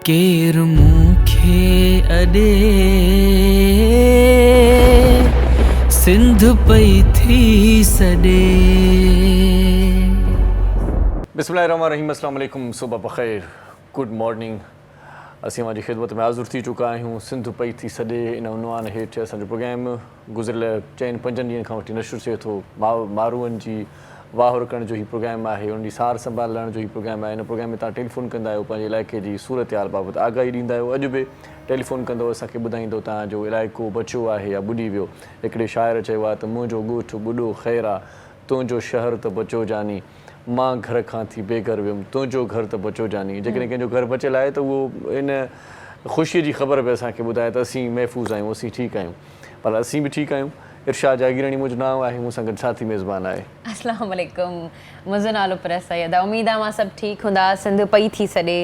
ڪير مون کي اڏي، سنڌ پئي ٿي سڏي. بسم الله الرحمن الرحيم اسلام عليڪم صبح بخير گڊ مارننگ اسين اوهان جي خدمت ۾ حاضر ٿي چڪا آهيون سنڌ پئي ٿي سڏي ان عنوان هيٺ اسان جو پروگرام گذريل چئن پنجن ڏينهن کان وٺي نشر ٿئي ٿو ماروئن جي واهر ڪرڻ جو هي پروگرام آهي، انهن جي سار سنڀال لهڻ جو هي پروگرام آهي، هن پروگرام ۾ توهان ٽيليفون ڪندا آهيو پنهنجي علائقي جي صورتحال بابت آگاهي ڏيندا آهيو، اڄ به ٽيليفون ڪندو اسان کي ٻڌائيندو توهان جو علائقو بچيو آهي يا ٻڏي ويو، هڪڙي شاعر چيو آهي ته منهنجو ڳوٺ ٻڏو خير آ، تنهنجو شهر ته بچيو جاني، مان گهر کان ٿي بي گهر ويم، تنهنجو گهر ته بچيو جاني، جيڪڏهن ڪنهن جو گهر بچيل آهي ته اهو ان خوشيء جي خبر به اسان کي ٻڌائي ته اسين محفوظ آهيون، اسين ٺيڪ آهيون. پر اسين به ٺيڪ آهيون. ارشاد جاگيراڻي منهنجو نانء آهي مون سان گڏ ساٿي ميزبان آهي. اسلام عليڪم منهنجو نالو پرس سيد آ اميد آ اوهان سڀ ٺيڪ هوندا سنڌ پئي ٿي سڏي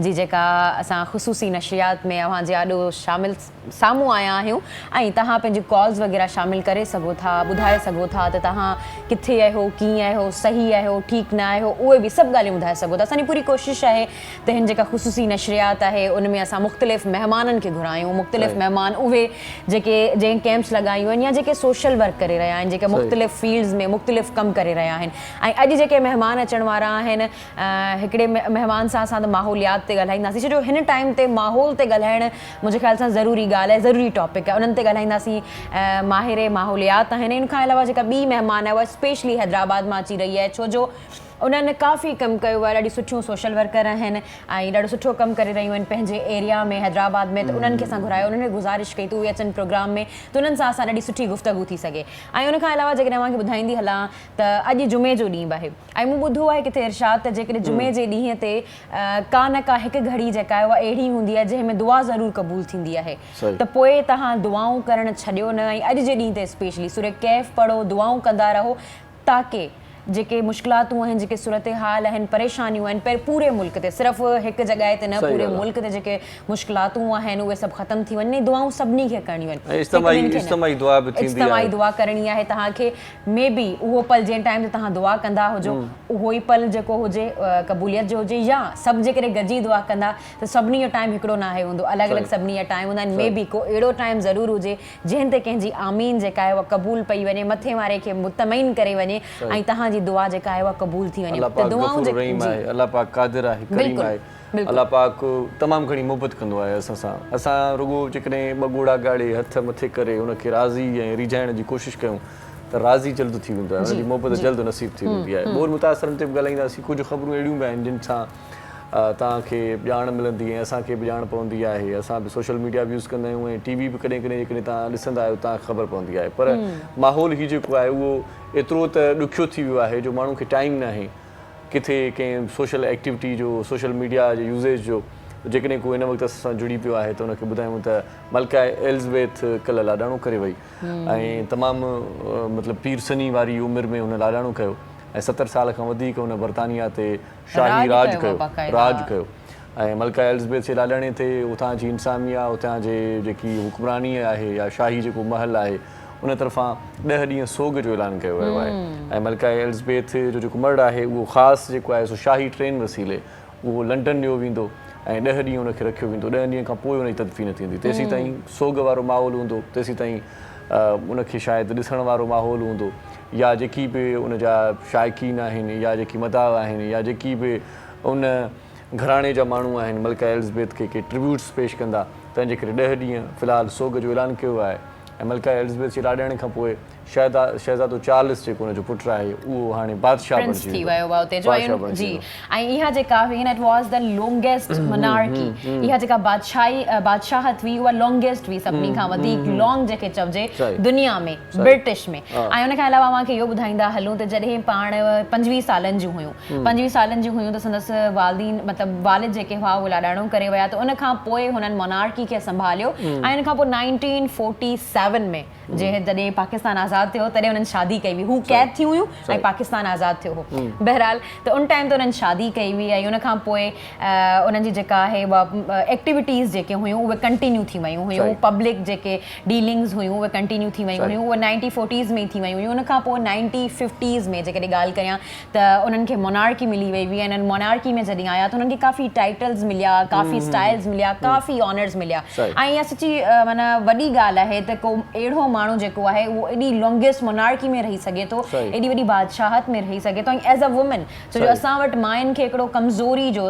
جي جيڪا اسان خصوصي نشريات ۾ اوهان جي آڏو شامل سامهون آيا آهيون ۽ توهان پنهنجي ڪالز وغيره شامل ڪري سگهو ٿا ٻڌائي سگهو ٿا ته توهان ڪٿي آهيو ڪيئن آهيو صحيح آهيو ٺيڪ نه آهيو اهي به سڀ ڳالهيون ٻڌائي سگهو ٿا اسان جي پوري ڪوشش آهي ته هن جيڪا خصوصي نشريات آهي ان ۾ اسان مختلف مهمانن کي گهرايون مختلف مهمان اهي جيڪي جنهن ڪيمپس لڳايون آهن يا جيڪي سوشل ورڪ ڪري رهيا آهن جيڪي مختلف فيلڊز ۾ مختلف ڪم ڪري رهيا آهن ۽ اڄ جيڪي مهمان اچڻ وارا آهن هڪڙي مهمان سان اسان ته ماحوليات تي ڳالهائينداسين ڇو جو هن ٽائيم تي ماحول تي ڳالهائڻ منهنجي خيال سان ضروري ڳالهه آهي ضروري ٽاپڪ آهي انهن تي ڳالهائينداسين ماهر ماحوليات آهن ان کان علاوه جيڪا ٻي مهمان آهي اها اسپيشلي حيدرآباد مان اچي رهي آهي ڇو جو انهن ڪافي ڪم ڪيو آهي ڏاڍيون سٺيون سوشل ورڪر آهن ۽ ڏاڍو سٺو ڪم ڪري رهيون آهن پنهنجي ايريا ۾ حيدرآباد ۾ ته انهن کي اسان گهرايو انهن کي گذارش ڪئي ته اهي اچن پروگرام ۾ ته انهن سان اسان ڏاڍي سٺي گفتگو ٿي سگهي ۽ ان کان علاوه جيڪڏهن اوهان کي ٻڌائيندي هلان ته اڄ جمعي جو ڏينهن به آهي ۽ مون ٻڌو آهي ڪٿي ارشاد ته جيڪڏهن جمعي جي ڏينهن تي ڪا نه ڪا هڪ گهڙي جيڪا آهي اها اهڙي هوندي آهي جنهن ۾ دعا ضرور قبول ٿيندي آهي ته پوء توهان دعائون ڪرڻ ڇڏيو نه ۽ اڄ جي ڏينهن تي اسپيشلي سوره ڪهف پڙهو دعائون ڪندا رهو تاڪه جيڪي مشڪلاتون آهن جيڪي صورتحال آهن پريشانيون آهن پر پوري ملڪ تي صرف هڪ جڳهه تي نه پوري ملڪ تي جيڪي مشڪلاتون آهن اهي سڀ ختم ٿي وڃن ۽ دعائون سڀني کي ڪرڻيون آهن هڪ ٻن کي نه اجتماعي دعا ڪرڻي آهي توهان کي مي بي اهو پل جنهن ٽائيم تي توهان دعا ڪندا هجو اهو ئي پل جيڪو هجي قبوليت جو هجي يا سڀ جيڪڏهن گڏجي دعا ڪندا ته سڀني جو ٽائيم هڪڙو ناهي هوندو الڳ الڳ سڀني جا ٽائيم هوندا آهن مي بي ڪو اهڙو ٽائيم ضرور هجي جنهن تي ڪنهن جي آمين جيڪا آهي اها قبول پئي وڃي، مٿي واري کي مطمئن ڪري وڃي ۽ توهان جي دعا جيڪا آهي اها قبول ٿي وڃي الله ته پاڪ دعائون غفور جيڪي رحيم جي آهي الله پاڪ قادر آهي ڪريم بلڪل آهي بلڪل الله پاڪ تمام گهڻي محبت ڪندو آهي اسان سان اسان رڳو جيڪڏهن ٻه ڳوڙها ڳاڙي هٿ مٿي ڪري ان کي راضي ۽ ريجهائڻ جي ڪوشش ڪيون ته راضي جلد ٿي ويندو آهي ان جي جي محبت جي جلد نصيب ٿي ويندي آهي ٻوڏ متاثرن تي به ڳالهائينداسين ڪجهه خبرون اهڙيون به آهن جن سان توهان کي ڄاڻ ملندي ۽ اسان کي به ڄاڻ پوندي آهي اسان به سوشل ميڊيا به يوز ڪندا آهيون ۽ ٽي وي به ڪڏهن ڪڏهن جيڪڏهن توهان ڏسندا آهيو توهان کي خبر پوندي آهي پر ماحول هي جيڪو آهي اهو ايترو ته ڏکيو ٿي ويو آهي جو ماڻهو کي ٽائيم ناهي ڪٿي ڪنهن سوشل ايڪٽيوٽي جو سوشل ميڊيا جي يوزيج جو جيڪڏهن ڪو هن وقت اسان سان جڙي پيو آهي ته ان کي ٻڌايون ته ملڪه ايلزبيٿ ڪلهه لاڏاڻو ڪري وئي ۽ تمام مطلب پيرسني واري عمر ۾ هن لاڏاڻو ڪيو ۽ 70 سال کان وڌيڪ هن برطانيا تي شاهي راڄ ڪيو راڄ ڪيو ۽ ملڪه ايلزبيٿ جي لاڏاڻي تي اتان جي انساميه اتان جي جيڪي حڪمراني آهي يا شاهي جيڪو محل آهي ان طرفان ڏهه ڏينهن سوڳ جو اعلان ڪيو ويو آهي ۽ ملڪه ايلزبيٿ جو جيڪو مڙهه آهي اهو خاص جيڪو آهي سو شاهي ٽرين وسيلي اهو لنڊن نيو ويندو ۽ ڏهه ڏينهن ان کي رکيو ويندو ڏهن ڏينهن کان پوء ان جي تدفين ٿيندي تيسين تائين سوڳ وارو ماحول هوندو تيسين تائين ان کي شايد ڏسڻ وارو ماحول هوندو يا جيڪي به ان جا شائقين آهن يا جيڪي مداح آهن يا جيڪي به ان گهراڻي جا ماڻهو آهن ملڪه ايلزبيٿ کي ڪي ٽربيوٽس پيش ڪندا تنهن جي ڪري ڏهه ڏينهن في الحال سوڳ جو اعلان ڪيو ويو آهي ۽ ملڪه ايلزبيٿ جي لاڏاڻي کان پوء شهدا شهزادو چارلس جيڪو ان جو پٽ آهي اهو هاڻي بادشاهه پرنس بڻجي ٿي ويندو ويو آهي اتي جو بادشاهه ۽ بڻجي جي ويندو. ۽ اها جيڪا هئي نه it was the longest monarchy اها جيڪا بادشاهي بادشاهت هئي اها لانگيسٽ هئي سڀني کان وڌيڪ لانگ جنهن کي چئجي صحيح دنيا ۾ صحيح برٽش ۾ ها ۽ ان کان علاوه اوهان کي اهو ٻڌائيندا هلون ته جڏهن پاڻ 25 سالن جون هيون 25 سالن جون هيون ته سندس والدين مطلب والد جيڪي هئا اهي لاڏاڻو ڪري ويا ته ان کان پوء هنن مونارڪي کي سنڀاليو ۽ ان کان پوء 1947 ۾ جنهن جڏهن پاڪستان آزاد. آزاد ٿيو هو تڏهن انهن شادي ڪئي هئي هو قيد ٿيون هيون ۽ پاڪستان آزاد ٿيو هو بهرحال ته ان ٽائيم تي انهن شادي ڪئي هئي ۽ ان کان پوء انهن جي جيڪا آهي اها ايڪٽيوٽيز جيڪي هيون اهي ڪنٽينيو ٿي ويون هيون پبلڪ جيڪي ڊيلنگز هيون اهي ڪنٽينيو ٿي ويون هيون اهي نائنٽي فورٽيز ۾ ئي ٿي ويون هيون ان کان پوء نائنٽي ففٽيز ۾ جيڪڏهن ڳالهه ڪريان ته انهن کي مونارڪي ملي وئي هئي ۽ انهن مونارڪي ۾ جڏهن آيا ته انهن کي ڪافي ٽائيٽلز مليا ڪافي اسٽائلز مليا ڪافي آنرز مليا ۽ اها سچي معنيٰ وڏي ڳالهه آهي ته ڪو اهڙو ماڻهو جيڪو آهي اهو ايڏي لانگيسٽ مونارڪي ۾ رهي سگهي ٿو ايڏي وڏي بادشاهت ۾ رهي سگهي ٿو ۽ ايز اي وومين ڇو جو اسان وٽ ماين کي هڪڙو ڪمزوري جو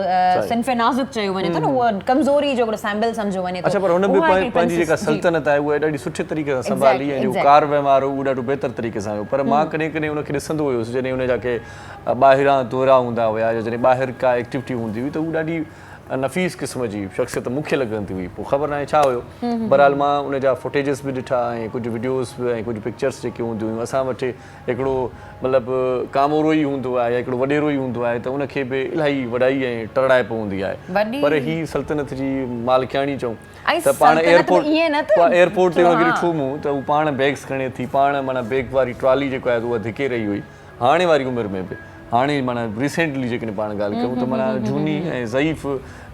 صنف نازڪ چيو وڃي ٿو نه اهو ڪمزوري جو هڪڙو سيمبل سمجهيو وڃي ٿو. اڇا پر هن به پنهنجي جيڪا سلطنت آهي اها ڏاڍي سٺي طريقي سان سنڀالي ۽ جيڪو ڪار وهنوار هو اهو ڏاڍو بهتر طريقي سان هيو پر مان ڪڏهن ڪڏهن ان کي ڏسندو هيس جڏهن ان جا ڪي ٻاهران دورا هوندا هيا يا جڏهن ٻاهر ڪا ايڪٽيوٽي هوندي هئي ته هو ڏاڍي نفيس قسم جي شخصيت مون کي لڳندي هئي پوء خبر ناهي ڇا هيو بهرحال مان ان جا فوٽيجز به ڏٺا ۽ ڪجهه وڊيوز به ۽ ڪجهه پڪچرس جيڪي هونديون هيون اسان وٽ هڪڙو مطلب ڪامورو ئي هوندو آهي يا هڪڙو وڏيرو ئي هوندو آهي ته ان کي به الاهي وڏائي ۽ ٽرڙائپ هوندي آهي پر هي سلطنت جي مالڪياڻي چئون ته پاڻ ايئرپورٽ ايئرپورٽ تي ان کي ڏٺو مون ته هو پاڻ بيگس کڻي ٿي پاڻ معنيٰ بيگ واري ٽرالي جيڪو آهي اها ڌڪي رهي هئي هاڻي واري عمر ۾ به هاڻي معنيٰ ريسينٽلي جيڪڏهن پاڻ ڳالهه ڪيون ته معنيٰ جهوني ۽ ضعيف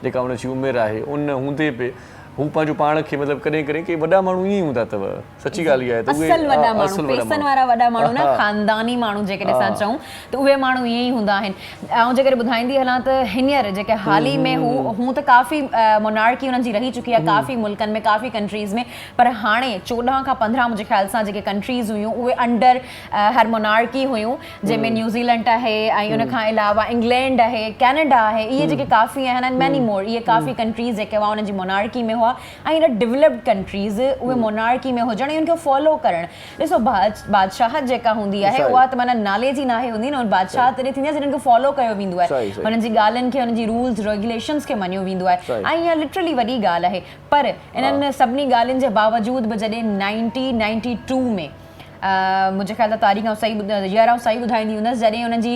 جيڪا ان جي عمر آهي ان هوندي به هو پنهنجو پاڻ کي مطلب ڪڏهن ڪڏهن ڪي وڏا ماڻهو ائين ئي هوندا اٿو سچي ڳالهه اها آهي ته اهي اصل وڏا ماڻهو پئسن وارا وڏا ماڻهو نه خانداني ماڻهو جيڪڏهن اسان چئون ته اهي ماڻهو ائين ئي هوندا آهن آئون جيڪڏهن ٻڌائيندي هلان ته هينئر جيڪي حال ئي ۾ هو هون ته ڪافي مونارڪي انهن جي رهي چڪي آهي ڪافي ملڪن ۾ ڪافي ڪنٽريز ۾ پر هاڻي 14 کان 15 منهنجي خيال سان جيڪي ڪنٽريز هيون اهي انڊر هر مونارڪي هيون جنهن ۾ نيوزيلنڊ آهي ۽ ان کان علاوه انگلينڊ آهي ڪينيڊا آهي اهي جيڪي ڪافي آهن ۽ ميني مور اهي ڪافي ڪنٽريز جيڪي هئا انهن جي مونارڪي ۾ هئا ۽ ان ڊولپڊ ڪنٽريز اهي مونارڪي ۾ هجڻ ۽ ان کي فالو ڪرڻ ڏسو بادشاهت جيڪا هوندي آهي اها ته معنيٰ نالي جي ناهي هوندي نه بادشاهت تڏهن ٿيندي آهي جڏهن ان کي فالو ڪيو ويندو آهي انهن جي ڳالهين کي انهن جي رولز ريگيوليشنز کي مڃيو ويندو آهي ۽ اها لٽرلي وڏي ڳالهه آهي پر انهن سڀني ڳالهين جي باوجود به جڏهن 1992 ۾ منهنجي خيال ته تاريخ آئون صحيح ييئر آئون صحيح ٻڌائيندي هوندس جڏهن انهن جي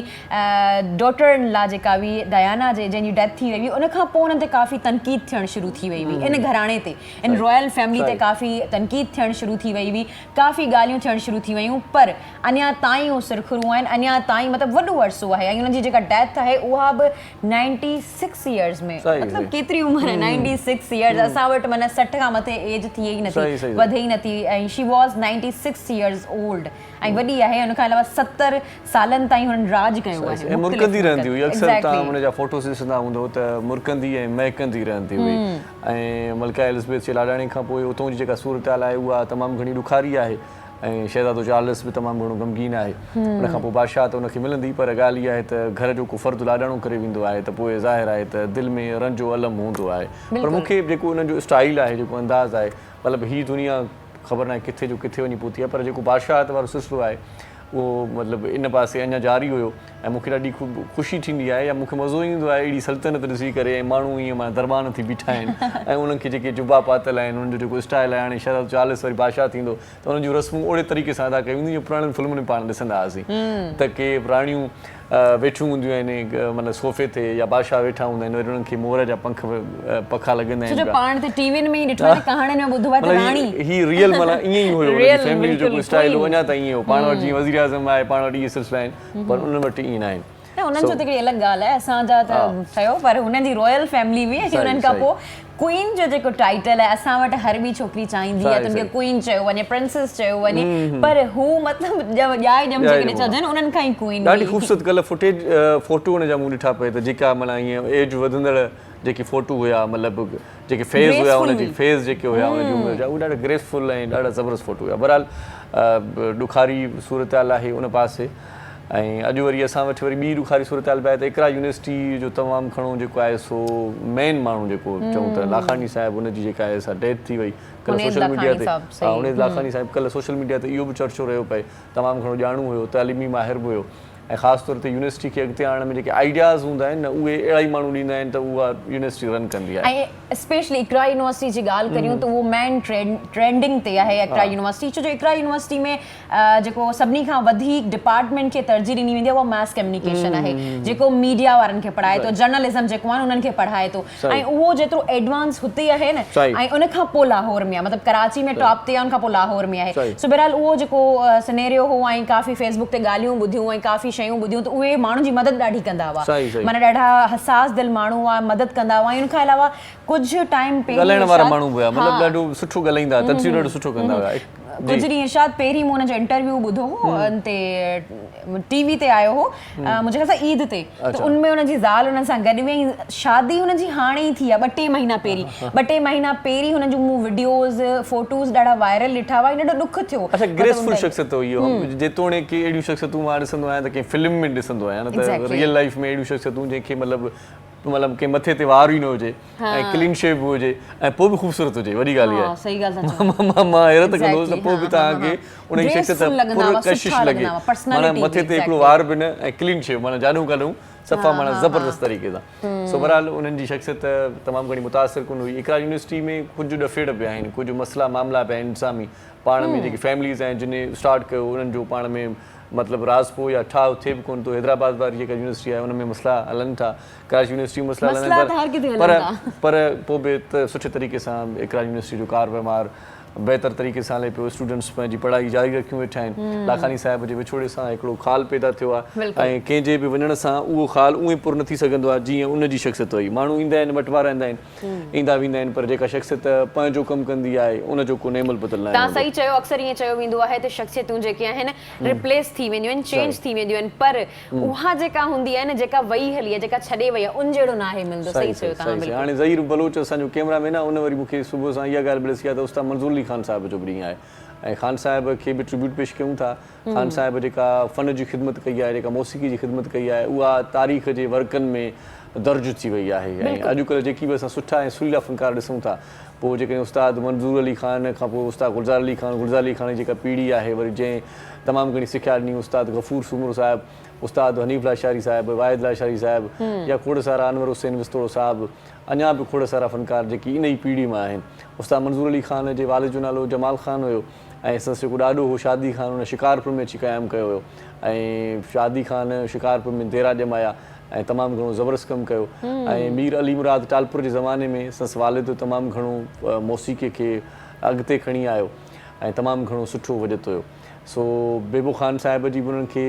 ڊاٽر ان لا جيڪا هئي ڊيانا جي جنهن جي ڊيٿ ٿي وئي هئي ان کان پوء انهن تي ڪافي تنقيد ٿيڻ شروع ٿي وئي هئي ان گهراڻي تي ان رائل فيملي تي ڪافي تنقيد ٿيڻ شروع ٿي وئي هئي ڪافي ڳالهيون ٿيڻ شروع ٿي ويون پر اڃا تائين هو سرخرو آهن اڃا تائين مطلب وڏو عرصو آهي ۽ انهن جي جيڪا ڊيٿ آهي اها به 96 ايئرز ۾ مطلب ڪيتري عمر آهي 96 ايئرز اسان وٽ معنيٰ 60 کان مٿي ايج ٿئي ئي نٿي وڌي ئي نٿي ۽ she was 96 years old ۽ وڏي آهي ان کان علاوه 70 سالن تائين هنن راڄ ڪيو آهي ۽ مرڪندي رهندي هئي اڪثر توهان ان جا فوٽوز ڏسندا هوندو ته مرڪندي ۽ مهڪندي رهندي هئي ۽ ملڪه ايلزبيٿ جي لاڏاڻي کان پوء اتون جي جيڪا صورتحال آهي اها تمام گهڻي ڏکاري آهي ۽ شهزادو چارلس به تمام گهڻو غمگين آهي. ان کان پوء بادشاهه ته ان کي ملندي پر ڳالهه اها آهي ته گهر جو ڪو فرد لاڏاڻو ڪري ويندو آهي ته پوء ظاهر آهي ته دل ۾ رنج و الم هوندو آهي. پر مون کي جيڪو انهن جو اسٽائيل آهي جيڪو انداز آهي مطلب هي دنيا خبر ناهي ڪٿي جو ڪٿي وڃي پهتي آهي پر جيڪو بادشاهت وارو سلسلو آهي اهو مطلب ان پاسي اڃا جاري هيو ۽ مون کي ڏاڍي خوشي ٿيندي آهي يا مون کي مزو ايندو آهي اهڙي سلطنت ڏسي ڪري ۽ ماڻهو ائين معنيٰ دربان ٿي بيٺا آهن ۽ انهن کي جيڪي جبا پاتل آهن انهن جو جيڪو اسٽائل آهي هاڻي شهزادو چارلس وري بادشاهه ٿيندو ته انهن جون رسمون اوڙي طريقي سان ادا ڪيون وينديون جيئن پراڻين فلمن ۾ پاڻ ڏسندا هئاسين ته ڪي راڻيون ويٺيون هونديون آهن معنيٰ صوفي تي يا بادشاهه ويٺا هوندا آهن وري انهن کي مور جا پنک پکا لڳندا آهن ڇو جو پاڻ ته ٽي وين ۾ ئي ڏٺو آهي ڪهاڻين ۾ ٻڌو آهي ته راڻي هي ريئل معنيٰ ائين ئي هيو انهن جي فيملي جو جيڪو اسٽائل هو اڃا تائين ائين هو پاڻ وٽ جيئن وزيراعظم آهي پاڻ وٽ اهي سلسلا آهن پر انهن وٽ ائين ناهن. نه انهن جو ته هڪڙي الڳ ڳالهه آهي اسان جا ته ٺهيو پر هنن جي رائل فيملي هئي ۽ انهن کان پوء ڪوئين جو جيڪو ٽائيٽل آهي اسان وٽ هر ٻي ڇوڪري چاهيندي آهي ته ان کي ڪوئين چيو وڃي پرنسيس چيو وڃي پر هو مطلب ڄائي ڄم جيڪڏهن چئجن انهن کان ئي ڪوئين ڏاڍي خوبصورت ڪلهه فوٽيج فوٽو ان جا مون ڏٺا پئي ته جيڪا معنيٰ ائين ايج وڌندڙ جيڪي فوٽو هيا مطلب جيڪي فيز هيا ان جي فيز جيڪي هيا ان جي عمر جا اهي ڏاڍا گريسفل ۽ ڏاڍا زبردست فوٽو هيا بهرحال ڏکاري صورتحال آهي ان پاسي ۽ اڄ وري اسان وٽ وري ٻي ڏکاري صورتحال به آهي ته اقرا يونيورسٽي جو تمام گهڻو جيڪو آهي سو مين ماڻهو جيڪو چئون ته لاکاڻي صاحب ان جي جيڪا آهي سا ڊيٿ ٿي وئي ڪلهه سوشل ميڊيا تي ها انيس لاکاڻي صاحب ڪلهه سوشل ميڊيا تي اهو به چرچو رهيو پئي تمام گهڻو ڄاڻو هيو تعليمي ماهر به هيو. ۽ خاص طور تي يونيورسٽي کي اڳتي آڻڻ ۾ جيڪي آئيڊياز هوندا آهن نه اهي اهڙا ئي ماڻهو ڏيندا آهن ته اها يونيورسٽي رن ڪندي آهي. ۽ اسپيشلي اقرا يونيورسٽي جي ڳالهه ڪريون ته اهو مين ٽرينڊنگ تي آهي اقرا يونيورسٽي ڇو جو اقرا يونيورسٽي ۾ جيڪو سڀني کان وڌيڪ ڊپارٽمينٽ کي ترجيح ڏني ويندي آهي اها ماس ڪميونيڪيشن آهي جيڪو ميڊيا وارن کي پڙهائي ٿو جرنلزم جيڪو آهي انهن کي پڙهائي ٿو ۽ اهو جيترو ايڊوانس هتي آهي نه ۽ ان کان پوء لاهور ۾ آهي مطلب ڪراچي ۾ ٽاپ تي آهي ان کان پوء لاهور ۾ آهي سو بهرحال اهو جيڪو سنيريو هو ۽ ڪافي فيس بڪ تي ڳالهيون ٻڌيون ۽ ڪافي شيون ٻڌيون ته اهي ماڻهن جي مدد ڏاڍي ڪندا هئا معنيٰ ڏاڍا حساس دل ماڻهو هئا مدد ڪندا هئا ۽ ان کان علاوه ڪجهه ٽائيم پهرين ڳالهائڻ وارا ماڻهو به هيا مطلب ڏاڍو سٺو ڳالهائيندا هئا تجزيو ڏاڍو سٺو ڪندا هيا. ڪجهه ڏينهن ارشاد پهرين مون ان جو انٽرويو ٻڌو هو ان تي ٽي وي تي آيو هو منهنجي خيال سان عيد تي ته ان ۾ ان جي زال انهن سان گڏ هئي ۽ شادي هن جي هاڻي ئي ٿي آهي ٻه ٽي مهينا پهرين ٻه ٽي مهينا پهرين هن جون مون وڊيوز فوٽوز ڏاڍا وائرل ڏٺا هئا ۽ ڏاڍو ڏک ٿيو. اڇا گريسفل شخصيت هئي اهو جيتوڻيڪ اهڙيون شخصيتون مان ڏسندو آهيان ته ڪنهن فلم ۾ ڏسندو آهيان نه ته ريئل لائيف ۾ اهڙيون شخصيتون جنهن کي مطلب مطلب ڪنهن مٿي تي وار ئي نه هجي ۽ ڪلين شيو به هجي ۽ پوء به خوبصورت هجي وڏي ڳالهه اها آهي صحيح ڳالهه ٿا چئو مان حيرت ڪندو هوس ته پوء به توهان کي ان جي شخصيت پر ڪشش لڳي معنيٰ مٿي تي هڪڙو وار به نه ۽ ڪلين شيو معنيٰ جاڏهون ڪاڏهون صفا معنيٰ زبردست طريقي سان سو بهرحال انهن جي شخصيت تمام گهڻي متاثر ڪن هئي اقرا يونيورسٽي ۾ ڪجهه ڏڦيڙ به آهن ڪجهه مسئلا معاملا به آهن انتظامي پاڻ ۾ جيڪي فيمليز آهن جن اسٽارٽ ڪيو انهن جو پاڻ ۾ مطلب راضپو يا ٺاهه ٿئي به ڪونه ٿو. حيدرآباد واري جيڪا يونيورسٽي آهي ان ۾ مسئلا هلن ٿا، ڪراچي يونيورسٽي ۾ مسئلا هلن ٿا پر پر پوء به ته سٺي طريقي سان اقرار يونيورسٽي جو ڪار وهنوار بهتر طريقي سان هلي پيو، اسٽوڊنٽس پنهنجي پڙهائي جاري رکيون ويٺا آهن. لاکاني صاحب جي وڇوڙي سان هڪڙو خال پيدا ٿيو آهي ۽ ڪنهن جي به وڃڻ سان اهو خال اونئين پر نه ٿي سگهندو آهي جيئن ان جي شخصيت هئي. ماڻهو ايندا آهن مٽبا رهندا آهن. ايندا ويندا آهن پر جيڪا شخصيت پنهنجو ڪم ڪندي آهي ان جو ڪو نعم البدل ناهي توهان هوندو. صحيح چيو اڪثر ائين چيو ويندو آهي ته شخصيتون جيڪي آهن ريپليس ٿي وينديون آهن چينج ٿي وينديون آهن پر اها جيڪا هوندي آهي نه جيڪا وئي هلي آهي جيڪا ڇڏي وئي آهي ان جهڙو ناهي ملندو صحيح چيو توهان بلڪل. هاڻي ظهير بلوچ اسان جو ڪيمرا مين آهي ان وري مون کي صبح سان اها ڳالهه به ڏسي آهي ته استاد منظور علي خان صاحب جو به ڏينهن آهي ۽ خان صاحب کي به ٽربيوٽ پيش ڪيون ٿا خان صاحب جيڪا فن جي خدمت ڪئي آهي، جيڪا موسيقي جي خدمت ڪئي آهي، اها تاريخ جي ورقن ۾ درج ٿي وئي آهي ۽ اڄڪلهه جيڪي به اسان سٺا ۽ سريلا فنڪار ڏسون ٿا، پوء جيڪڏهن استاد منظور علي خان کان پوء استاد گلزار علي خان، گلزار علي خان جي جيڪا پيڙهي آهي وري جنهن تمام گهڻي سکيا ڏني استاد غفور سومرو صاحب، استاد حنيف لاشاري صاحب، واحد لاشاري صاحب يا کوڙ سارا انور حسين وسطوڙو صاحب، اڃا به کوڙ سارا فنڪار جيڪي انهي پيڙهي مان آهن. استاد منظور علي خان جي والد جو نالو جمال خان هيو. ۽ سندس جيڪو ڏاڏو هو شادي خان ان شڪارپور ۾ اچي قيام ڪيو هيو ۽ شادي خان شڪارپور ۾ ديرا ڄمايا ۽ تمام گهڻو زبردست ڪم ڪيو ۽ مير علي مراد ٽالپر جي زماني ۾ سندس والد تمام گهڻو موسيقي کي اڳتي کڻي آيو ۽ تمام گهڻو سٺو وڄت هيو سو بيبو خان صاحب جي به انهن کي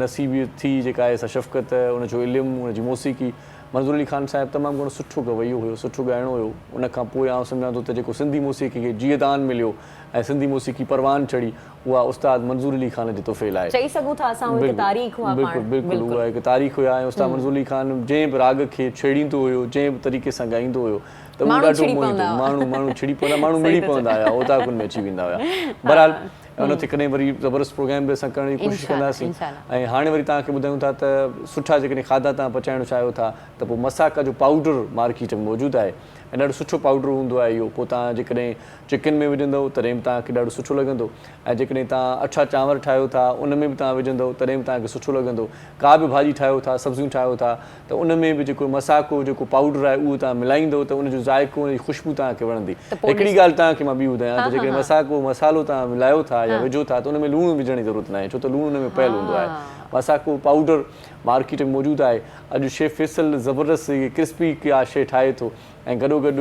نصيب ٿي جيڪا آهي سا شفقت ان جو علم ان جي موسيقي منظور علي خان صاحب تمام گهڻو سٺو گويو هيو، سٺو ڳائڻو هيو، ان کان پوء آئون سمجهان ٿو ته جيڪو سنڌي موسيقي کي جيئدان مليو ۽ سنڌي موسيقي پروان چڙهي اها استاد منظور علي خان جي طفيل آهي. چئي سگهون ٿا اسان اهو هڪ تاريخ هئا پاڻ. بلڪل بلڪل اها هڪ تاريخ هيا ۽ استاد منظور علي خان جنهن به راڳ کي ڇيڙيندو هيو جنهن به طريقي سان ڳائيندو هيو ته اهو ڏاڍو موهيندو ماڻهو ماڻهو ڇڙي پوندا ماڻهو مڙي پوندا هيا اوطاقن ۾ اچي ويندا هيا بهرحال ان تي ڪڏهن وري زبردست پروگرام به اسان ڪرڻ جي ڪوشش ڪنداسين ۽ هاڻي وري توهان کي ٻڌايون ٿا ته سٺا جيڪڏهن کاڌا توهان پچائڻ چاهيو ٿا ته پوء مساڪا جو پائوڊر مارڪيٽ ۾ موجود آهي ۽ ڏاڍو سٺو پائوڊر هوندو آهي اهو پوء توهان جيڪڏهن چڪن ۾ وجهندؤ تڏهن به توهان کي ڏاڍو سٺو لڳندو ۽ جيڪڏهن توهان اڇا چانور ٺاهيو ٿا ان ۾ به توهان وجهندؤ تڏهن به توهان کي سٺو لڳندو ڪا به ڀاڄي ٺاهيو ٿا سبزيون ٺاهيو ٿا ته ان ۾ به جيڪو مساڪو جيڪو پائوڊر آهي اهو توهان ملائيندؤ ته ان جو ذائقو ان جي خوشبو توهان کي وڻندي. هڪڙي ڳالهه توهان کي مان ٻي ٻڌايان ته جيڪڏهن مساڪو مصالحو توهان ملايو ٿا يا وجهو ٿا ته ان ۾ لوڻ وجهڻ جي ضرورت ناهي ڇو ته لوڻ ان ۾ پيل هوندو آهي. مساڪو پائوڊر مارڪيٽ ۾ موجود آهي. اڄ شيف فيصل زبردست ڪرسپي ڪا شيء ٺاهي ٿو ۽ گڏوگڏ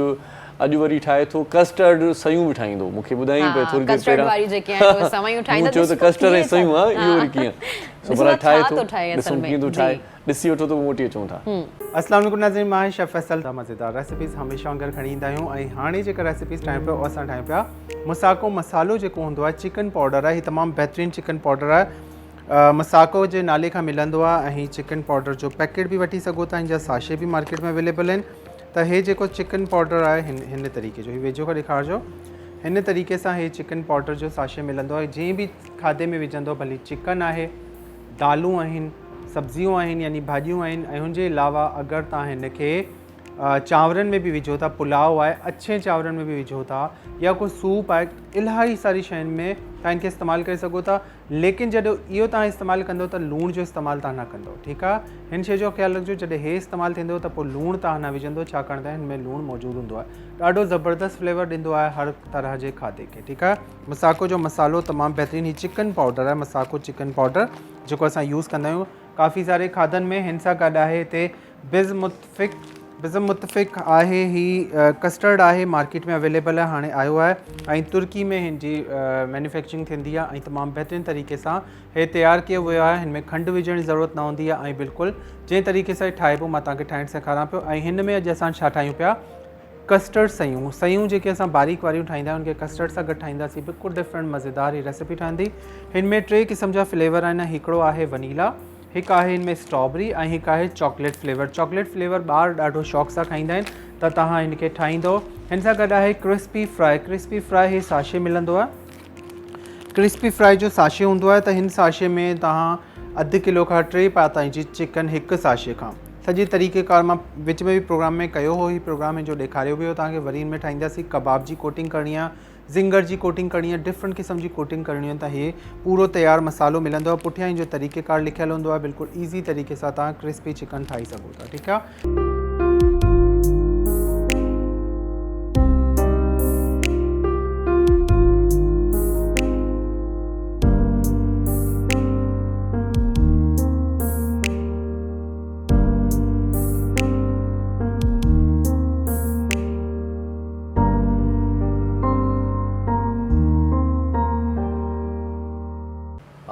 اڄ وري ٺاهي ٿو ڪسٽرڊ سيون به ٺاهيندو مون کي ٻڌايائين پئي ٿوري دير پهريان مون چيو ته ڪسٽرڊ ۽ سيون ها اهو وري ڪيئن سو بهرحال ٺاهي ٿو ڏسون ڪيئن ٿو ٺاهي. ڏسي وٺو ته پوء موٽي اچون ٿا. اسلام عليڪم ناظرين مان آهيان شيف فيصل مزيدار ريسيپيز هميشه وانگر کڻي ايندا آهيون ۽ هاڻي جيڪا ريسيپيز ٺاهيون پيا اسان ٺاهيون پيا مساڪو مسالو جيڪو هوندو آهي چڪن پائوڊر آهي هي تمام بهترين چڪن پائوڊر آهي مساڪو جي نالي کان ملندو آهي ۽ هي چڪن پائوڊر جو پيڪيٽ به وٺي سگهو ٿا هن جا ساشي به مارڪيٽ ۾ اويليبل آهن ته هي جيڪو چڪن پائوڊر آهي هن هن طريقي جو هي ويجهو کان ڏيکارجو هن طريقي سان هي چڪن پائوڊر جو ساشي ملندو آهي جنهن به کاڌي ۾ وجهندو ڀلي چڪن آهي دالون آهن، سبزيون آهن يعني ڀاڄيون آهن ۽ ان جي علاوه اگر توهان هن کي چانورن ۾ به وجهو ٿا پلاء آهي اڇي چانورن ۾ به وجهو ٿا يا ڪو سوپ آهي الاهي ساري شين ۾ توهان هن کي استعمال ڪري سگهو ٿا ليڪن جڏهن اهو توهان استعمال ڪندو ته لوڻ جو استعمال توهان نه ڪندو ٺيڪ آهي هن شي جو خيال رکجو جڏهن هي استعمال ٿيندو ته پوء لوڻ توهان نه وجهندو ڇاڪاڻ ته هن ۾ لوڻ موجود هوندو آهي ڏاڍو زبردست فليور ڏيندو آهي هر طرح جي کاڌي کي ٺيڪ آهي مساڪو جو مسالو تمام بهترين هي چڪن پائوڊر آهي مساڪو چڪن پائوڊر جيڪو اسان يوز ڪندا آهيون ڪافي ساري کاڌن ۾ هن سان گڏ آهي هتي بز متفق بزم متفق آهي هي ڪسٽرڊ آهي مارڪيٽ ۾ اويليبل آهي هاڻي آيو آهي ۽ ترڪي ۾ هن جي مينوفيڪچرنگ ٿيندي آهي ۽ تمام بهترين طريقي سان هي تيار ڪيو ويو آهي هن ۾ کنڊ وجهڻ جي ضرورت نه هوندي آهي ۽ بلڪل جنهن طريقي سان ٺاهبو مان توهان کي ٺاهڻ سيکاران پيو ۽ هن ۾ اڄ اسان ڇا ٺاهيون پيا ڪسٽرڊ سيون سيون جيڪي اسان باريڪ واريون ٺاهيندا آهيون ان کي ڪسٽرڊ سان گڏ ٺاهينداسين بلڪل ڊفرنٽ مزيدار هي ريسيپي ٺهندي هن ۾ ٽي قسم جا فليور آهن هڪڙو آهي ونيلا هڪ آهي هن ۾ اسٽرابري ۽ هڪ آهي چاڪليٽ فليور چاڪليٽ فليور ٻار ڏاڍو شوق سان کائيندا آهن ته توهان هن کي ٺاهيندو هن سان گڏ آهي ڪرسپي فرائي ڪرسپي فرائي هي ساشي ملندو آهي ڪرسپي فرائي جو ساشي هوندو آهي ته هن ساشي ۾ توهان اڌ ڪلو کان ٽي پاء تائين جي چڪن هڪ ساشي کان سڄي طريقي ڪار مان وچ ۾ به پروگرام ۾ ڪيو هو هي پروگرام هن جو ڏيکاريو به هو توهان کي وري هن ۾ ٺاهينداسين ڪباب جي ڪوٽنگ ڪرڻي آهي زنگر جي ڪوٽنگ ڪرڻي آهي ڊفرنٽ قسم جي ڪوٽنگ ڪرڻي آهي ته هي پورو تيار مسالو ملندو آهي پٺيان هن جو طريقي ڪار لکيل هوندو آهي بلڪل ايزي طريقي سان توهان ڪرسپي چڪن ٺاهي سگهو ٿا ٺيڪ آهي.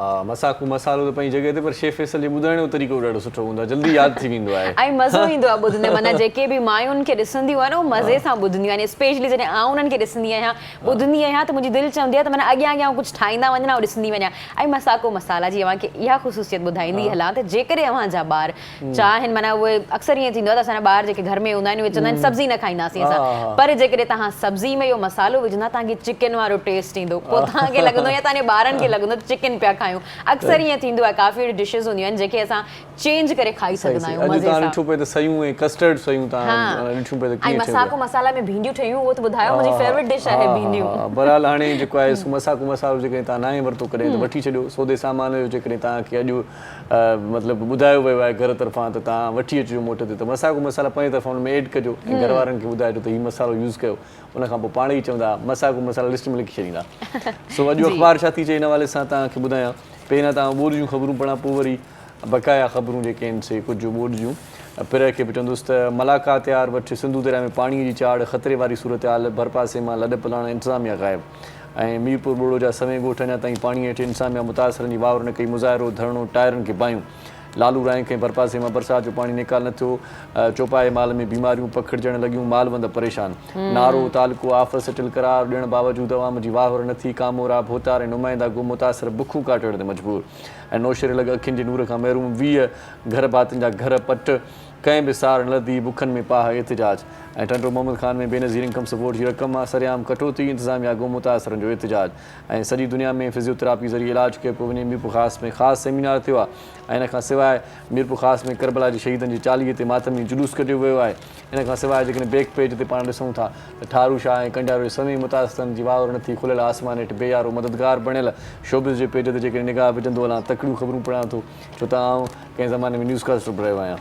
ها مساڪو مسالو ته پنهنجي جڳهه تي پر شيف فيصل جي ٻڌائڻ جو طريقو به ڏاڍو سٺو هوندو آهي جلدي ياد ٿي ويندو آهي. ۽ مزو ايندو آهي ٻڌندي معنيٰ جيڪي به مايون کي ڏسنديون آهن اهي مزي سان ٻڌنديون آهن اسپيشلي جڏهن آئون انهن کي ڏسندي آهيان ٻڌندي آهيان ته منهنجي دل چوندي آهي ته معنيٰ اڳيان اڳيان ڪجهه ٺاهيندا وڃن آئون ڏسندي وڃان ۽ مساڪو مسالا جي اوهان کي اها خصوصيت ٻڌائيندي هلان ته جيڪڏهن اوهان جا ٻار چاهين معنيٰ اهي اڪثر ائين ٿيندو آهي ته اسان جا ٻار جيڪي گهر ۾ هوندا آهن اهي چوندا آهن سبزي نه کائينداسين اسان پر جيڪڏهن توهان سبزي ۾ اهو مصالحو وجهندا توهان کي چڪن وارو ٽيسٽ ايندو پوء توهان کي لڳندو يا توهان جي ٻارن کي لڳندو ته چڪن پيا کايون اڪثر ائين ٿيندو آهي ڪافي اهڙيون ڊشز هونديون آهن جيڪي اسان چينج ڪري کائي سگهندا آهيون مزي سان. اڄ توهان ڏٺو پئي ته سيون ۽ ڪسٽرڊ سيون توهان ڏٺيون پئي ته ڪيئن ٺهيون. ۽ مساڪو مسالا ۾ ڀينڊيون ٺهيون اهو ته ٻڌايو منهنجي فيورٽ ڊش آهي ڀينڊيون. بهرحال هاڻي جيڪو آهي سو مساڪو مسالو جيڪڏهن توهان ناهي ورتو ڪڏهن ته وٺي ڇڏيو سودي سامان جو جيڪڏهن توهان کي اڄ مطلب ٻڌايو ويو آهي گهر طرفان ته توهان وٺي اچجو موٽ تي ته مساڪو مسالا پنهنجي طرفان ان ۾ ايڊ ڪجو ۽ گهر وارن کي ٻڌائجو ته هي مسالو يوز ڪيو ان کان پوء پاڻ ئي چوندا مساڪو مسالا لسٽ ۾ لکي ڇڏيندا سو اڄ اخبار ڇا ٿي چئي ان حوالي سان توهان کي ٻڌايان پهريان توهان ٻوڏ جون خبرون پڙهان پوء وري بقايا خبرون جيڪي آهن سي ڪجهه ٻوڏ جون پرهه کي به چوندس ته ملاڪا تيار وٺ سنڌو درياء ۾ پاڻي جي چاڙهه خطري واري صورتحال ڀرپاسي مان لڏ پلاڻ انتظاميا غائب ۽ ميرپور ٻوڙو جا سوين ڳوٺ اڃا تائين پاڻي هيٺ، انتظاميا متاثرن جي واهر نه ڪئي، مظاهرو، ڌرڻو، ٽائرن کي باهيون، لالو رائنڪ ۽ ڀرپاسي مان برسات جو پاڻي نيڪال نه ٿيو، چوپائي مال ۾ بيماريون پکڙجڻ لڳيون، مالوند پريشان، نارو تعلقو آفت سٽيل قرار ڏيڻ باوجود عوام جي واهر نه ٿي، ڪامورا، ڀوتار ۽ نمائندا گم، متاثر بکون ڪاٽڻ تي مجبور ۽ نوشهري لڳ اکين جي نور کان محروم 20 گهر ڀاتين جا گهر پٽ، ڪنهن به سار نه لڌي، بکن ۾ پاهه، احتجاج ۽ ٽنڊو محمد خان ۾ بينظير انڪم سپورٽ جي رقم مان سرعام ڪٽوتي، انتظاميا اڳو متاثرن جو احتجاج ۽ سڄي دنيا ۾ فزيوٿراپي ذريعي علاج ڪيو پيو وڃي، ميرپورخاص ۾ خاص سيمينار ٿيو آهي ۽ ان کان سواء ميرپورخاص ۾ ڪربلا جي شهيدن جي چاليهي تي ماتمي جلوس ڪڍيو ويو آهي، ان کان سواء جيڪڏهن بيڪ پيج تي پاڻ ڏسون ٿا ته ٺارو شاهه ۽ ڪنڊيارو جي سوين متاثرن جي واهر نه ٿي کليل آسمان هيٺ بي يارو مددگار بڻيل شوبز جي پيج تي جيڪڏهن نگاهه وجهندو هلان تڪڙيون خبرون پڙهان ٿو ڇو ته آئون ڪنهن زماني ۾ نيوز ڪاسٽر به رهيو آهيان.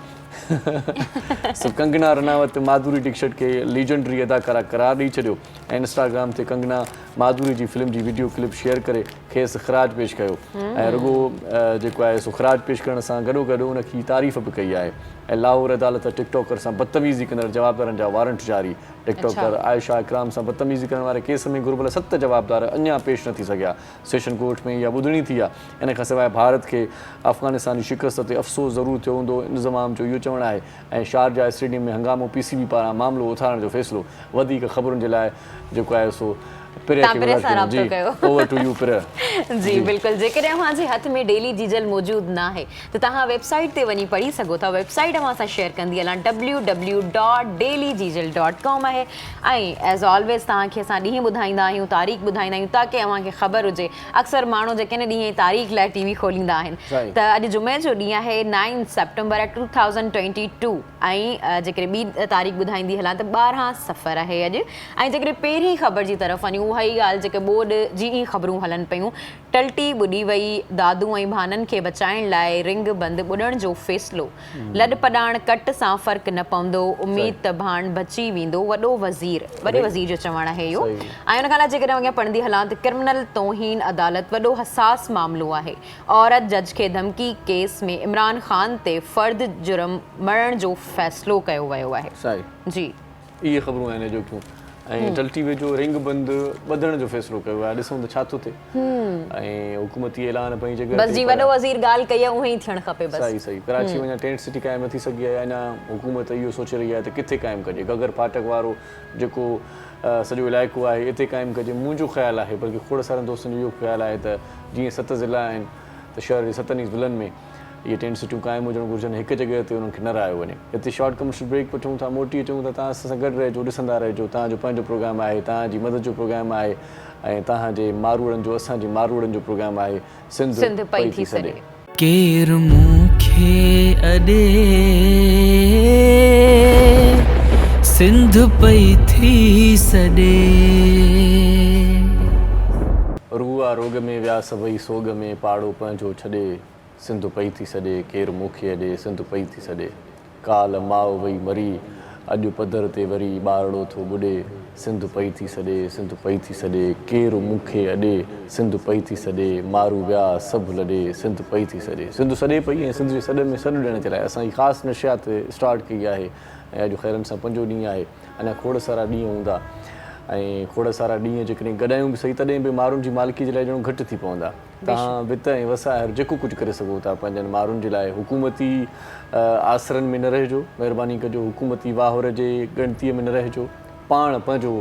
سو ڪنگنا رناوت ماڌوري ڊڪشٽ کي ليجنڊري اداڪارا قرار ڏئي ڇڏيو ۽ انسٽاگرام تي ڪنگنا ماڌوري جي فلم جي وڊيو ڪلپ شيئر ڪري کيس خراج پيش ڪيو ۽ رڳو جيڪو آهي سو خراج پيش ڪرڻ سان گڏوگڏ ان کي تعريف به ڪئي آهي ۽ لاهور عدالت ٽڪ ٽاڪر سان بدتميزي ڪندڙ جوابدارن جا وارنٽ جاري ٽڪ ٽاڪر عائشه اڪرام سان بدتميزي ڪرڻ واري ڪيس ۾ گهربل ست جوابدار اڃا پيش نه ٿي سگهيا سيشن ڪورٽ ۾ اها ٻڌڻي ٿي آهي. ان کان سواء ڀارت کي افغانستان جي شڪست تي افسوس ضرور ٿيو هوندو، انضمام جو اهو چوڻ آهي ۽ شارجا اسٽيڊيم ۾ هنگامو پي سي بي پاران معاملو اٿارڻ جو فيصلو. وڌيڪ خبرن جي لاء جيڪو آهي سو پريا تان کي پريا سان گذارش رابطو ڪيون. جي ڪيو. اوور ٽو يو پريا. جي بلڪل جيڪڏهن اوهان جي هٿ ۾ ڊيلي جيجل موجود ناهي ته توهان ويب سائيٽ تي وڃي پڙهي سگهو ٿا ويب سائيٽ اوهان سان شيئر ڪندي هلان W W dot daily Jijal dot com آهي ۽ ايز آلويز توهان کي اسان ڏينهن ٻڌائيندا آهيون تاريخ ٻڌائيندا آهيون تاڪه اوهان کي خبر هجي اڪثر ماڻهو جيڪي نه ڏينهن ۽ تاريخ لاء ٽي وي کوليندا آهن ته اڄ جمعي جو ڏينهن آهي نائن سيپٽمبر 2022 ۽ جيڪڏهن ٻي تاريخ ٻڌائيندي هلان ته 12 صفر آهي اڄ ۽ جيڪڏهن پهرين خبر جي طرف وڃون اها ئي ڳالهه جيڪي ٻوڏ جي ئي خبرون هلن پيون ٽلٽي ٻڏي وئي، دادو ۽ ڀانن کي بچائڻ لاء رنگ بند ٻڏڻ جو فيصلو، لڏ پڏاڻ ڪٽ سان فرق نه پوندو، اميد ته ڀاڻ بچي ويندو، وڏو وزير وڏي وزير جو چوڻ آهي اهو ۽ ان کان علاوه جيڪڏهن اڳيان پڙهندي هلان ته ڪرمنل توهين عدالت وڏو حساس معاملو آهي، عورت جج کي ڌمڪي ڪيس ۾ عمران خان تي فرد جرم مڙهڻ جو فيصلو ڪيو ويو آهي. جي. اهي خبرون آهن اڄوڪيون ۽ ٽلٽي ويجهو رنگ بند ٻڌڻ جو فيصلو ڪيو ويو آهي ڏسون ته ڇا ٿو ٿئي ۽ حڪومتي اعلان پنهنجي جڳهه بس تي جي پر وڏو وزير ڳالهه ڪئي آهي اونهي ئي ٿيڻ کپي بس. صحيح صحيح ڪراچي ۾ اڃا ٽينٽ سٽي قائم نه ٿي سگهي آهي اڃا حڪومت اهو سوچي رهي آهي ته ڪٿي قائم ڪجي گگر ڦاٽڪ وارو جيڪو سڄو علائقو آهي اتي قائم ڪجي منهنجو خيال آهي بلڪه کوڙ سارن دوستن جو اهو خيال آهي ته جيئن ست ضلعا آهن ته شهر جي ستن ئي ضلعن ۾ اهي ٽينٽ سٽيون قائم هجڻ گهرجن، هڪ جڳهه تي انهن کي نه رهايو وڃي. هتي شارٽ ڪمرشل بريڪ وٺون ٿا، موٽي اچون ٿا، توهان اسان سان گڏ رهجو، ڏسندا رهجو، توهان جو پنهنجو پروگرام آهي، توهان جي مدد جو پروگرام آهي ۽ توهان جي ماروئڙن جو اسان جي ماروئڙن جو پروگرام آهي، سنڌ سنڌ پئي پئي ٿي ٿي سڏي. سڏي. ڪير مون کي اڏي، سنڌ پئي ٿي سڏي. روح آ روڳ ۾ ويا سڀئي سوڳ ۾، پاڙو پنهنجو ڇڏي. سنڌ پئي ٿي سڏي، ڪير مون کي اڏي، سنڌ پئي ٿي سڏي. ڪالهه ماء وئي مري، اڄ پڌر تي وري ٻارڙو ٿو ٻڏي، سنڌ پئي ٿي سڏي، سنڌ پئي ٿي سڏي، ڪير مون کي اڏي، سنڌ پئي ٿي سڏي، مارو ويا سڀ لڏي، سنڌ پئي ٿي سڏي. سنڌ سڏي پئي ۽ سنڌ جي سڏ ۾ سڏ ڏيڻ جي لاء اسان هي خاص نشريات اسٽارٽ ڪئي آهي ۽ اڄ خيرن سان پنجون ڏينهن آهي. اڃا کوڙ سارا ڏينهن هوندا ۽ کوڙ سارا ڏينهن جيڪڏهن گڏايون به سهي تڏهن به مارون جي مالڪي جي لاء ڄڻو گهٽ ٿي پوندا. توهان وت ۽ وس آهر جيڪو ڪجهه ڪري سگهو ٿا پنهنجن مارون جي لاء حڪومتي آسرن ۾ نه رهجو، مهرباني ڪجو حڪومتي واهر جي ڳڻتيء ۾ نه رهجو، پاڻ پنهنجو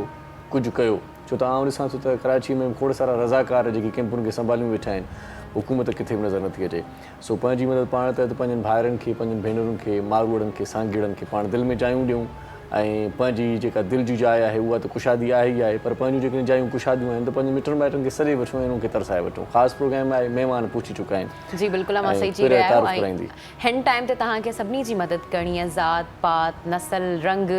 ڪجهه ڪيو ڇو ته آئون ڏسان ٿو ته ڪراچيء ۾ به کوڙ سارا رضاڪار جيڪي ڪئمپن کي سنڀاليون ويٺا آهن حڪومت ڪٿي به نظر نٿي اچي سو پنهنجي مدد پاڻ تحت پنهنجن ڀائرن کي پنهنجن ڀينرن کي ماروئڙن کي سانگيئڙن کي پاڻ دل ۾ جايون ڏيون ۽ پنهنجي جيڪا دل جي جاء آهي اها ته ڪشادي آهي ئي آهي پر پنهنجون جيڪڏهن جايون ڪشاديون آهن ته پنهنجن مٽن مائٽن کي سڏي وٺون ۽ انهن کي ترسائي وٺون. خاص پروگرام آهي مهمان پهچي چڪا آهن جي بلڪل اوهان ۽ صحيح چئي پرهه رهيا آهيو تعارف ۽ ڪرائيندي. هن ٽائيم تي توهان کي سڀني جي مدد ڪرڻي آهي ذات پات نسل رنگ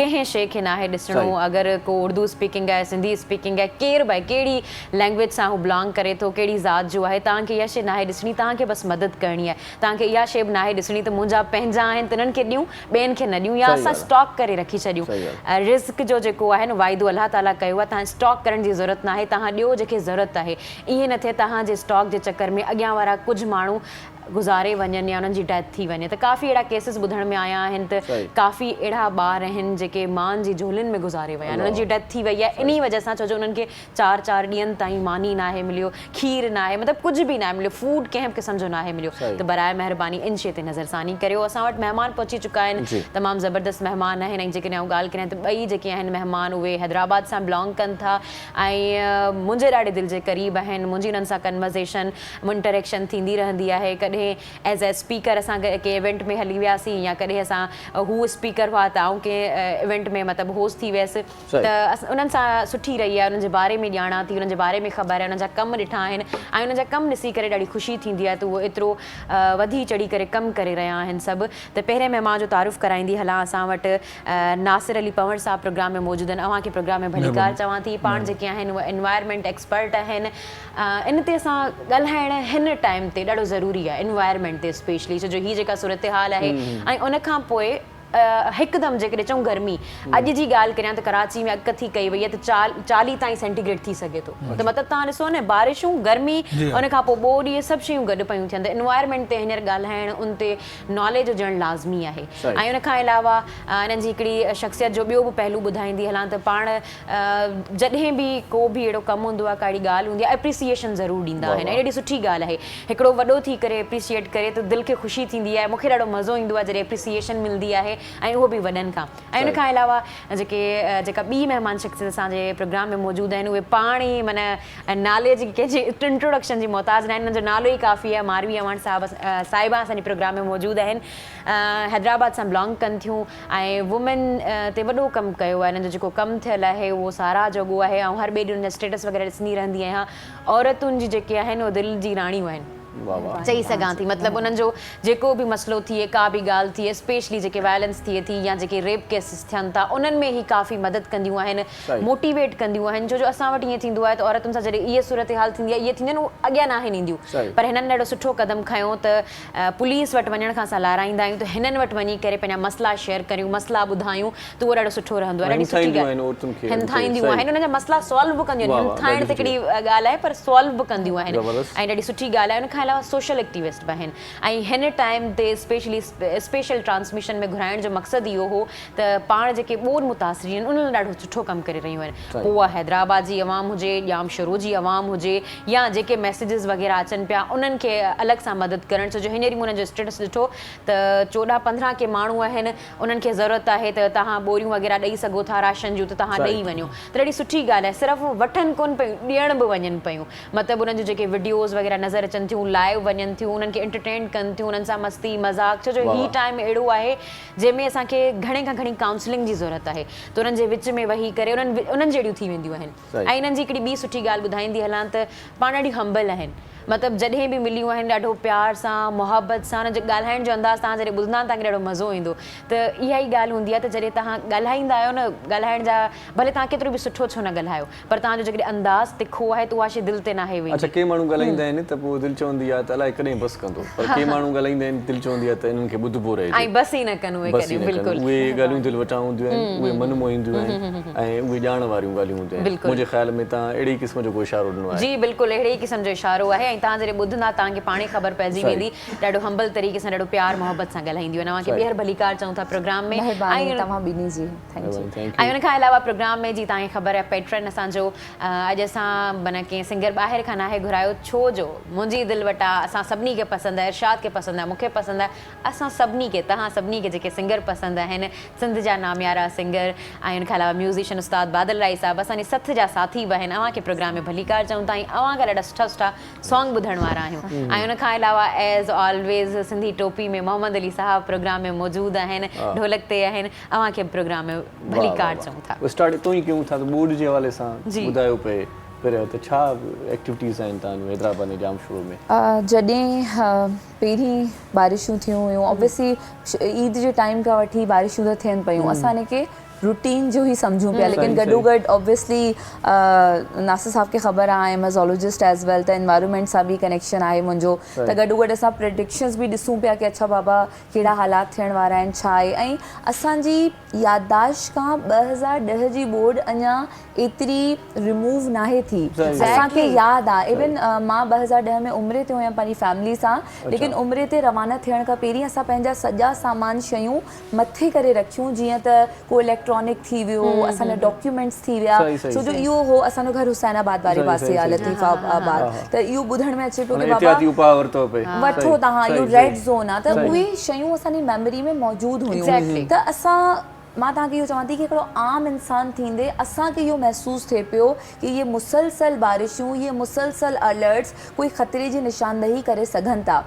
ڪنهن شيء کي ناهي ڏسڻو صحيح. اگر ڪو اردو اسپيڪنگ آهي سنڌي اسپيڪنگ آهي ڪير به آهي ڪهڙي لينگويج سان هو بلانگ ڪري ٿو ڪهڙي ذات جو آهي توهان کي اها شيء ناهي ڏسڻي توهان کي بس مدد ڪرڻي آهي توهان کي اها شيء به ناهي ڏسڻي ته منهنجا پنهنجا آهن ته انهن کي ڏيون ٻين کي نه ڏيون يا صحيح اسان ڳالهه آهي. اسٽاڪ ڪري رکي ڇڏيون. صحيح ڳالهه. رزق جو جيڪو آهي نه واعدو الله تعاليٰ ڪيو آهي توهان اسٽاڪ ڪرڻ جي ضرورت ناهي توهان ڏيو جنهن کي ضرورت آهي ائين نه ٿئي توهان جي اسٽاڪ جي چڪر ۾ اڳيان وارا ڪجهه ماڻهو گذاري وڃن يا انهن جي ڊيٿ ٿي وڃي ته ڪافي اهڙا ڪيسز ٻڌڻ ۾ آيا آهن ته صحيح. ڪافي اهڙا ٻار آهن جيڪي مان جي جهولين ۾ گذاري ويا آهن انهن الله جي ڊيٿ ٿي وئي آهي صحيح. انهي وجه سان ڇو جو انهن کي چار چار ڏينهن تائين ماني ناهي مليو، کير ناهي مطلب ڪجهه به ناهي مليو، فوڊ ڪنهن به قسم جو ناهي مليو ته براء مهرباني ان شيء تي نظر ثاني ڪريو. اسان وٽ مهمان پهچي چڪا آهن، تمام زبردست مهمان آهن ۽ جيڪڏهن آئون ڳالهه ڪريان ته ٻئي جيڪي آهن مهمان اهي حيدرآباد سان بلانگ ڪن ٿا ۽ منهنجي ڏاڍي دل جي قريب آهن، منهنجي انهن سان ڪنورزيشن، انٽريڪشن ٿيندي رهندي آهي، ڪڏهن ايز اي اسپيڪر اسان ڪنهن ايونٽ ۾ هلي وياسين يا ڪڏهن اسان هو اسپيڪر هئا ته آئون ڪنهن ايونٽ ۾ مطلب هوسٽ ٿي ويس. ته انهن سان سٺي رهي آهي انهن جي باري ۾ ڄاڻان ٿي انهن جي باري ۾ خبر آهي انهن جا ڪم ڏٺا آهن ۽ انهن جا ڪم ڏسي ڪري ڏاڍي خوشي ٿيندي آهي ته اهو ايترو وڌي چڙهي ڪري ڪم ڪري رهيا آهن سڀ ته پهرين مهمان جو تعارف ڪرائيندي هلان اسان وٽ ناصر علي پنهور صاحب پروگرام ۾ موجود آهن اوهان کي پروگرام ۾ ڀليڪار چوان ٿي پاڻ جيڪي آهن اهي انوائرمينٽ ايڪسپرٽ آهن ان تي اسان ڳالهائڻ هن ٽائيم تي ڏاڍو ضروري آهي انوائرمينٽ تي اسپيشلي ڇو جو هي جيڪا صورتحال آهي ۽ ان کان پوء هڪدم جيڪڏهن چئون گرمي اڄ جي ڳالهه ڪريان ته ڪراچي ۾ اڳڪٿي ڪئي وئي آهي ته 40 تائين سينٽي گريڊ ٿي سگهي ٿو ته مطلب توهان ڏسو نه بارشون گرمي ان کان پوء ٻوڏ اهي سڀ شيون گڏ پيون ٿين ته انوائرمينٽ تي هينئر ڳالهائڻ ان تي ناليج هجڻ لازمي آهي ۽ ان کان علاوه انهن جي هڪڙي شخصيت جو ٻيو به پهلو ٻڌائيندي هلان ته پاڻ جڏهن به ڪو به اهڙو ڪم هوندو آهي ڪا اهڙي ڳالهه هوندي آهي اپريسيئيشن ضرور ڏيندا آهن ۽ ڏاڍي سٺي ڳالهه آهي هڪڙو وڏو ٿي ڪري اپريشيئيٽ ڪري ته دل کي خوشي ٿيندي آهي مونکي ڏاڍو مزو ايندو آهي جڏهن اپريسيئيشن ملندي آهي. آهي ۽ اهو به وڏن کان ۽ ان کان علاوه جيڪي جيڪا ٻي مهمان شخصيت اسان جي پروگرام ۾ موجود آهن اهي پاڻ ئي معنيٰ نالي جي ڪنهن جي انٽروڊڪشن جي محتاج ناهن انهن جو نالو ئي ڪافي آهي ماروي اعواڻ صاحب صاحبه اسان جي پروگرام ۾ موجود آهن حيدرآباد سان بلانگ ڪن ٿيون ۽ وومين تي وڏو ڪم ڪيو آهي انهن جو جيڪو ڪم ٿيل آهي اهو ساراهه جوڳو آهي آئون هر ٻئي ڏينهن انهن جا اسٽيٽس وغيره ڏسندي رهندي آهيان عورتن جي جيڪي آهن اهي دل جي راڻيون آهن چئي سگهان ٿي مطلب انهن جو جيڪو به مسئلو ٿئي ڪا به ڳالهه ٿئي اسپيشلي جيڪي وائلنس ٿئي ٿي يا جيڪي ريپ ڪيسز ٿين ٿا انهن ۾ هي ڪافي مدد ڪنديون آهن موٽيويٽ ڪنديون آهن ڇو جو اسان وٽ ائين ٿيندو آهي ته عورتن سان جڏهن اهي صورتحال ٿيندي آهي اهي ٿينديون آهن اهي اڳيان ناهن اينديون پر هنن ڏاڍو سٺو قدم کنيو ته پوليس وٽ وڃڻ کان اسان لارائيندا آهيون ته هنن وٽ وڃي ڪري پنهنجا مسئلا شيئر ڪريون مسئلا ٻڌايون ته اهو ڏاڍو سٺو رهندو آهي ڏاڍي سٺي ڳالهه همٿائينديون آهن انهن جا مسئلا سالو به ڪنديون آهن همٿائڻ ته هڪڙي ڳالهه آهي پر سالو به ڪنديون آهن ۽ ڏاڍي سٺي ڳالهه آهي ان کان علاوه سوشل ايڪٽيوسٽ به آهن ۽ هن ٽائيم تي اسپيشلي اسپيشل ٽرانسميشن ۾ گهرائڻ جو مقصد اهو هو ته پاڻ جيڪي ٻوڏ متاثرين آهن انهن لاء ڏاڍو سٺو ڪم ڪري رهيون آهن پوء اها حيدرآباد جي عوام هجي ڄامشورو جي عوام هجي يا جيڪي ميسيجز وغيره اچن پيا انهن کي الڳ سان مدد ڪرڻ ڇو جو هينئر ئي مون انهن جو اسٽيٽس ڏٺو ته 14 15 ڪي ماڻهو آهن انهن کي ضرورت آهي ته توهان ٻوريون وغيره ڏئي سگهو ٿا راشن جون ته توهان ڏئي وڃو ته ڏاڍي سٺي ڳالهه آهي صرف وٺن ڪونه پيون ڏيڻ به وڃن پيون مطلب انهن جون جيڪي وڊيوز وغيره نظر اچن ٿيون لائيو وڃن ٿيون انهن کي انٽرٽين ڪن ٿيون انهن سان مستي مذاق ڇو جو هي ٽائيم اهڙو آهي جنهن ۾ اسان کي گهڻي کان گهڻي ڪائونسلنگ جي ضرورت آهي ته انهن جي وچ ۾ ويهي ڪري انهن انهن جهڙيون ٿي وينديون آهن ۽ انهن جي هڪڙي ٻي سٺي ڳالهه ٻڌائيندي هلان ته پاڻ ڏاڍيون همبل آهن مطلب جڏهن به مليون آهن ڏاڍو پيار سان محبت سان انهن جو ڳالهائڻ جو انداز توهان جڏهن ٻڌندا توهان کي ڏاڍو مزو ايندو ته اها ئي ڳالهه هوندي آهي ته جڏهن توهان ڳالهائيندا آهيو نه ڳالهائڻ جا ڀلي توهان ڪيترو به سٺو ڇو نه ڳالهايو پر توهان جو جيڪڏهن انداز تکو آهي ته اها شيء دل تي ناهي ويندي. اڇا ڪي ماڻهو ڳالهائيندا آهن ته پوء دل چوندي آهي ته الائي ڪڏهن بس ڪندو پر ڪي ماڻهو ڳالهائيندا آهن دل چوندي آهي ته انهن کي ٻڌبو رهجي. ۽ بس ئي نه ڪن اهي بس ئي ڪڏهن نه ڪن بلڪل. اهي ڳالهيون دل وٽان هونديون آهن اهي من موهينديون آهن ۽ اهي ڄاڻ واريون ڳالهيون هونديون آهن. بلڪل. منهنجي خيال ۾ توهان اهڙي ئي قسم جو ڪو اشارو ڏنو آهي. جي بلڪل اهڙي ئي قسم جو اشارو آهي ۽ توهان جڏهن ٻڌندا توهان کي پاڻ ئي خبر پئجي ويندي ڏاڍو همبل طريقي سان ڏاڍو پيار محبت سان ڳالهائينديون آهن. اوهان کي ٻيهر ڀليڪار چئون ٿا پروگرام ۾. مهرباني توهان ٻنهي جي. ۽ ان کان علاوه پروگرام ۾ جي توهان کي خبر آهي پيٽرن اسان جو اڄ اسان معنيٰ ڪنهن سنگر ٻاهر کان ناهي گهرايو ڇو جو منهنجي دل وٽ آ اسان سڀني کي پسند آهي ارشاد کي پسند آهي مون کي پسند آهي اسان سڀني کي توهان سڀني کي جيڪي سنگر پسند آهن سنڌ جا ناميارا سنگر ۽ ان کان علاوه ميوزيشن استاد بادل رائي صاحب اسان جي سٿ جا ساٿي به آهن اوهان کي پروگرام ۾ ڀليڪار چئون ٿا ۽ اوهان کان ڏاڍا سٺا سٺا سانگ ٻڌڻ وارا آهيون ۽ ان کان علاوه ايز آلويز سنڌي ٽوپي ۾ محمد علي صاحب پروگرام ۾ موجود آهن ڍولڪ تي آهن اوهان کي به پروگرام ۾ ڀليڪار چئون ٿا. اسٽارٽ اتو ئي ڪيون ٿا ته ٻوڏ جي حوالي سان ٻڌايو پئي پهريان ته ڇا ايڪٽيوٽيز آهن توهان جون حيدرآباد ۽ ڄامشورو ۾. جڏهن پهرين بارشون ٿيون هيون اوبويسلي عيد جي ٽائيم کان وٺي بارشون ته ٿين پيون اسان ان کي روٽين جو ئي سمجهون پيا ليڪن گڏو گڏ اوبويسلي ناصر صاحب کي خبر آهي I am a zoologist as well ته انوائرمينٽ سان به ڪنيڪشن آهي منهنجو ته گڏو گڏ اسان پريڊڪشنز به ڏسون پيا ڪي اڇا بابا ڪهڙا حالات ٿيڻ وارا آهن ڇا آهي ۽ اسان جي يادداشت کان 2010 جي ٻوڏ اڃا ايتري ريموو ناهي ٿي اسان کي ياد آ ايون مان 2010 ۾ عمري تي هيم پنهنجي فيملي سان ليڪن عمري تي روانا ٿيڻ کان پهرين اسان پنهنجا سڄا سامان شيون مٿي ڪري رکيون جيئن ته ڪو اليڪٽرانڪ ٿي ويو اسان جا ڊاڪيومينٽس ٿي ويا ڇو جو اهو هو اسان جو گهر حسين آباد واري پاسي آ لطيف آباد ته اهو ٻڌڻ ۾ اچي پيو ڪي بابا وٺو توهان اهو ريڊ زون آ ته اهي شيون اسان جي ميموري ۾ موجود هيون ته اسان مان توهان کي اهو چوان ٿي ڪي هڪڙو عام انسان ٿيندي اسان کي اهو محسوس ٿئي پيو ڪي اهي مسلسل بارشون اهي مسلسل الرٽس ڪوئي خطري جي نشاندهي ڪري سگهن ٿا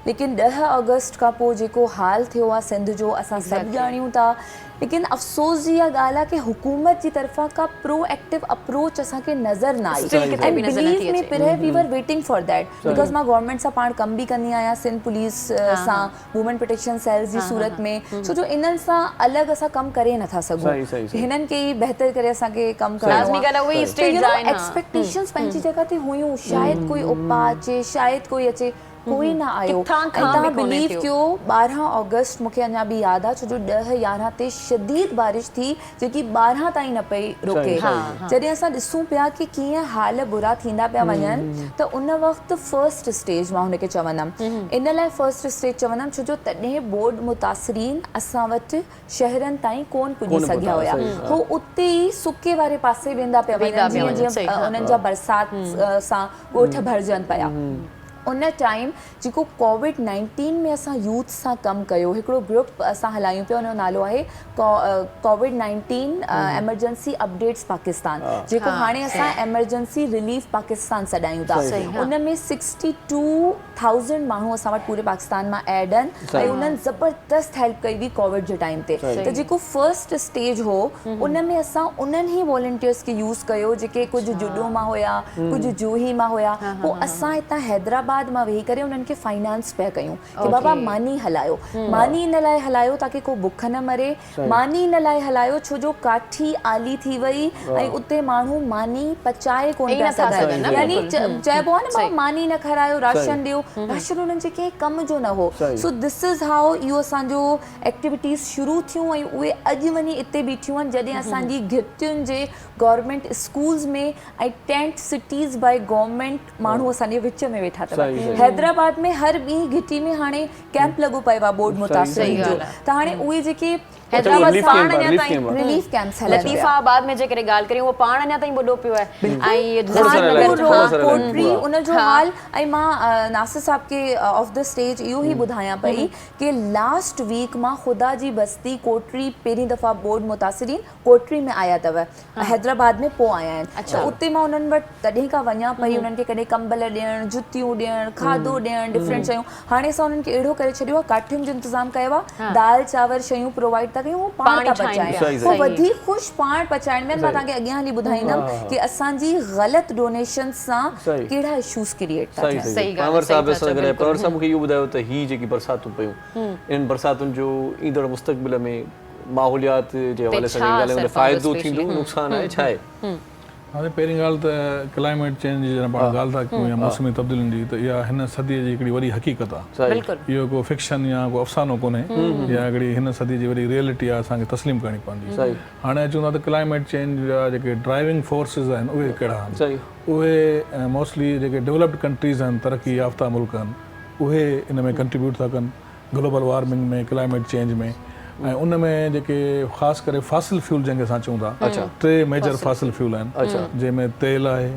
ليڪن 10 آگسٽ کان پوء جيڪو حال ٿيو آ سنڌ جو اسان سڀ ڄاڻيون ٿا ليڪن افسوس جي اها ڳالهه آ ڪي حڪومت جي طرفان ڪا پرو ايڪٽو اپروچ اسان کي نظر نه آئي and blue me Parha we were waiting for that because مان گورنمينٽ سان پاڻ ڪم به ڪندي آهيان سنڌ پوليس سان وومين پروٽيڪشن سيلز جي صورت ۾ ڇو جو انهن سان الڳ اسان ڪم ڪري نٿا سگهون هنن کي ئي بهتر ڪري اسان کي ڪم ڪرڻو آ ته يو نو ايڪسپيڪٽيشنز پنهنجي جڳهه تي هيون شايد ڪوئي اپاء اچي شايد ڪوئي اچي ڪوئي نه آيو ۽ توهان بليو ڪيو 12 آگسٽ مون کي اڃا به ياد آ ڇو جو 10 11 تي شديد بارش ٿي جيڪي 12 تائين نه پئي رڪي جڏهن اسان ڏسون پيا ڪي ڪيئن حال برا ٿيندا پيا وڃن ته ان وقت فرسٽ اسٽيج مان هن کي چوندم ان لاء فرسٽ اسٽيج چوندم ڇو جو تڏهن ٻوڏ متاثرين اسان وٽ شهرن تائين ڪون پڄي سگهيا هيا هو اتي ئي سڪي واري پاسي ويندا پيا وڃن جيئن جيئن انهن جا برسات سان ڳوٺ ڀرجن پيا. ان ٽائيم جيڪو ڪووڊ 19 ۾ اسان يوٿ سان ڪم ڪيو هڪڙو گروپ اسان هلايون پيا ان جو نالو آهي ڪووڊ 19 ايمرجنسي اپڊيٽس پاڪستان جيڪو هاڻي اسان ايمرجنسي رليف پاڪستان سڏايون ٿا ان ۾ 62000 ماڻهو اسان وٽ پوري پاڪستان مان ايڊ آهن ۽ انهن زبردست هيلپ ڪئي هئي ڪووڊ جي ٽائيم تي ته جيڪو فرسٽ اسٽيج هو ان ۾ اسان انهن ئي والنٽيئرس کي يوز ڪيو جيڪي ڪجهه جڏو مان هيا ڪجهه جوهي مان هيا پوء اسان هتان حيدرآباد مان ويهي ڪري انهن کي فائنانس پيا ڪيون ڪي بابا ماني هلايو ماني ان لاء هلايو تاڪي ڪو بک نه مري ماني ان لاء هلايو ڇو جو ڪاٺي آلي ٿي وئي ۽ اتي ماڻهو ماني پچائي ڪونه پيا سگهن يعني چئبو آهي نه بابا ماني نه کارايو راشن ڏيو راشن انهن جي ڪنهن ڪم جو نه هو سو دس از هائو اهو اسان جو ايڪٽيوٽيز شروع ٿيون ۽ اهي اڄ وڃي اتي بيٺيون آهن جڏهن اسان جي گهٽين جي government schools ۾ ۽ tent cities by government ماڻهو اسان جي وچ ۾ ويٺا اٿو. حيدرآباد ۾ هر ٻي گهٽي ۾ هاڻي ڪيمپ لڳو پيو آهي ٻوڏ متاثرين جو ته هاڻي اهي جيڪي حيدرآباد پاڻ اڃا تائين رليف ڪيمپس هلن پيا. لطيف آباد ۾ جيڪڏهن ڳالهه ڪريون اهو پاڻ اڃا تائين ٻڏو پيو آهي ۽ خانپور روڊ ڪوٽڙي ان جو حال ۽ مان ناصر صاحب کي آف the stage اهو ئي ٻڌايان پئي ڪي لاسٽ ويڪ مان خدا جي بستي ڪوٽڙي پهرين دفعا ٻوڏ متاثرين ڪوٽڙي ۾ آيا اٿو حيدرآباد ۾ پوء آيا آهن ته اتي مان انهن وٽ تڏهن کان وڃان پئي انهن کي ڪڏهن ڪمبل ڏيڻ جتيون ڏيڻ کاڌو ڏيڻ ڊفرنٽ شيون هاڻي اسان انهن کي اهڙو ڪري ڇڏيو آهي ڪاٺين جو انتظام ڪيو آهي دال چانور شيون پرووائيڊ ٿا ڪيون هو پاڻ ٿا پچائين هو وڌيڪ خوش پاڻ پچائڻ ۾ آهن مان توهان کي اڳيان هلي ٻڌائيندم ڪي اسان جي غلط ڊونيشن سان ڪهڙا اشوز ڪريئيٽ ٿا ٿين. پنهور صاحب سان ڳالهايو پنهور صاحب مون کي اهو ٻڌايو ته هي جيڪي برساتون پيون انهن برساتن جو ايندڙ مستقبل ۾ ماحوليات جي حوالي سان جيڪڏهن ڳالهايون ته فائدو ٿيندو نقصان آهي ڇا آهي؟ هاڻي پهرين ڳالهه ته ڪلائميٽ چينج جي جڏهن پاڻ ڳالهه ٿا ڪيون يا موسمي تبديلين جي ته اها هن صديء جي هڪڙي وڏي حقيقت آهي. اهو ڪو فڪشن يا ڪو افسانو ڪونهي اها هڪڙي هن صديء جي وڏي ريئلٽي آهي اسان کي تسليم ڪرڻي پوندي. هاڻي اچون ٿا ته ڪلائميٽ چينج جا جيڪي ڊرائيونگ فورسز آهن اهي ڪهڙا آهن. اهي موسٽلي جيڪي ڊولپڊ ڪنٽريز آهن ترقي يافته ملڪ آهن اهي ان ۾ ڪنٽريبيوٽ ٿا ڪن. گلوبل وارمنگ ۾ ڪلائميٽ چينج ۾ ۽ ان ۾ جيڪي خاص ڪري فاسل فيول جنهن کي اسان چئون ٿا ٽي ميجر فاسل فيول آهن جنهن ۾ تيل آهي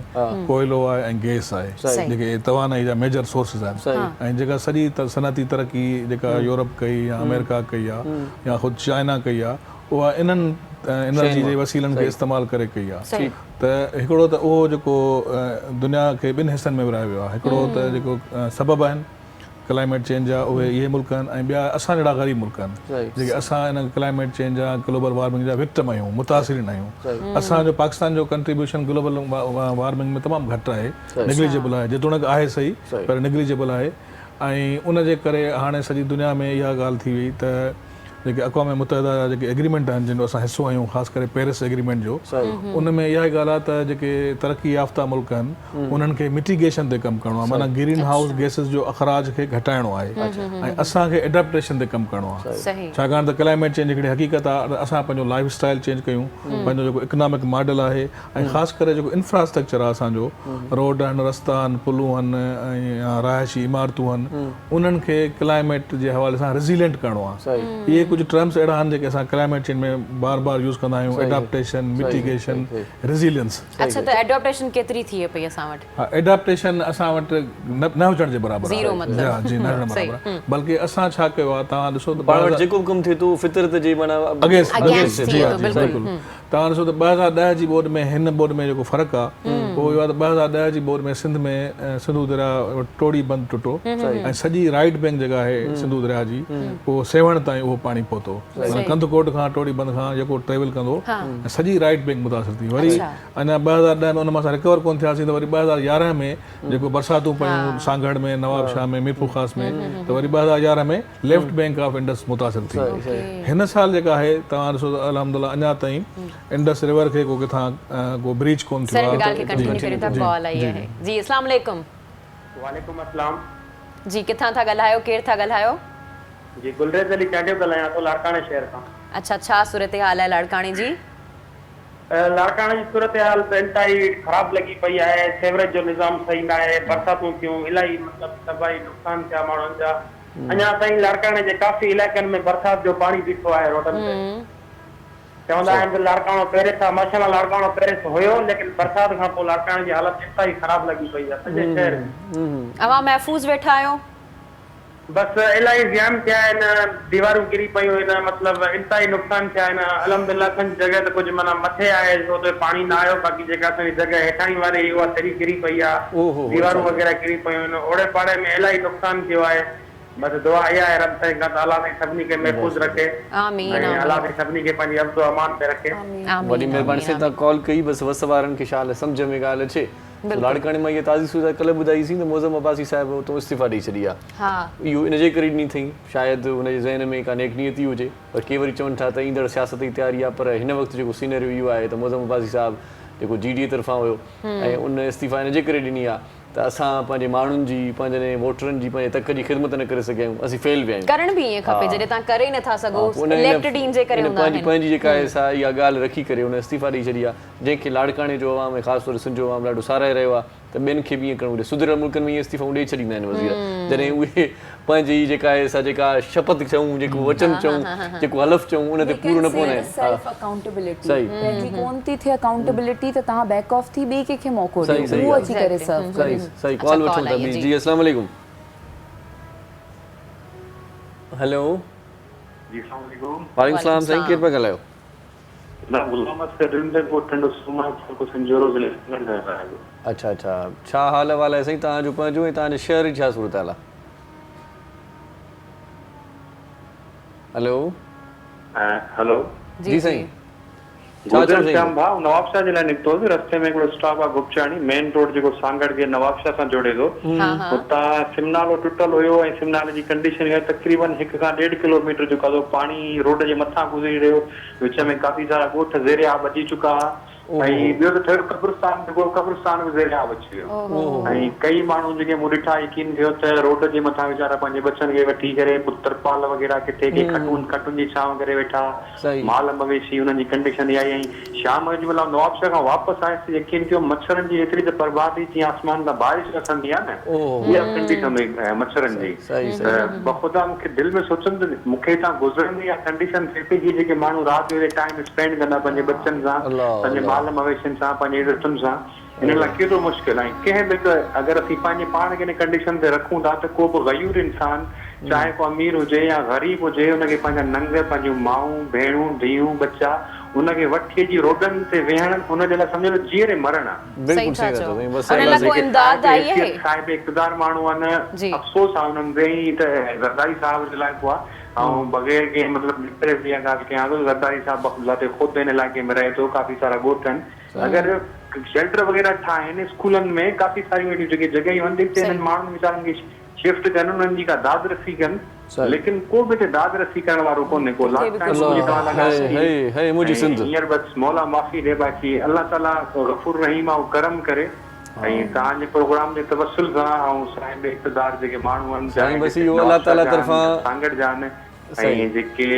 ڪوئلو آهي ۽ گئس آهي جيڪي توانائي جا ميجر سورسز آهن ۽ جيڪا سڄي صنعتي ترقي جيڪا يورپ ڪئي يا آمريڪا ڪئي آهي يا خود چائنا ڪئي آهي اها انهن انرجي جي وسيلن کي استعمال ڪري ڪئي آهي ته هڪڙو ته اهو جيڪو دنيا کي ٻن حصن ۾ ورهايو ويو آهي هڪڙو ته جيڪو سبب آهن ڪلائميٽ چينج جا اهي اهي ملڪ آهن ۽ ٻيا اسان جهڙا غريب ملڪ آهن جيڪي اسان ان ڪلائميٽ چينج جا گلوبل وارمنگ جا وڪٽم آهيون متاثرين آهيون اسان جو پاڪستان جو ڪنٽريبيوشن گلوبل وارمنگ ۾ تمام گهٽ آهي نگليجبل آهي جيتوڻيڪ آهي صحيح پر نگليجبل آهي ۽ ان جي ڪري هاڻي سڄي دنيا ۾ اها ڳالهه ٿي وئي ته جيڪي اقوام متحده جا جيڪي ايگريمينٽ آهن جن جو اسان حصو آهيون خاص ڪري پيرس ايگريمينٽ جو ان ۾ اها ئي ڳالهه آهي ته جيڪي ترقي يافته ملڪ آهن انهن کي مٽيگيشن تي ڪم ڪرڻو آهي معنيٰ گرين هائوس گيسز جو اخراج کي گهٽائڻو آهي ۽ اسان کي ايڊاپٽيشن تي ڪم ڪرڻو آهي ڇاڪاڻ ته ڪلائميٽ چينج هڪڙي حقيقت آهي اسان پنهنجو لائف اسٽائل چينج ڪيون پنهنجو جيڪو اڪنامڪ ماڊل آهي ۽ خاص ڪري جيڪو انفراسٽرڪچر آهي اسان جو روڊ آهن رستا آهن پلون آهن ۽ رهائشي عمارتون آهن انهن کي ڪلائميٽ جي حوالي سان ريزيلينٽ ڪرڻو آهي. اهي ڪجهه ٽرمس اهڙا آهن جيڪي اسان ڪلائميٽ چينج ۾ بار بار يوز ڪندا آهيون ايڊاپٽيشن، مٽيگيشن، ريزيلينس. اڇا ته ايڊاپٽيشن ڪيتري ٿئي پئي اسان وٽ؟ ها ايڊاپٽيشن اسان وٽ نه هجڻ جي برابر آهي. زيرو مطلب. جي نه هجڻ برابر آهي بلڪه اسان ڇا ڪيو آهي توهان ڏسو ته پاڻ وٽ جيڪو به ڪم ٿئي ٿو فطرت جي معنيٰ اگينسٽ ٿئي ٿو بلڪل. توهان ڏسو ته 2010 جي ٻوڏ ۾ هن ٻوڏ ۾ جيڪو فرق آ اهو اهو آ ته 2010 جي ٻوڏ ۾ سنڌ ۾ سنڌو درياء وٽ ٽوڙي بند ٽٽو ۽ سڄي رائيٽ بينڪ جيڪا آهي سنڌو درياء جي اهو سيوهڻ تائين اهو پاڻي پهتو معنيٰ ڪنڌڪوٽ کان ٽوڙي بند کان جيڪو ٽريول ڪندو ۽ سڄي رائيٽ بينڪ متاثر ٿي وري اڃا 2010 ۾ ان مان اسان رڪور ڪونه ٿياسين ته وري 2011 ۾ جيڪو برساتون پيون سانگهڙ ۾ نوابشاهه ۾ ميرپورخاص ۾ ته وري 2011 ۾ ليفٽ بينڪ آف انڊس متاثر ٿي. هن سال جيڪا آهي توهان ڏسو ته الحمدلله اڃا تائين انڊس ريور کي ڪو ڪٿان ڪو بريچ ڪون ٿيو سر هن ڳالهه کي ڪنٽينيو ڪريون ٿا ڪال آئي آهي جي اسلام عليڪم. وعليڪم السلام. جي ڪٿان ٿا ڳالهايو ڪير ٿا ڳالهايو. جي گلريز علي چانڊيو ڳالهايان ٿو لاڙڪاڻي شهر کان. اڇا ڇا صورتحال آهي لاڙڪاڻي جي. لاڙڪاڻي جي صورتحال ته انتهائي خراب لڳي پئي آهي، سيوريج جو نظام صحيح ناهي، برساتون ٿيون، الاهي مطلب تباهي نقصان ٿيا ماڻهن جا، اڃا تائين لاڙڪاڻي جي ڪافي علائقن ۾ برسات جو پاڻي بيٺو آهي روڊن تي. چوندا آهن ته لاڙڪاڻو پيرس آ ماشاءالله لاڙڪاڻو پيرس هيو ليڪن برسات کان پوء لاڙڪاڻي جي حالت انتهائي خراب لڳي پئي آ سڄي شهر جي. اوهان محفوظ ويٺا آهيو؟ بس الاهي زيان ٿيا آهن ديوارون ڪري پيون آهن مطلب انتهائي نقصان ٿيا آهن الحمدلله اسان جي جڳهه ته ڪجهه معنيٰ مٿي آهي سو اتي پاڻي نه آيو باقي جيڪا اسان جي جڳهه هيٺاهين واري هئي اها سڄي ڪري پئي آ ديوارون وغيره ڪري پيون آهن اوڙي پاڙي ۾ الاهي نقصان ٿيو آهي بس دعا اها آهي رب سائين کان ته الله سائين سڀني کي محفوظ رکي ۽ الله سائين سڀني کي پنهنجي حفظ و امان ۾ رکي. وڏي مهرباني سائين توهان ڪال ڪئي بس وس وارن کي شال سمجهه ۾ ڳالهه اچي سو لاڙڪاڻي مان اها تازي صورتحال ڪلهه ٻڌائي سين ته معظم عباسي صاحب اتون استعيفا ڏئي ڇڏي آ اهو ان جي ڪري ڏني اٿئين شايد هن جي ذهن ۾ ڪا نيڪ نيتي هجي پر ڪي وري چون ٿا ته ايندڙ سياست جي تياري آ پر هن وقت جيڪو سينريو اهو آهي ته معظم عباسي صاحب جيڪو جي ڊي اي طرفان هيو ۽ ان استعيفا ان جي ڪري ڏني آ ته اسان پنهنجي ماڻهن جي، پنهنجن ووٽرن جي، پنهنجي تڪ جي خدمت نه ڪري سگهيا آهيون، اسين فيل ويا آهيون. ڪرڻ به ائين کپي جڏهن توهان ڪري ئي نٿا سگهو، اليڪٽڊ ئي ان جي ڪري هوندا آهن. پنهنجي جيڪا آهي سا اها ڳالهه رکي ڪري ان استعيفا ڏئي ڇڏي آهي، جنهن کي لاڙڪاڻي جو عوام ۽ خاص طور سنڌ جو عوام ڏاڍو ساراهي رهيو آهي ته ٻين کي به ائين ڪرڻ گهرجي. سڌريل ملڪن ۾ ائين استعيفائون ڏئي ڇڏيندا آهن وزير جڏهن اهي پنهنجي ئي جيڪا آهي سا جيڪا شپٿ چئون، جيڪو وچن چئون، جيڪو حلف چئون ان تي پورو نه پوندا آهن. سيلف اڪائونٽيبلٽي پنهنجي ڪون ٿي ٿئي اڪائونٽيبلٽي ته توهان بيڪ آف ٿي ٻئي ڪنهن کي موقعو ڏيو اهو اچي ڪري سرو ڪري. صحيح ڪال وٺون ٿا ٻي جي اسلام عليڪم هيلو جي اسلام عليڪم. وعليڪم السلام سائين ڪير پيا ڳالهايو. جناب غلام اصغر رند ڳوٺ ٽنڊو سومار تعلقو سنجهورو ضلعي سانگهڙ مان ڳالهايان ٿو. اڇا اڇا ڇا حال احوال آهي سائين توهان جو پنهنجو ۽ توهان جي شهر جي ڇا صورتحال آهي. هيلو. هيلو. جي سائين ڇا چئو گذريل سائين. شام ڀاء نوابشاهه جي لاء نڪتو هوس رستي ۾ هڪڙو اسٽاپ آ گپچاڻي مين روڊ جيڪو سانگهڙ کي نوابشاهه سان جوڙي ٿو اتان سم نالو ٽٽل هيو ۽ سم نالي جي ڪنڊيشن اها تقريبن هڪ کان ڏيڍ ڪلو ميٽر جيڪو آ سو پاڻي روڊ جي مٿان گذري رهيو وچ ۾ ڪافي سارا ڳوٺ زير آب اچي چڪا ها ۽ ٻيو ته ٺهيو قبرستان جيڪو قبرستان به زير آب اچي ويو ۽ ڪئي ماڻهو جيڪي مون ڏٺا يقين ڪيو ته روڊ جي مٿان ويچارا پنهنجي ٻچن کي وٺي ڪري پوء ترپال وغيره ڪٿي ڪي کٽون کٽن جي ڇانو ڪري ويٺا مال مويشي انهن جي ڪنڊيشن اها ئي ۽ شام جو جنهن مهل آئون نوابشاهه کان واپس آيس ته يقين ڪيو مڇرن جي ايتري ته بربادي جيئن آسمان تان بارش وسندي آهي نه اها ڪنڊيشن هئي مڇرن جي ته بخدا مون کي دل ۾ سوچيم ته مون کي هتان گذرندي اها ڪنڊيشن ٿئي پئي هي جيڪي ماڻهو رات جو هتي ٽائيم اسپينڊ ڪندا پنهنجي ٻچن سان پنهنجي مال مويشين سان پنهنجي عزتن سان انهن لاء ڪيترو مشڪل آهي ڪنهن به هڪ اگر اسين پنهنجي پاڻ کي ان ڪنڊيشن تي رکون ٿا ته ڪو به غيور انسان چاهي ڪو امير هجي يا غريب هجي ان کي پنهنجا ننگ پنهنجون مائون ڀيڻون ڌيئون ٻچا ان کي وٺي اچي روڊن تي ويهڻ ان جي لاء سمجهو ته جيئري مرڻ آهي. صحيح بلڪل ٿا صحيح ٿا چئو چئو سائين بس ان صحيح لاء ڪو جيڪي امداد صاحب آئي آهي؟ حيثيت صاحب اقتدار ماڻهو آهن افسوس آهي انهن تي ۽ ته زرداري صاحب جو علائقو آهي آئون بغير ڪنهن مطلب ڊفرنس جي اها ڳالهه ڪيان ٿو زرداري صاحب بذات خود هن علائقي ۾ رهي ٿو ڪافي سارا ڳوٺ آهن اگر شيلٽر وغيره ٺاهن اسڪولن ۾ ڪافي ساريون اهڙيون جيڪي جڳهيون آهن جتي هنن ماڻهن ويچارن کي شفٽ ڪن انهن جي ڪا داد رسي ڪن ليڪن ڪو به هتي داد رسي ڪرڻ وارو ڪونهي ڪو لاسٽ ٽائيم منهنجي توهان سان ڳالهه ٿي ۽ هينئر بس مولا معافي ڏي باقي الله تعالي غفور رحيم آ هو ڪرم ڪري ۽ توهان جي پروگرام جي توسل سان ۽ صاحب اقتدار جيڪي ماڻهو آهن چاهي ڊسٽرڪٽ نوابشاهه جا آهن سانگهڙ جا آهن ۽ جيڪي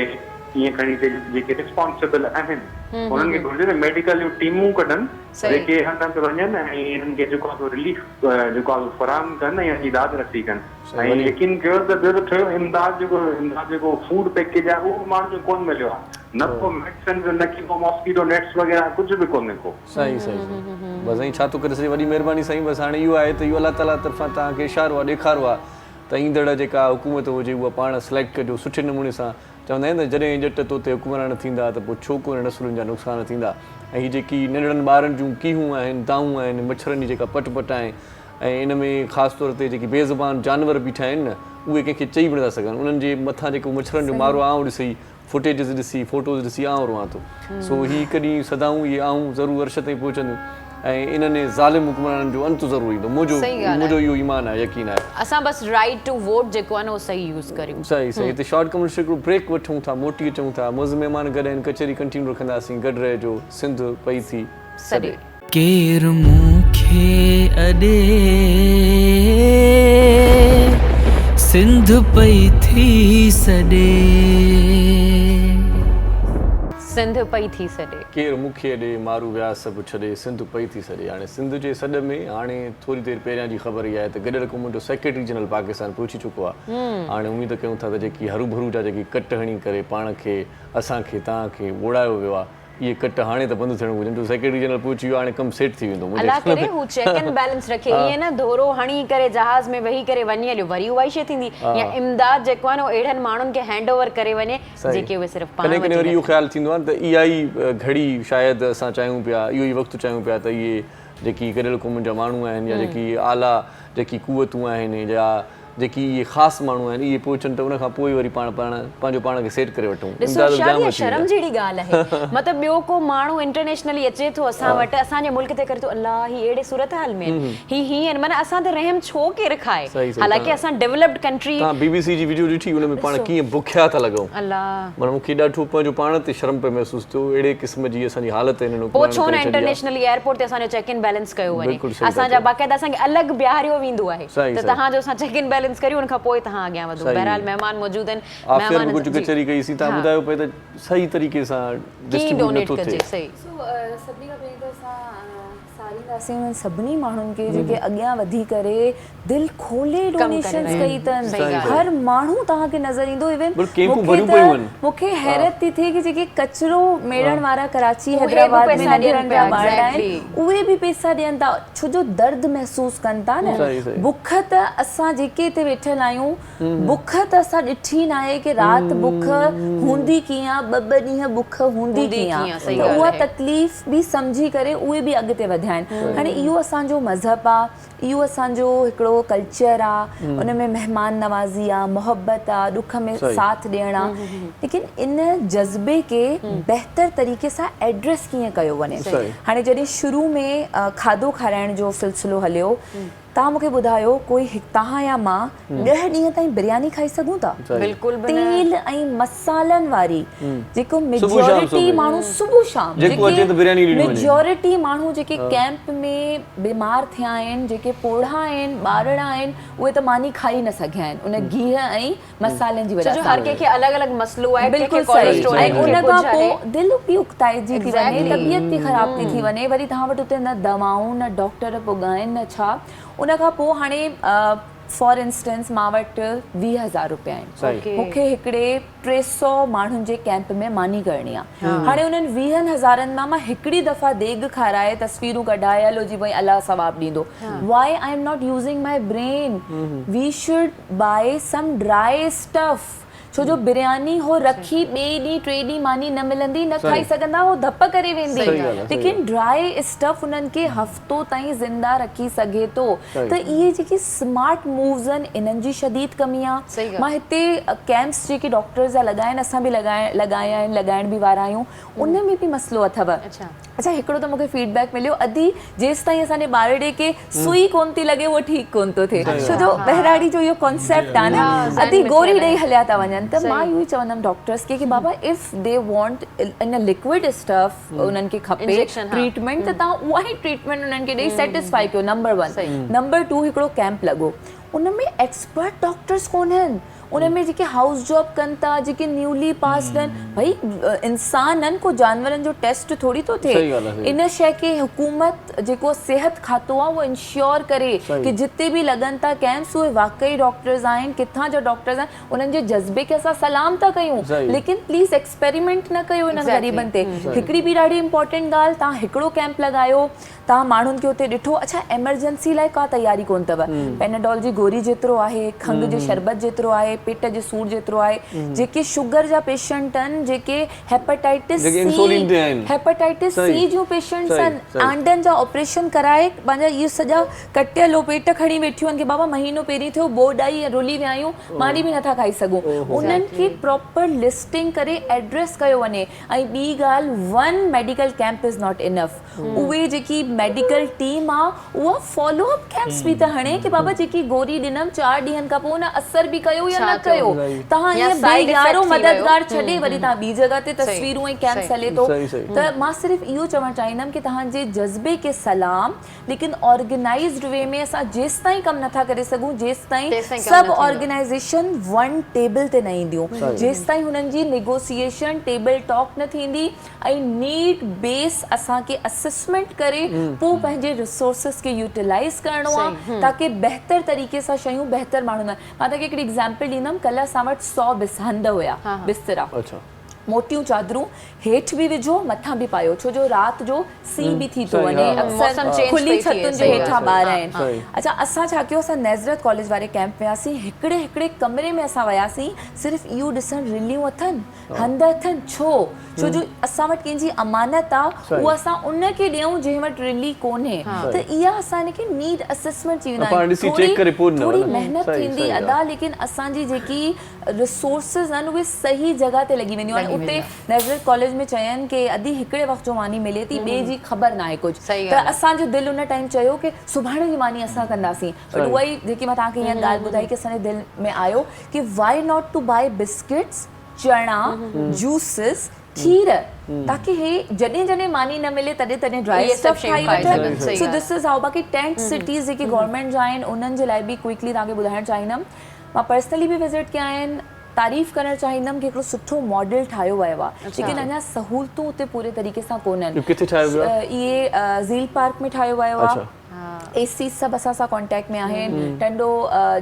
ائين کڻي چئجي ته جيڪي رسپانسبل آهن انهن کي گهرجي ته ميڊيڪل جون ٽيمون ڪڍن جيڪي هنڌ هنڌ وڃن ۽ انهن کي جيڪو آهي سو رليف جيڪو آهي سو فراهم ڪن ۽ انهن جي داد رسي ڪن ۽ يقين ڪيو ته ٻيو ته ٺهيو امداد جيڪو امداد جيڪو فوڊ پيڪيج آهي اهو به ماڻهن کي ڪونه مليو آهي نه ڪو ميڊسن جو نه ڪي ڪو ماسڪيٽو نيٽس وغيره ڪجهه به ڪونهي ڪو. صحيح صحيح صحيح بس سائين ڇا ٿو ڪري سگهجي وڏي مهرباني سائين بس هاڻي اهو آهي ته اهو الله تعالي طرفان توهان کي اشارو آهي ڏيکارو آهي ته ايندڙ جيڪا حڪومت هجي اها پاڻ سليڪٽ ڪجو سٺي نموني سان چوندا آهن ته جڏهن ڄٽ تو تي حڪمران ٿيندا ته پوء ڇو ڪونه نسلن جا نقصان ٿيندا ۽ هي جيڪي ننڍڙن ٻارن جون ڪيهون آهن دانهون آهن مڇرن جي جيڪا پٽ پٽ آهي ۽ ان ۾ خاص طور تي جيڪي بي زبان جانور بيٺا آهن نه اهي ڪنهن کي چئي به نٿا سگهن انهن جي مٿان جيڪو مڇرن جو مارو آئون ڏسي فوٽيجز ڏسي فوٽوز ڏسي آئون روئان ٿو سو هي هڪ ڏينهن صدائون اهي آهون ضرور عرش تائين پهچنديون ۽ انهن ظالم حڪمرانن جو انت ضرور ايندو منهنجو منهنجو اهو ايمان آهي يقين آهي. اسان بس رائيٽ ٽو ووٽ جيڪو آهي نه اهو صحيح يوز ڪريون. صحيح صحيح هتي شارٽ ڪمرشل هڪڙو بريڪ وٺون ٿا موٽي اچون ٿا معزز مهمان گڏ آهن ڪچهري ڪنٽينيو رکنداسين گڏ رهجو سنڌ پئي ٿي سڏي. ڪير مون کي اڏي سنڌ پئي ٿي سڏي. سنڌ پئي ٿي سڏي. ڪير مون کي اڏي، مارو ويا سڀ ڇڏي، سنڌ پئي ٿي سڏي. هاڻي سنڌ جي سڏ ۾ هاڻي ٿوري دير پهريان جي خبر اها آهي ته گڏيل قومن جو سيڪريٽري جنرل پاڪستان پهچي چڪو آهي. هاڻي اميد ڪيون ٿا ته جيڪي هروڀرو جا جيڪي ڪٽ هڻي ڪري پاڻ کي، اسان کي، توهان کي ٻوڙايو ويو آهي، اهي ڪٽ هاڻي ته بند ٿيڻ گهرجن جو سيڪريٽري جنرل پهچي ويو آهي هاڻي ڪم سيٽ ٿي ويندو منهنجي الله خيال ڪري ۾. هو چيڪ اينڊ بيلنس رکي ائين نه ڌورو هڻي ڪري جهاز ۾ ويهي ڪري وڃي هليو وري اها ئي شي ٿيندي يا امداد جيڪو آهي نه اهو اهڙن ماڻهن کي هينڊ اوور ڪري وڃي جيڪي اهي صرف پاڻ ڪڏهن ڪڏهن وٺي وري اهو رکن. خيال ٿيندو آهي نه ته اها ئي گهڙي شايد اسان چاهيون پيا اهو ئي وقت چاهيون پيا ته اهي جيڪي گڏيل قومن جا ماڻهو آهن يا جيڪي اعليٰ جيڪي قوتون آهن يا جيڪي اهي خاص ماڻهو آهن اهي پهچن ته ان کان پوء وري پاڻ پاڻ پنهنجو پاڻ کي سيٽ ڪري وٺون. ڏسو امداد ارشاد جام اها اچي شرم ويندا. جهڙي ڳالهه آهي مطلب ٻيو ڪو ماڻهو انٽرنيشنلي اچي ٿو اسان وٽ اسان جي ملڪ تي ڪري ٿو الله هي اهڙي صورتحال ۾ آهن هي هيئن آهن معنيٰ اسان تي رحم ڇو ڪير کائي صحيح صحيح حالانڪه تان اسان ڊولپڊ ڪنٽري تان بي بي سي جي وڊيو ڏٺي ان ۾ پاڻ ڏسو ڪيئن بکيا ٿا لڳون الله. معنيٰ مون کي ڏاڍو پنهنجو پاڻ تي شرم پئي محسوس ٿيو اهڙي قسم جي اسان جي حالت هنن پوء حڪمرانن ڇو نه ڪري ڇڏي آهي. انٽرنيشنلي ايئرپورٽ تي اسان جو چيڪ ان بيلنس ڪيو وڃي بلڪل صحيح ٿا اسان جا چئو. باقاعده اسان کي الڳ بيهاريو ويندو آهي. صحيح ته صحيح. توهان جو اسان چيڪ ان بيلنس ڪريون ان کان پوء توهان اڳيان وڌو صحيح. بهرحال مهمان موجود آهن آفيئر به مهمان ڪجهه جي ڪچهري ڪئي سين توهان ها ٻڌايو پئي ته صحيح طريقي سان ڪيئن ڊسٽريبيوٽ ڊونيٽ نٿو ڪجي ٿئي. صحيح. سو سڀني کان پهرين ته اسان سارينداسين انهن سڀني ماڻهن کي جيڪي اڳيان وڌي ڪري دل کولي ڪم ڪري ڊونيشنز رهيا ڪئي آهن اٿن صحيح ڳالهه هر ماڻهو توهان کي نظر ايندو ايون بلڪ ڪيمپون مونکي ڀريون ته پيون آهن. مونکي حيرت ٿي ٿئي ڪي جيڪي ڪچرو ميڙڻ وارا ڪراچي اهي به حيدرآباد ۾ پئسا ننڍا ڏين ننڍا پيا ٻارڙا آهن ايگزيڪٽلي. اهي به پئسا ڏين ٿا ڇو جو درد محسوس ڪن ٿا نه بک ته اسان جيڪي هتي ويٺل آهيون بک ته اسان ڏٺي ناهي ڪي رات بک هوندي ڪيئن آ ٻه ٻه ڏينهن بک هوندي ڪيئن آ ته اها تڪليف به سمجهي ڪري اهي به اڳتي وڌيا آهن هاڻي اهو اسان جو مذهب آ اهو اسان جو هڪڙو ڪلچر آ ان ۾ مهمان نوازي آ محبت آ ڏک ۾ ساٿ ڏيڻ آ ليڪن ان جذبي کي بهتر طريقي سان ايڊريس ڪيئن ڪيو وڃي هاڻي جڏهن شروع ۾ کاڌو کارائڻ جو سلسلو هليو توهان مون کي ٻڌايو ڪوئي توهان يا مان ڏهه ڏينهن تائين برياني کائي سگهون ٿا؟ تيل ۽ مصالحن واري جيڪو ميجورٽي ماڻهو صبح شام جيڪي ميجورٽي ماڻهو جيڪي ڪيمپ ۾ بيمار ٿيا آهن جيڪي پوڙها آهن ٻارڙا آهن اهي ته ماني کائي نه سگهيا آهن ان گيهه ۽ مصالحن جي ڇو وجه جو سان. هر ڪنهن کي الڳ الڳ مسئلو آهي ڪنهن کي بلڪل صحيح ڪوليسٽرول آهي ۽ ڪنهن ان کي کان ڪجهه آهي. پوء دل به اڪتائجي ٿي وڃي Exactly. طبيعت به خراب ٿي ٿي وڃي وري توهان وٽ اتي نه دوائون نه ڊاڪٽر پڳا آهن نه ڇا ان کان پوء هاڻي فار انسٽنس مان وٽ 20 هزار روپيا آهن صحيح. مون کي هڪڙي 300 ماڻهن جي ڪيمپ ۾ ماني ڪرڻي آهي هاڻي انهن ويهن هزارن مان مان هڪڙي دفعا ديڳ کارائي تصويرون ڪڍائي هلو جي ڀئي الله ثواب ڏيندو why I am not using my brain we should buy some dry stuff ڇو جو برياني هو رکي ٻئي ڏينهن ٽئي ڏينهن ماني نه ملندي نه کائي سگهندا هو ڌپ ڪري ويندي ليڪن ڊرائي اسٽف انهن کي هفتو تائين زنده رکي سگهي ٿو ته اهي جيڪي سمارٽ مووز آهن انهن جي شديد ڪمي آهي مان هتي ڪيمپس جيڪي ڊاڪٽرز جا لڳايا آهن اسان به لڳايا آهن لڳائڻ به وارا آهيون ان ۾ به مسئلو اٿو اڇا هڪڙو ته مونکي فيڊ بيڪ مليو ادي جيستائين اسان جي ٻارڙي کي سئي ڪون ٿي لڳي اهو ٺيڪ ڪون ٿو ٿئي ڇو جو ٻهراڙي جو اهو ڪانسيپٽ آ نه ادي گوري ڏئي هليا ٿا وڃن ته مان اهو ئي چوندم ڊاڪٽرس کي ڪي بابا if the want in liquid stuff انهن کي کپي ٽريٽمينٽ ته توهان اها ئي ٽريٽمينٽ انهن کي ڏئي سيٽسفائي ڪيو نمبر 1 نمبر 2 هڪڙو ڪيمپ لڳو ان ۾ ايڪسپرٽ ڊاڪٽرس ڪونهن ان ۾ جيڪي هائوس جاب ڪن ٿا جيڪي نيولي پاسڊ آهن ڀئي انسان آهن ڪو جانورن جو ٽيسٽ ٿوري ٿو ٿئي ان شيء کي حڪومت جيڪو صحت کاتو آهي اهو انشور ڪري ڪي جتي به لڳن ٿا ڪيمپس اهي واقعي ڊاڪٽرز آهن ڪٿان جا ڊاڪٽرز آهن انهن جي جذبي کي اسان سلام ٿا ڪيون ليڪن پليز ايڪسپيريمينٽ نه ڪيو انهن غريبن تي هڪڙي ٻي ڏاڍي امپورٽنٽ ڳالهه توهان هڪڙو ڪيمپ لڳايو توهان ماڻهن کي اتي ڏٺو؟ اڇا ايمرجنسي لاء ڪا تياري ڪونه اٿو. پيناڊول جي گوري جيترو آهي، کنگهه جي شربت جيترو آهي، پيٽ جي سور جيترو آهي. جيڪي شگر جا پيشنٽ آهن، جيڪي هيپاٽائٽس سي، هيپاٽائٽس سي جون پيشنٽس آهن، آنڊن جا آپريشن ڪرائي پنهنجا اهي سڄا ڪٽيل هو پيٽ کڻي ويٺيون آهن ڪي بابا مهينو پهرين ٿيو ٻوڏ آئي ۽ رلي ويا آهيون، ماني به نٿا کائي سگهون. انهن کي پراپر لسٽنگ ڪري ايڊريس ڪيو وڃي ۽ ٻي ڳالهه one medical camp is not enough. اهي جيڪي ميڊيڪل ٽيم آ اها فالو اپ ڪيمپس به ته هڻي ڪي بابا جيڪي گوري ڏنم چار ڏينهن کان پوء ان اثر به ڪيو يا نه ڪيو توهان ائين بي يارو مددگار ڇڏي وري توهان ٻي جڳهه تي تصويرون ۽ ڪيمپس هلي ٿو ته مان صرف اهو چوڻ چاهيندم ڪي توهان جي جذبي کي سلام ليڪن آرگنائيزڊ وي ۾ اسان جيستائين ڪم نٿا ڪري سگهون جيستائين سڀ آرگنائيزيشن ون ٽيبل تي نه اينديون جيستائين هنن جي نيگوسيئيشن ٽيبل ٽاڪ نه ٿيندي ۽ نيڊ بيس اسان کي اسسمينٽ ڪري پوء پنهنجي ريسورسز کي يوٽيلائيز ڪرڻو آهي تاڪه بهتر طريقي سان شيون بهتر ماڻهن مان توهان کي هڪڙي ايگزامپل ڏيندم ڪلهه اسان وٽ 100 هنڌ هيا بسترا موٽيون چادرون هيٺ به وجهو مٿان به پايو ڇو جو رات جو سيء به ٿي ٿو وڃي اڪثر کلي ڇتن جي هيٺان ٻار آهن اڇا اسان ڇا ڪيو اسان نيزرت ڪاليج واري ڪيمپ وياسين هڪڙي هڪڙي ڪمري ۾ اسان وياسين صرف اهو ڏسڻ رليون اٿن هنڌ اٿن ڇو ڇو جو اسان وٽ ڪنهن جي امانت آ اهو اسان ان کي ڏيون جنهن وٽ رلي ڪونهي ته اها اسان کي نيڊ اسسمينٽ چئي ويندا آهن ٿوري محنت ٿيندي ادا ليڪن اسان جي جيڪي ريسورسز آهن اهي صحيح جڳهه تي لڳي وينديون آهن اتي نيزريٿ ڪاليج ۾ چين ڪي ادي هڪڙي وقت جو ماني ملي ٿي ٻئي جي خبر ناهي ڪجهه ته اسان جو دل ان ٽائيم چيو ڪي سڀاڻي جي ماني اسان ڪنداسين بٽ اها ئي جيڪي مان توهان کي هينئر ڳالهه ٻڌائي ڪي اسان جي دل ۾ آيو ڪي why not to buy biscuits چڻا، جوسز، کير تاڪه هي جڏهن جڏهن ماني نه ملي تڏهن تڏهن ڊرائي اسٽف کائي وٺن سو دس از how باقي ٽينٽ سٽيز جيڪي گورنمينٽ جا آهن انهن جي لاء به ڪوئڪلي توهان کي ٻڌائڻ چاهيندم مان پرسنلي به وزٽ ڪيا آهن تعريف ڪرڻ چاهيندم ڪي هڪڙو سٺو ماڊل ٺاهيو ويو آهي ليڪن اڃا سهولتون اتي پوري طريقي سان ڪونهن اهي زيل پارڪ ۾ ٺاهيو ويو آهي اي سي سڀ اسان سان ڪانٽيڪٽ ۾ آهن ٽنڊو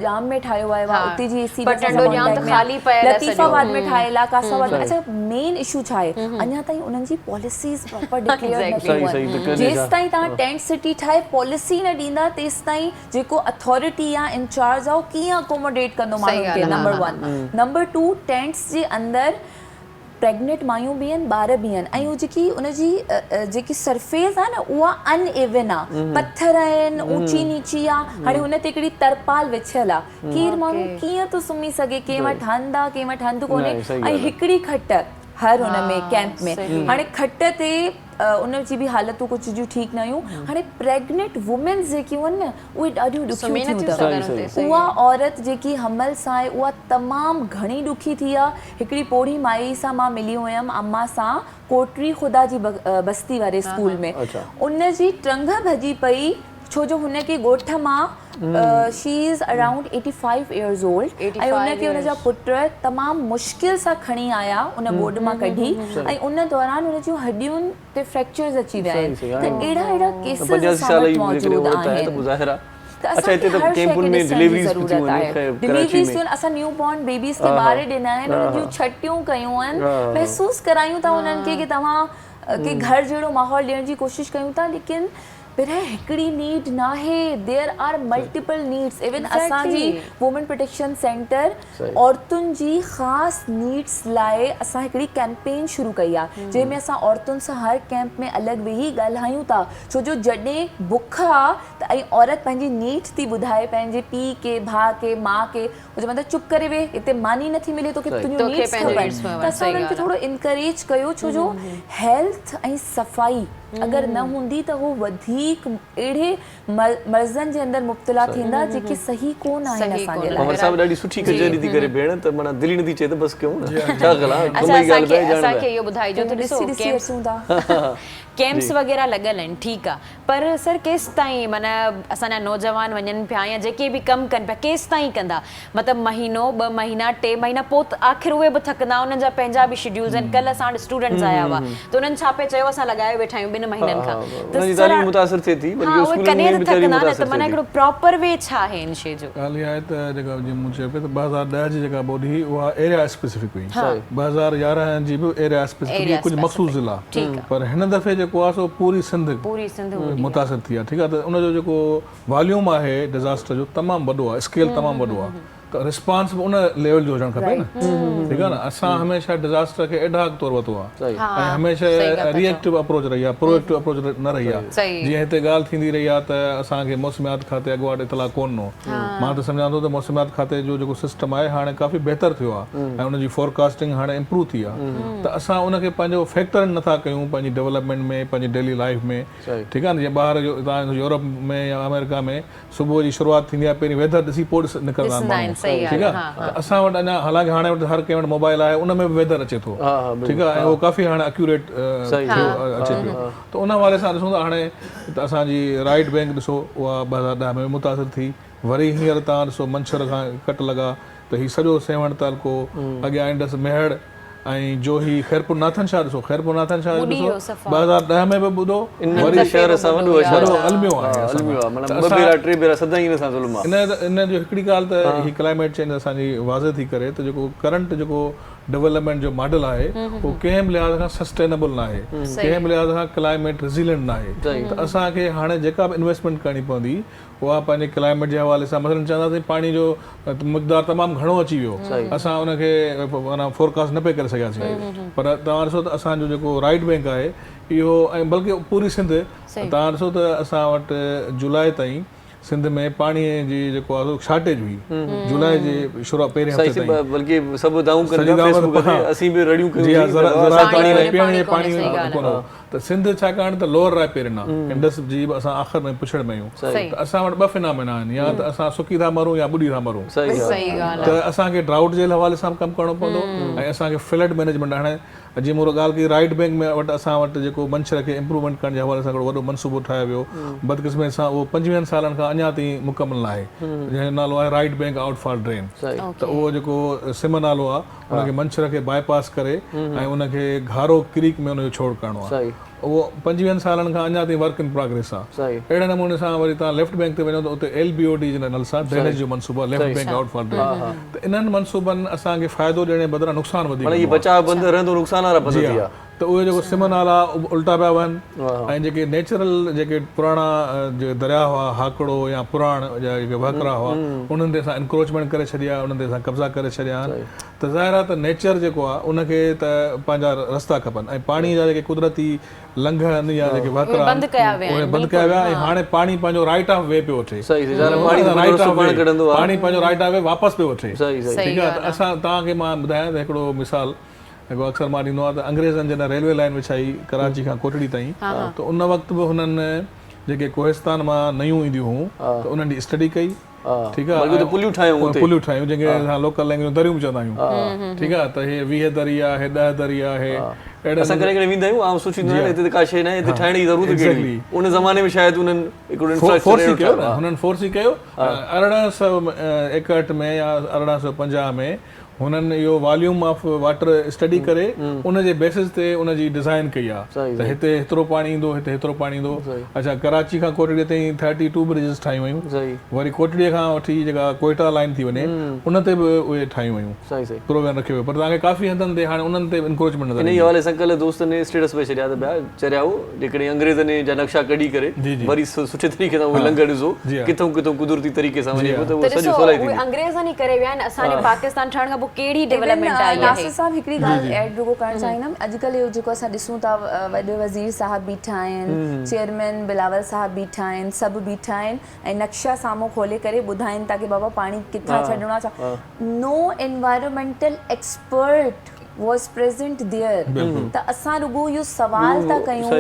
ڄام ۾ ٺاهيو ويو آهي اتي جي اي سي به اسان سان ڪانٽيڪٽ ۾ آهي لطيف آباد ۾ ٺاهيل آهي قاسم آباد ۾ اڇا مين اشو ڇا آهي اڃا تائين انهن جي پاليسيز پراپر ڊڪليئر نه ٿيون آهن جيستائين توهان ٽينٽ سٽي ٺاهي پاليسي نه ڏيندا تيستائين جيڪو اٿارٽي يا انچارج آهي اهو ڪيئن اڪوموڊيٽ ڪندو ماڻهن کي نمبر 1 نمبر 2 ٽينٽس جي اندر پريگنيٽ مايون به آهن ٻار به آهن ۽ جيڪي ان جي جيڪي سرفيس آهي نه اها ان ايون آهي پٿر آهن اوچي نيچي آهي هاڻي هن تي هڪڙي ترپال وڇيل آهي ڪير ماڻهو ڪيئن ٿو سمهي سگهي ڪنهن وٽ هنڌ آهي ڪنهن وٽ هنڌ ڪونهي ۽ هڪڙي کٽ هر ان ۾ ڪيمپ ۾ هاڻي کٽ تي ان جي به حالتون ڪجهه جون ٺيڪ نه هيون هاڻي پريگنيٽ وومينز جيڪيون آهن نه اهي ڏاڍيون ڏکيون ٿيون اٿو. اها عورت جيڪي حمل سان آهي اها تمام گهڻي ڏکي ٿي آ. هڪڙي پوڙهي مائي سان مان ملي هيم اما سان ڪوٽڙي خدا جي بستي واري اسڪول ۾ ان جي ٽرنگهه ڀڄي پئي ڇو جو هن کي ڳوٺ مان she is around 85 years old ۽ ان کي ان جا پٽ تمام مشڪل سان کڻي آيا ان ٻوڏ مان ڪڍي ۽ ان دوران هن جون هڏيون تي فريڪچرز اچي ويا آهن ته اهڙا اهڙا ڪيسز اسان وٽ موجود آهن ته اسان کي هر شيء کي ڏسڻ جي ضرورت آهي ڊليوريز ٿيون اسان نيو بورن بيبيز کي ٻار ڏنا آهن انهن جون ڇٽيون ڪيون آهن محسوس ڪرايون ٿا انهن کي ڪي توهان کي گهر جهڙو ماحول ڏيڻ جي ڪوشش ڪيون ٿا ليڪن پر هڪڙي نيڊ ناهي there are multiple needs even اسان جي وومين پروٽيڪشن سينٽر عورتن جي خاص نيڊس لاء اسان هڪڙي ڪيمپين شروع ڪئي آهي جنهن ۾ اسان عورتن سان هر ڪيمپ ۾ الڳ ويهي ڳالهايون ٿا ڇو جو جڏهن بک آ ته ۽ عورت پنهنجي نيڊ ٿي ٻڌائي پنهنجي پيء کي ڀاء کي ماء کي هو چون ٿا چپ ڪري ويهه هتي ماني نٿي ملي توکي تنهنجون نيڊس کپن ته اسان انهن کي ٿورو انڪريج ڪيو ڇو جو هيلٿ ۽ صفائي اگر نه هوندي ته هو وڌيڪ اهڙي مرضن جي اندر مبتلا ٿيندا جيڪي صحيح ڪون آهن اسان جي لاء. قمر صاحب ڏاڍي سٺي ڪچهري ٿي ڪري ڀيڻ ته معنيٰ دل ئي نٿي چئي ته بس ڪيون نه ڇا خيال آ ڪم جي ڳالهه به آهي ڄاڻ به اسان کي اهو ٻڌائجو ته ڏسو ڪيمپس وغيره لڳل آهن ٺيڪ آ پر سر ڪيستائين معنيٰ اسان جا نوجوان وڃن پيا يا جيڪي به ڪم ڪن پيا ڪيستائين ڪندا مطلب مهينو ٻه مهينا ٽي مهينا پوء ته آخر اهي به ٿڪندا انهن جا پنهنجا به شيڊيولز آهن ڪلهه اسان وٽ اسٽوڊنٽس آيا هئا ته انهن ڇا پئي چيو اسان لڳايو ويٺا آهيون ٻن مهينن کان ته سر تعليم متاثر ٿئي ٿي ها اهي ڪڏهن ته ٿڪندا نه ته معنيٰ هڪڙو پراپر وي ڇا آهي ان شي جو. ڳالهه اها آهي ته جيڪا جيئن مون چيو پئي ته 2010 جي جيڪا ٻوڏ هئي اها ايريا اسپيسفڪ هئي 2011 جي به ايريا اسپيسفڪ هئي ڪجهه مخصوص ضلعا پر هن دفعي جيڪو آهي سو پوري سنڌ متاثر ٿي آهي ٺيڪ آهي ته ان جو جيڪو واليوم آهي ڊزاسٽر جو تمام وڏو آهي اسڪيل تمام وڏو آهي ته رسپانس به ان ليول جو هجڻ کپي نه ٺيڪ آهي نه اسان هميشه ڊزاسٽر کي ايڊهاڪ طور ورتو آهي ۽ هميشه ري ايڪٽو اپروچ رهي آهي پرو ايڪٽو اپروچ نه رهي آهي جيئن هتي ڳالهه ٿيندي رهي آهي ته اسان کي موسميات کاتي اڳواٽ اطلاع ڪونه ڏنو مان ته سمجهان ٿو ته موسميات کاتي جو جيڪو سسٽم آهي هاڻي ڪافي بهتر ٿيو آهي ۽ ان جي فورڪاسٽنگ هاڻي امپروو ٿي آهي ته اسان ان کي پنهنجو فيڪٽر نٿا ڪيون پنهنجي ڊولپمينٽ ۾ پنهنجي ڊيلي لائيف ۾ ٺيڪ آهي نه جيئن ٻاهر جو توهان يورپ ۾ يا آمريڪا ۾ صبح جي شروعات ٿيندي آهي پهرين ويدر ڏسي پوء نڪرندا آهن ماڻهو. ٺيڪ آ ته اسان وٽ اڃا حالانڪه هاڻي وٽ هر ڪنهن وٽ موبائل آهي ان ۾ به ويدر اچي ٿو ٺيڪ آ ۽ اهو ڪافي هاڻي اڪيوريٽ ٿيو اچي پيو ته ان حوالي سان ڏسون ته هاڻي ته اسان جي رائيٽ بينڪ ڏسو اها 2010 ۾ به متاثر ٿي وري هينئر توهان ڏسو منڇر کان ڪٽ لڳا ته هي سڄو سيوهڻ تعلقو اڳيان انڊس ميهڙ ۽ جوهي خيرپور ناٿن شاهه ڏسو خيرپور ناٿن شاهه جو ڏسو 2010 ۾ به ٻڌو وري شهر سان وڏو وڏو الميو آهي الميو آهي معنيٰ ٻه ڀيرا ٽي ڀيرا سدائين ان سان ظلم آهي ان جو هڪڙي ڳالهه ته هي ڪلائميٽ چينج اسان جي واضح ٿي ڪري ته جيڪو ڪرنٽ جيڪو ڊولپمينٽ جو ماڊل آهي اهو ڪنهن به لحاظ کان سسٽينبل ناهي ڪنهن به لحاظ کان ڪلائميٽ ريزيلنٽ ناهي ته اسان کي هاڻي جيڪا به انويسٽمينٽ ڪرڻي پوندي اها پنهنجي ڪلائميٽ جي حوالي سان مثلاً چونداسين پاڻي جو مقدار تمام گهڻو اچي ويو اسان ان کي معنيٰ فورڪاسٽ نه پئي ڪري سگهياسين پر توهان ڏسو ته اسان جو جيڪو رائيٽ بينڪ آهي اهو ۽ بلڪه پوري سنڌ توهان ڏسو ته اسان وٽ جولاء تائين سنڌ ۾ پاڻي جي جيڪو آهي سو شارٽيج هئي جولاء جي شروعات پهرين هفتي تائين بلڪه سڀ دانهون ڪن پيا فيسبوڪ تي اسين به رڙيون ڪيون سين زراعت پيئڻ جي پاڻي ڪونه هو ته سنڌ ڇاڪاڻ ته لوئر رائپيرين آ، انڊس جي به اسان آخر ۾ پڇڙ ۾ آهيون ته اسان وٽ ٻه فنامينا آهن يا ته اسان سڪي ٿا مرون يا ٻڏي ٿا مرون ته اسان کي ڊرائوٽ جي حوالي سان به ڪم ڪرڻو پوندو ۽ اسان کي فلڊ مينيجمينٽ هاڻي جيئن مون ڳالهه ڪئي رائيٽ بينڪ ۾ وٽ اسان وٽ جيڪو منڇر کي امپروومينٽ ڪرڻ جي حوالي سان هڪڙو وڏو منصوبو ٺاهيو ويو بدقسمتي سان اهو پنجويهن سالن کان اڃا تائين مڪمل ناهي جنهن جو نالو آهي right bank out fall drain ته اهو جيڪو سم نالو آ ان کي منڇر کي باء پاس ڪري ۽ ان کي گهارو ڪريڪ ۾ ان جو ڇوڙ ڪرڻو آهي اهو پنجويهن سالن کان اڃا تائين ورڪ ان پراگريس آهي اهڙي نموني سان وري توهان ليفٽ بينڪ تي وڃو ته اتي ايل بي او ڊي جي نالي سان ڊرينيج جو منصوبو آهي left bank out fall drain ته انهن منصوبن اسان کي فائدو ڏيڻ جي بدران نقصان وڌيڪ معنيٰ هي بچاء بند رهندو نقصان وارا بند ٿي ويا. ته اهي جيڪو سم نالا الٽا پيا وهن ۽ جيڪي نيچرل جيڪي پراڻا جيڪي درياء هئا هاڪڙو يا پراڻ جا جيڪي وهڪرا هئا انهن تي اسان انڪروچمينٽ ڪري ڇڏي آهي انهن تي اسان قبضا ڪري ڇڏيا آهن ته ظاهر آهي ته نيچر جيڪو آهي ان کي ته پنهنجا رستا کپن ۽ پاڻي جا جيڪي قدرتي لنگهه آهن يا جيڪي وهڪرا آهن اهي بند ڪيا ويا ۽ هاڻي پاڻي پنهنجو رائيٽ آف وي پيو وٺي پاڻي پنهنجو رائيٽ آف وي واپس پيو وٺي ٺيڪ آهي ته اسان توهان کي مان ٻڌايان ته هڪڙو مثال جيڪو اڪثر مان ڏيندو آهيان ته انگريزن جڏهن ريلوي لائين وڇائي ڪراچي کان ڪوٽڙي تائين ته ان وقت به هنن جيڪي ڪوهستان مان نيون اينديون هيون ته انهن جي اسٽڊي ڪئي ٺيڪ آهي بلڪه پليون ٺاهيون اتي پليون ٺاهيون جنهن کي اسان لوڪل لينگويج ۾ دريون به چوندا آهيون ٺيڪ آهي ته هي 20 دري آهي هي 10 دري آهي اهڙي اسان ڪڏهن ڪڏهن ويندا آهيون آئون سوچيندو آهيان هتي ته ڪا شيء ناهي هتي ٺاهڻ جي ضرورت ڪهڙي ان زماني ۾ شايد انهن هڪڙو انفراسٽرڪچر فورس ئي ڪيو نه هنن فورس ئي ڪيو 1861 ۾ يا 1850 ۾ هنن اهو واليوم آف واٽر اسٽڊي ڪري ان جي بيسز تي ان جي ڊزائن ڪئي آ ته هتي هيترو پاڻي ايندو هتي هيترو پاڻي ايندو اڇا ڪراچي کان ڪوٽڙي تائين ٿرٽي ٽو برجز ٺاهيون ويون وري ڪوٽڙي کان وٺي جيڪا ڪوئيٽا لائين ٿي وڃي ان تي به اهي ٺاهيون ويون پروويزن رکيو ويو پر توهان کي ڪافي هنڌن تي هاڻي انهن تي به انڪروچمينٽ نظر انهي حوالي سان ڪلهه دوستن اسٽيٽس پئي ڇڏيا ته ڀيا چريائو جيڪڏهن انگريزن جا نقشا ڪڍي ڪري وري سٺي طريقي سان اهي لنگهه ڏسو ڪٿئون ڪٿئون قدرتي طريقي سان وڃي پيو ته اهو سڄو سولائي ٿيندي. اهي انگريزن ئي ڪري ويا آهن اسان جي پاڪستان ٺهڻ کان پوء ڪهڙي ڊولپمينٽ آئي آهي. ناصر صاحب هڪڙي ڳالهه ايڊ رڳو ڪرڻ چاهيندم اڄڪلهه اهو جيڪو اسان ڏسون ٿا وڏي وزير صاحب بيٺا آهن چيئرمين بلاول صاحب بيٺا آهن سڀ بيٺا آهن ۽ نقشا سامهون کولي ڪري ٻڌائين ٿا ڪي بابا پاڻي ڪٿان ڇڏڻو آهي ڇا no environmental expert was present there ته اسان رڳو اهو سوال ٿا ڪيون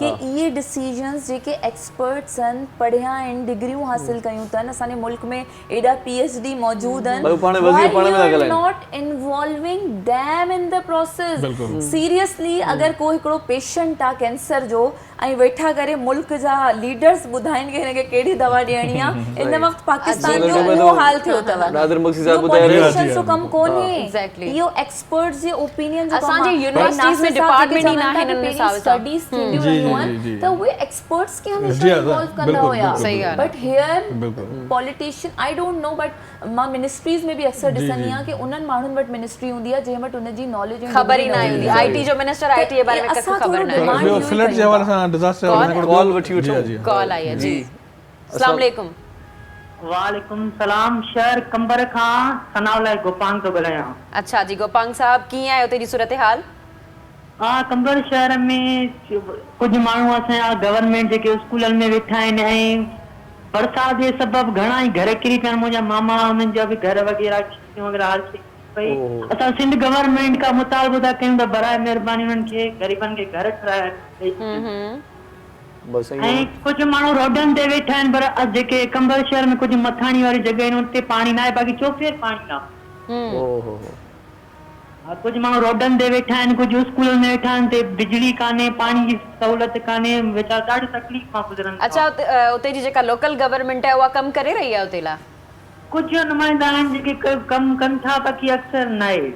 ڪي اهي ڊسيزنز جيڪي ايڪسپرٽس آهن پڙهيا آهن ڊگريون حاصل ڪيون اٿن اسان جي ملڪ ۾ ايڏا پي ايڇ ڊي موجود آهن why you are not involving them in the process seriously اگر ڪو هڪڙو پيشنٽ آ ڪينسر جو ۽ ويٺا ڪري ملڪ جا ليڊرز ٻڌائين ڪي هن کي ڪهڙي دوا ڏيڻي آ ان وقت پاڪستان جو اهو حال ٿيو اٿو اهو پوليٽيشنز جو ڪم ڪونهي اهو ايڪسپرٽس جي اوپينين جو ڪم آ يونيورسٽيز ۾ ڊپارٽمينٽ ئي ناهن ان حساب سان اسٽڊيز ٿينديون رهيون آهن ته اهي ايڪسپرٽس کي هميشه انوالو ڪندا هيا but here politician I don't know but مان منسٽريز ۾ به اڪثر ڏسندي آهيان ڪي انهن ماڻهن وٽ منسٽري هوندي آهي جنهن وٽ ان جي ناليج ۽ خبر ئي ناهي هوندي آء ٽي جو منسٽر آء ٽي جي باري ۾ ڪک خبر ناهي. ٻيو فلڊ جي حوالي سان ڊزاسٽر جي حوالي سان ڪال وٺي وٺون. ڪال آئي آهي جي اسلام عليڪم. وعليڪم السلام شهر قمبر کان ثناء الله گوپانگ ٿو ڳالهايان. اڇا جي گوپانگ صاحب ڪيئن آهي اتي جي صورتحال. ها قمبر شهر ۾ ڪجهه ماڻهو اسان جا گورنمينٽ جيڪي اسڪولن ۾ ويٺا آهن ۽ برسات جي سبب گهڻا ئي گهر ڪري پيا آهن منهنجا ماما انهن جا به گهر وغيره کيتيون وغيره هر شي ڪري پئي اسان سنڌ گورنمينٽ کان مطالبو ٿا ڪيون ته براء مهرباني انهن کي غريبن کي گهر ٺهرايا ڏئي ڇڏين. بس ۽ ڪجهه ماڻهو روڊن تي ويٺا آهن پر جيڪي قمبر شهر ۾ ڪجهه مٿاڻي واريون جڳهيون آهن اتي پاڻي ناهي باقي چوڦير پاڻي آهي. ها ڪجهه ماڻهو روڊن تي ويٺا آهن ڪجهه اسڪولن ۾ ويٺا آهن اتي بجلي ڪانهي پاڻي جي سهولت ڪانهي ويچارا ڏاڍي تڪليف مان گذرن ٿا. اڇا اتي جي جيڪا لوڪل گورنمينٽ آهي اها ڪم ڪري رهي آهي اتي لاء؟ ڪجهه نمائندا آهن جيڪي ڪم ڪن ٿا باقي اڪثر ناهي.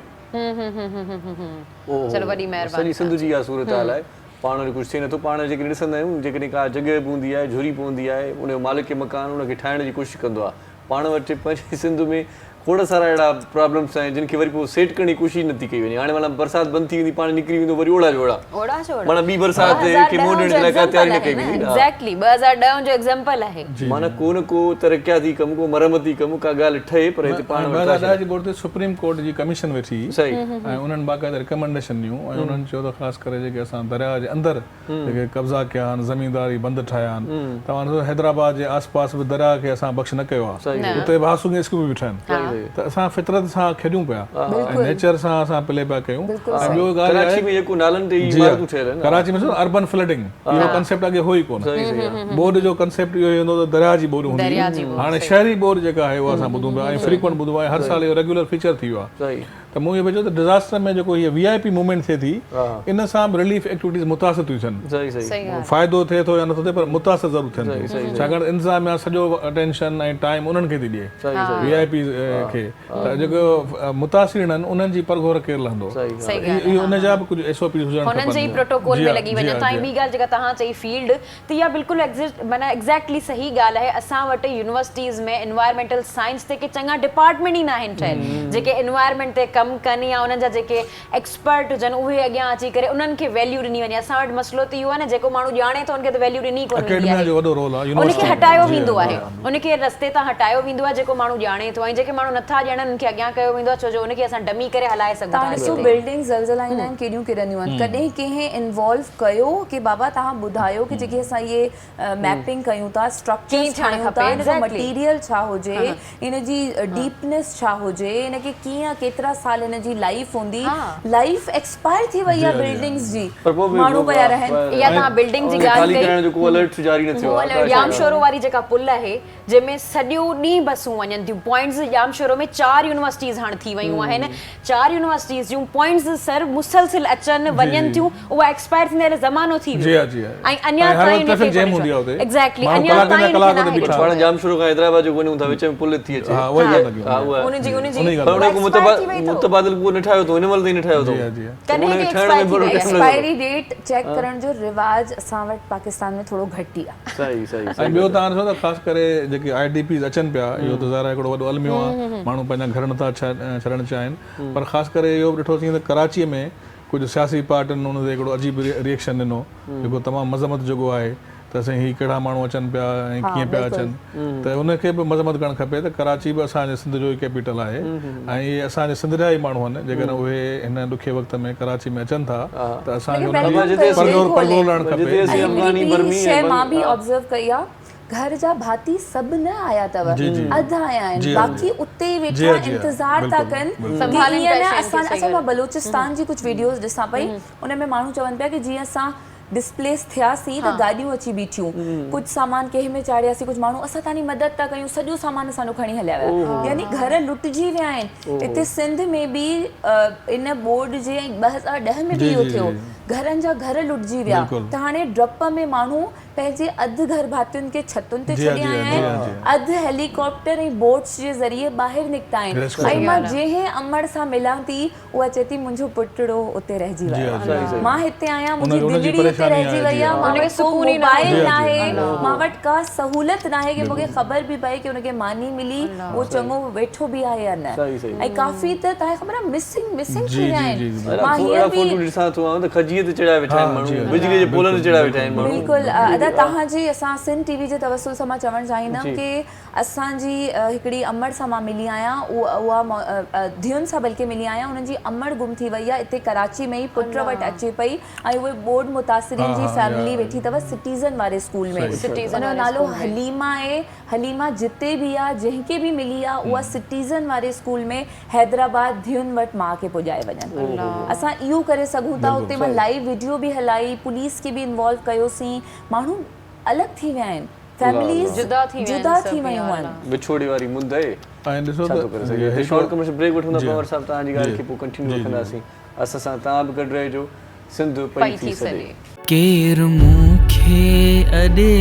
چلو وڏي مهرباني سڄي سنڌ جي اها صورتحال آهي پاڻ وٽ ڪجهه ٿئي نٿو پاڻ جيڪڏهن ڏسندا آهيون جيڪڏهن ڪا جڳهه به هوندي آهي جهري پوندي آهي ان جو مالڪ مڪان ان کي ٺاهڻ جي ڪوشش ڪندو آهي پاڻ وٽ پنهنجي سنڌ ۾ کوڙ سارا اهڙا پرابلمس آهن جن کي وري پوء سيٽ ڪرڻ جي ڪوشش نٿي ڪئي وڃي هاڻي معنيٰ برسات بند ٿي ويندي پاڻي نڪري ويندو وري اوڙا جو اوڙا معنيٰ ٻي برسات کي منهن ڏيڻ جي لاء ڪا تياري نه ڪئي ويندي نه ايگزيڪٽلي 2010 جو ايگزامپل آهي. معنيٰ ڪو نه ڪو ترقياتي ڪم ڪو مرمتي ڪم ڪا ڳالهه ٺهي پر هتي پاڻ وٽ ڪا شيء 2010 جي ٻوڏ تي سپريم ڪورٽ جي ڪميشن ويٺي هئي ۽ انهن باقاعده ريڪمينڊيشن ڏنيون ۽ انهن چيو ته خاص ڪري جيڪي اسان درياء جي اندر جيڪي قبضا ڪيا آهن، زمينداري بند ٺاهيا آهن. توهان ڏسو حيدرآباد جي آس پاس به درياء کي اسان بخش نه ڪيو آهي. اتي به هائوسنگ اسڪيمون به ٺهن. ته اسان فطرت سان کيڏيون پيا ۽ نيچر سان اسان پلي پيا ڪيون ۽ ٻيو ڳالهه اها آهي جي ها ڪراچي ۾ ڏسو اربن فلڊنگ اهو ڪنسيپٽ اڳي هو ئي ڪونه. ٻوڏ جو ڪنسيپٽ اهو ئي هوندو ته درياء جي ٻوڏ هوندي هئي. هاڻي شهري ٻوڏ جيڪا آهي اها اسان ٻڌون پيا ۽ فريڪوئنٽ ٻڌون پيا ۽ هر سال اهو ريگيولر فيچر ٿي ويو آهي. ته مون اهو پئي چيو ته ڊزاسٽر ۾ جيڪو هيء وي آء پي موومينٽ ٿئي ٿي ان سان به رليف ايڪٽيوٽيز متاثر ٿيون ٿين. فائدو ٿئي ٿو يا نٿو ٿئي پر متاثر ضرور ٿين ٿيون ڇاڪاڻ ته انتظاميا سڄو اٽينشن ۽ ٽائيم انهن کي ٿي ڏئي وي آء پيز کي ته جيڪو متاثرين آهن انهن جي پرگهور ڪير لهندو اهو ان جا به ڪجهه ايس او پيز هجڻ کپن. هنن جي ئي پروٽوڪول ۾ لڳي وڃن ٿا ۽ ٻي ڳالهه جيڪا توهان چئي فيلڊ ته اها بلڪل ايگزٽ معنيٰ ايگزيڪٽلي صحيح ڳالهه آهي اسان وٽ يونيورسٽيز ۾ انوائرمينٽل سائنس تي ڪي چڱا ڊپارٽمينٽ ئي ناهن ٺهيل جيڪي انوائرمينٽ تي ڪم ڪن يا انهن جا جيڪي ايڪسپرٽ هجن اهي اڳيان اچي ڪري انهن کي ويليو ڏني وڃي اسان وٽ مسئلو ته اهو آهي نه جيڪو ماڻهو ڄاڻي ٿو ان کي ته ويليو ڏني ڪونه ويندي آهي ان کي هٽايو ويندو آهي ان کي رستي تان هٽايو ويندو آهي جيڪو ماڻهو ڄاڻي ٿو ۽ جيڪي ماڻهو نٿا ڄاڻن انهن کي اڳيان ڪيو ويندو آهي ڇو جو ان کي اسان ڊمي ڪري هلائي سگهون ٿا توهان ڏسو بلڊنگز زلزلا ايندا آهن ڪيڏيون ڪرنديون آهن ڪڏهن ڪنهن انوالو ڪيو ڪي بابا توهان ٻڌايو ڪي جيڪي اسان اهي ميپنگ ڪيون ٿا اسٽرڪچرز ٺاهيون ٿا ان جو مٽيريل ڇا هجي ان جي ڊيپنس ڇا هجي ان کي ڪيئن ڪيترا سال ان جي لائف هوندي لائف ايڪسپائر ٿي وئي آهي بلڊنگز جي ماڻهو پيا رهن. اها توهان بلڊنگ جي ڳالهه ڪئي ڄامشورو واري جيڪا پل آهي جنهن ۾ سڄو ڏينهن بسون وڃن ٿيون پوائنٽس ڄامشورو ۾ چار يونيورسٽيز هاڻ ٿي ويون آهن چار يونيورسٽيز جون پوائنٽس سر مسلسل اچن وڃن ٿيون اها ايڪسپائر ٿيندي هلي زمانو ٿي ويو ۽ اڃا تائين ان کي ايگزيڪٽلي اڃا تائين ان کي ناهي ڏٺو پاڻ ڄامشورو کان حيدرآباد جو وڃون ٿا وچ ۾ پل ٿي اچي ان جي ان جي پر ان کي متبادل ڪو نه ٺاهيو اٿئون هن مهل تائين نه ٺاهيو اٿئون ڪڏهن به ايڪسپائر ٿي وئي آهي. ايڪسپائري ڊيٽ چيڪ ڪرڻ جو رواج اسان وٽ پاڪستان ۾ ٿورو گهٽ ئي آهي. صحيح صحيح ۽ ٻيو توهان ڏسو ته خاص ڪري جيڪي I D Ps اچن پيا اهو ته ظاهر آهي هڪڙو وڏو الميو آهي ماڻهو پنهنجا گهر نٿا ڇڏڻ چاهين پر خاص ڪري اهو به ڏٺوسين ته ڪراچي ۾ ڪجهه سياسي پارٽين ان تي هڪڙو عجيب ري ايڪشن ڏنو جيڪو تمام مذمت جوڳو آهي ته سائين هي ڪهڙا ماڻهو اچن پيا ۽ ڪيئن پيا اچن ته ان کي به مذمت ڪرڻ کپي ته ڪراچي به اسان جي سنڌ جو ئي ڪيپيٽل آهي ۽ اهي اسان جي سنڌ جا ئي ماڻهو آهن جيڪڏهن اهي هن ڏکي وقت ۾ ڪراچي ۾ اچن ٿا ته اسان کي انهن جي پرگهور پرگهور لهڻ کپي. هڪڙي ٻي شيء مان به آبزرو ڪئي آ گهر جا ڀاتي سڀ نه آيا اٿو اڌ آيا آهن باقي اتي ئي ويٺا انتظار ٿا ڪن ڪي ائين نه اسان اڇا مان بلوچستان جي ڪجهه ويڊيوز ڏسان پئي ان ۾ ماڻهو چون پيا ڪي جيئن اسان ڊسپليس ٿياسين ته گاڏيون اچي بيٺيون ڪجهه سامان ڪنهن ۾ چاڙهياسين ڪجهه ماڻهو اسان تاني مدد ٿا ڪيون سڄو سامان اسان جو کڻي هليا ويا يعني گهر لٽجي ويا آهن هتي سنڌ ۾ به ان ٻوڏ جي ۽ 2010 ۾ به اهو ٿيو گهرن جا گهر لٽجي ويا ته هاڻي ڊپ ۾ ماڻهو پنهنجي اڌ گهر ڀاتين کي ڇتن تي ڇڏي آيا آهن اڌ هيليڪاپٽر ۽ بوٽس جي ذريعي ٻاهر نڪتا آهن ۽ مان جنهن امڙ سان ملان ٿي اها چئي ٿي منهنجو پٽڙو اتي رهجي ويو آهي مان هتي آهيان منهنجي دلڙي اتي رهجي وئي آهي مان وٽ ڪو موبائل ناهي مان وٽ ڪا سهولت ناهي ڪي مونکي خبر به پئي ڪي ان کي ماني ملي اهو چڱو ويٺو به آهي يا نه ۽ ڪافي ته توهان کي خبر آهي مسنگ مسنگ ٿي ويا آهن مان هينئر به فوٽو ڏسان ٿو آئون ته کجيء تي چڙهيا ويٺا آهن ماڻهو بجلي جي پولن تي چڙهيا ويٺا آهن ماڻهو بلڪل ادا توهان جي اسان سنڌ ٽي وي جي توسل سان مان چوڻ چاهيندم ڪي اسان جي هڪڙي امڙ سان مان ملي آهيان اها ڌيئن سان بلڪه ملي آهيان انهن جي امڙ گم ٿي وئي آهي اتي ڪراچي ۾ ئي پٽ وٽ اچي پئي ۽ اهي ٻوڏ متاثرين جي فيملي ويٺي اٿو سٽيزن واري اسڪول ۾ ان جو نالو حليمه آهي حليمه جتي به آهي جنهن کي به ملي آهي اها سٽيزن واري اسڪول ۾ حيدرآباد ڌيئن وٽ ماء کي پڄائي وڃن اسان اهو ڪري سگهون ٿا اتي مان لائيو وڊيو به هلائي پوليس کي به انوالو ڪيوسين ماڻهو. الڳ ٿي ويا آهن فيمليز جدا ٿي ويا جدا ٿي ويون آهن. وڇوڙي واري مند اهي ۽ ڏسو ڇا ته ٿو ڪري سگهجي. هتي شارٽ ڪمرشل بريڪ وٺون ٿا پنهور صاحب توهان جي ڳالهه کي پوء ڪنٽينيو رکنداسين اسان سان توهان به گڏ رهجو سنڌ پئي ٿي سڏي. ڪير مون کي اڏي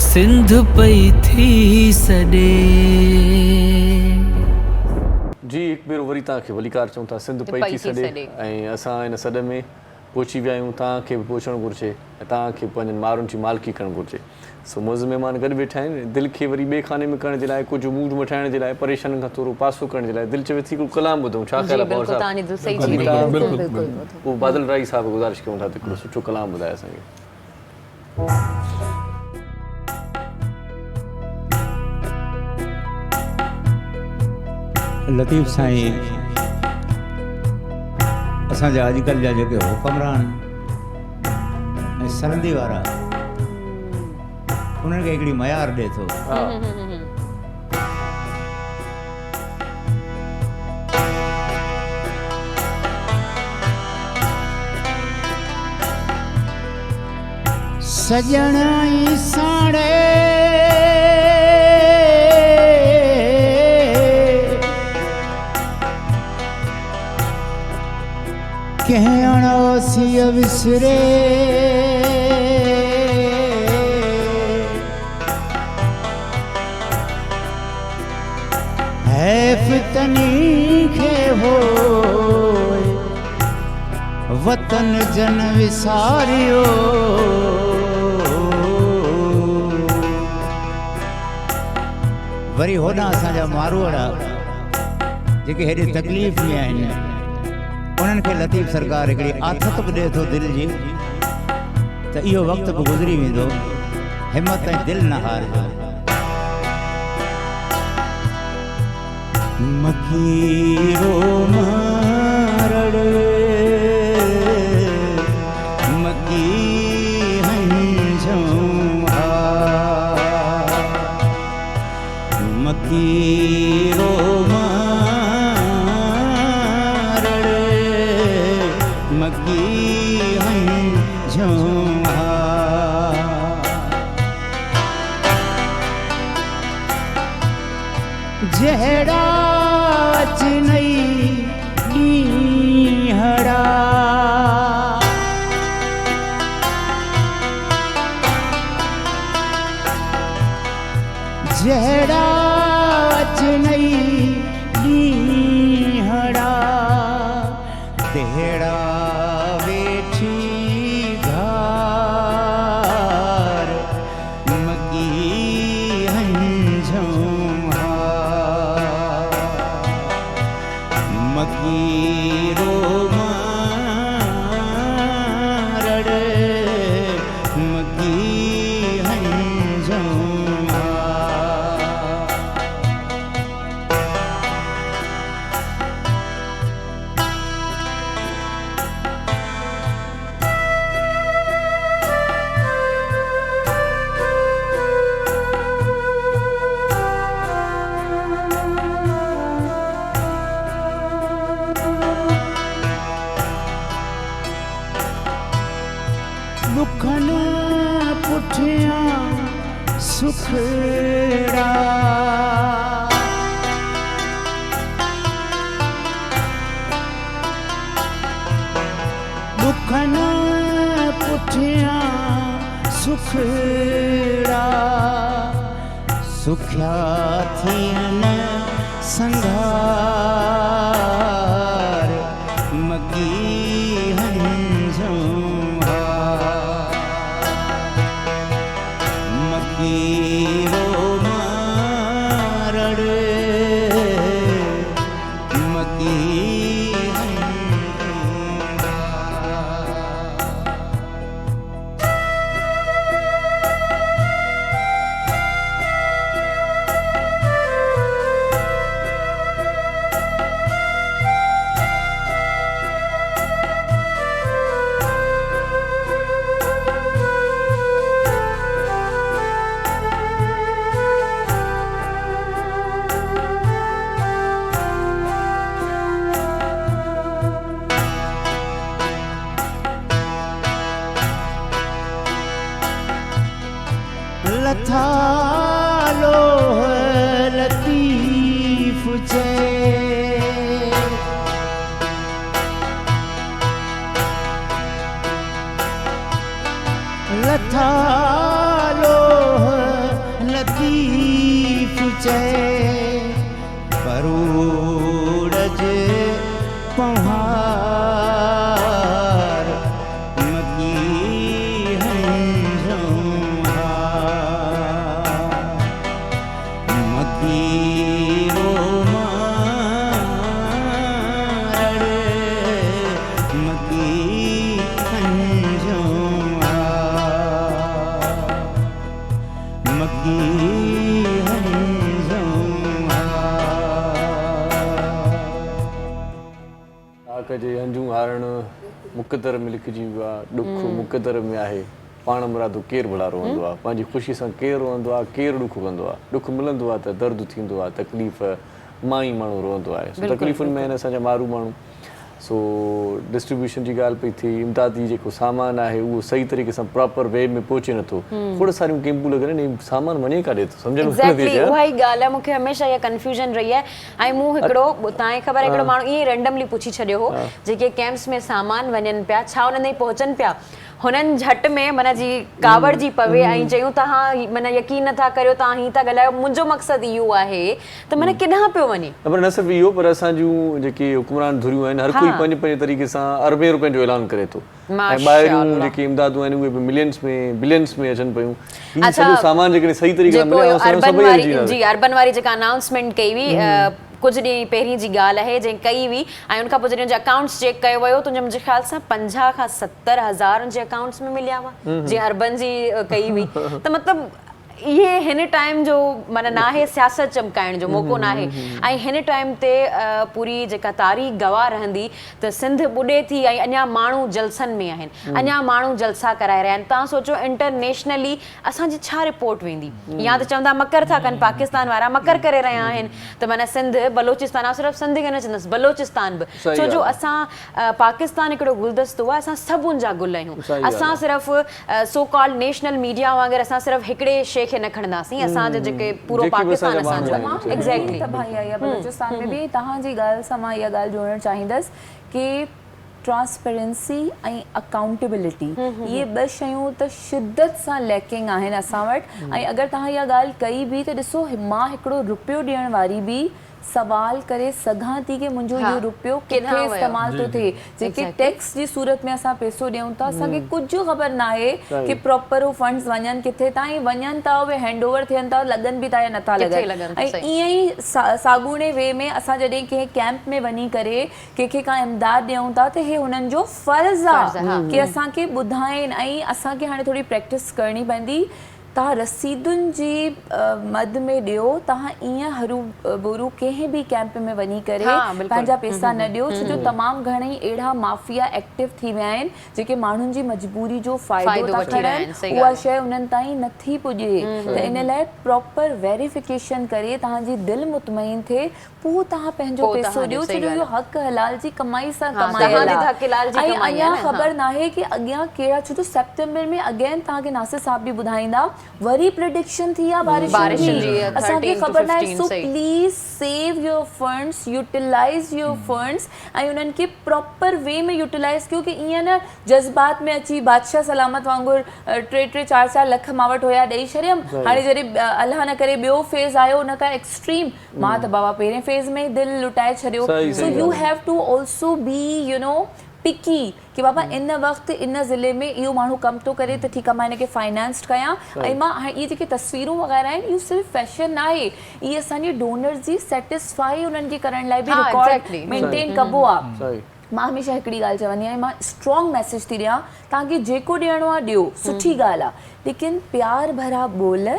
سنڌ پئي ٿي سڏي. جي هڪ ڀيرو وري توهان کي ڀليڪار چئون ٿا سنڌ پئي ٿي سڏي ۽ اسان ان سڏ ۾ پهچي ويا آهيون توهان کي به پهچڻ گهرجي ۽ توهان کي به پنهنجن مارن جي مالڪي ڪرڻ گهرجي سو معزز مهمان گڏ ويٺا آهن دل کي وري ٻئي خاني ۾ ڪرڻ جي لاء ڪجهه موڊ مٺائڻ جي لاء پريشانين کان ٿورو پاسو ڪرڻ جي لاء دل چوي ٿي هڪڙو ڪلام ٻڌون ڇا جي خيال آهي پنهور بلڪل صاحب توهان جي دل صحيح چئي ادي رهي توهان آهي. بلڪل بلڪل پوء بادل راهي صاحب کي گذارش ڪيون ٿا ته هڪڙو سٺو ڪلام ٻڌائي اسان کي. لطيف سائين اسان جا اڄڪلهه جا جيڪي حڪمران ۽ سرندي وارا انهن کي هڪڙي معيار ڏي ٿو. سڄڻ ۽ ساڻي ڪنهن اڻوسيء وسري. حيف تني کي هوء وطن جن وساريو. وري هوڏانهن اسان جا ماروئڙا جيڪي هيڏي تڪليف ۾ آهن انهن کي لطيف سرڪار هڪڙي آٿت به ڏئي ٿو دل جي ته اهو وقت به گذري ويندو همت ۽ دل نه هارجو. مڪيرو مارڙ مڪي هنجهون ها مڪيرو مارڙ مڪي هنجهون ها. جهڙا اچنئي ڏينهڙا. جهڙا اچنئي ڏينهڙا. تهڙا ويٺي گهار. مڪي هنجهون ها مڪي رو مارڙ مڪي هنجهون ها. ڏکن پٺيان سکڙا. ڏکن پٺيان سکڙا، سکيا ٿين سنگهار، مڪي هنجهون ها، مڪي رو مارڙ. لٿا لوهه لطيف چئي. لٿا لوهه لطيف چئي. پروڙج پنهار مڳي هنجون هار مڳي رومارڙ مڳي هنجون هار مڳي هنجون هار. ڇا ڪجي هنجون هارڻ مقدر ۾ لکجي ويو آ، ڏک مقدر ۾ آهي، پاڻ مرادو ڪير ڀلا روئندو آ، پنهنجي خوشي سان ڪير روئندو آ، ڪير ڏک ڪندو آ، ڏک ملندو آ ته درد ٿيندو آ، تڪليف مان ئي ماڻهو روئندو آهي، سو تڪليفن ۾ آهن اسان جا مارو ماڻهو. سو ڊسٽريبيوشن جي ڳالهه پئي ٿئي، امدادي جيڪو سامان آهي اهو صحيح طريقي سان پراپر وي ۾ پهچي نٿو، کوڙ ساريون ڪيمپون لڳل آهن ۽ سامان وڃي ڪاڏي ٿو سمجهه ۾ ڪونه ٿي ايگزيڪٽلي اچي. اها ئي ڳالهه آهي مون کي هميشه اها ڪنفيوزن رهي آهي ۽ مون هڪڙو توهان کي خبر آهي هڪڙو ماڻهو ائين ئي رينڊملي پڇي ڇڏيو هو جيڪي ڪيمپس ۾ سامان وڃن پيا ڇا انهن تائين پهچن پيا هنن جهٽ ۾ معنيٰ جي ڪاوڙجي پوي ۽ چيون توهان معنيٰ يقين نٿا ڪريو توهان هين ٿا ڳالهايو منهنجو مقصد اهو آهي ته معنيٰ ڪيڏانهن پيو وڃي. نه پر نه صرف اهو پر اسان جون جيڪي حڪمران ڌريون آهن هر ڪوئي پنهنجي پنهنجي طريقي سان اربين روپين جو اعلان ڪري ٿو ۽ ٻاهريون جيڪي امدادون آهن اهي به ملينس ۾ بلينس ۾ اچن پيون هي سڄو سامان جيڪڏهن صحيح طريقي سان ملي ها اسان سڀئي هلجي وينداسين. جي اربن واري جيڪا انائونسمينٽ ڪئي هئي ڪجهه ڏينهن پهرين جي ڳالهه آهي جنهن ڪئي هئي ۽ ان کان پوء جڏهن ان جا اڪائونٽس چيڪ ڪيو ويو ته ان جا منهنجي خيال سان 50 کان 70 هزار ان جي اڪائونٽس ۾ مليا هئا جنهن اربن جي ڪئي هئي ته مطلب اهي هن ٽائيم جو معنيٰ ناهي سياست چمڪائڻ جو موقعو ناهي ۽ هن ٽائيم تي پوري جيڪا تاريخ گواهه رهندي ته سنڌ ٻڏي ٿي ۽ اڃا ماڻهو جلسن ۾ آهن اڃا ماڻهو جلسا ڪرائي رهيا آهن توهان سوچو انٽرنيشنلي اسان جي ڇا رپورٽ ويندي يا ته چوندا مڪر ٿا ڪن پاڪستان وارا مڪر ڪري رهيا آهن ته معنيٰ سنڌ بلوچستان آئون صرف سنڌ کي نه چوندس بلوچستان به ڇو جو اسان پاڪستان هڪڙو گلدستو آهي اسان سڀ ان جا گل آهيون اسان صرف سو ڪالڊ نيشنل ميڊيا وانگر اسان صرف هڪڙي شي کي نه کڻنداسين اسان جو جيڪي پورو پاڪستان اسان جو آهي ايگزيڪٽلي تباهي آئي آهي بلوچستان ۾ به توهان جي ڳالهه سان مان اها ڳالهه جوڙڻ چاهيندس ڪي ٽرانسپيرنسي ۽ اڪائونٽيبلٽي اهي ٻه شيون ته شدت سان ليڪنگ آهن اسان وٽ ۽ اگر توهان اها ڳالهه ڪئي به ته ڏسو مان هڪڙو رپيو ڏيڻ واري به سوال ڪري سگهان ٿي ڪي منهنجو اهو روپيو ڪٿي استعمال ٿو ٿئي جيڪي ٽيڪس جي صورت ۾ اسان پيسو ڏيون ٿا اسان کي ڪجهه خبر ناهي ڪي پراپر هو فنڊز وڃن ڪٿي ٿا ۽ وڃن ٿا اهي هينڊ اوور ٿين ٿا لڳن به ٿا يا نٿا لڳن ۽ ائين ئي ساڳوڻي وي ۾ اسان جڏهن ڪنهن ڪيمپ ۾ وڃي ڪري ڪنهن کي ڪا امداد ڏيون ٿا ته هي هنن جو فرض آ ڪي اسان کي ٻڌائين ۽ اسان کي هاڻي ٿوري پريڪٽس ڪرڻي پوندي توهان رسيدن جي مد ۾ ڏيو، توهان ايئن هرو ڀرو ڪنهن به ڪئمپ ۾ وڃي ڪري پنهنجا پئسا نه ڏيو ڇو جو تمام گهڻئي اهڙا مافيا ايڪٽو ٿي ويا آهن جيڪي ماڻهن جي مجبوري جو فائدو ٿا کڻن اها شيء انهن تائين نٿي پڄي ته ان لاء پراپر ويريفڪيشن ڪري توهان جي دل مطمئن ٿئي پوء توهان پنهنجو پئسو ڏيو ڇو جو اهو حق حلال جي ڪمائي سان ڪمايل آهي ۽ اڃا خبر ناهي ڪي اڳيان ڪهڙا ڇو جو سيپٽمبر ۾ اگين توهان کي ناصر صاحب به ٻڌائيندا وري پريڊڪشن ٿي آهي بارشن جي اسان کي خبر ناهي so please save your funds utilise your funds ۽ انهن کي پراپر وي ۾ يوٽيلائز ڪيو ڪي ائين نه جذبات ۾ اچي بادشاهه سلامت وانگر ٽي ٽي چار چار لک مان وٽ هيا ڏئي ڇڏيم هاڻي جڏهن الله نه ڪري ٻيو فيز آيو ان کان ايڪسٽريم مان ته بابا پهرين فيز ۾ ئي دل لٽائي ڇڏيو so you have to also be you know picky ڪي بابا ان وقت ان ضلعي ۾ اهو ماڻهو ڪم ٿو ڪري ته ٺيڪ آهي مان هن کي فائنانسڊ ڪيان ۽ مان هاڻي اهي جيڪي تصويرون وغيره آهن اهو صرف فيشن ناهي اهي اسان جي ڊونرز جي سيٽسفائي انهن کي ڪرڻ لاء به رڪارڊ مينٽين ڪبو آهي مان هميشه هڪڙي ڳالهه چوندي آهيان مان اسٽرانگ ميسيج ٿي ڏيان توهان کي جيڪو ڏيڻو آهي ڏيو سٺي ڳالهه آهي ليڪن پيار ڀرا ٻول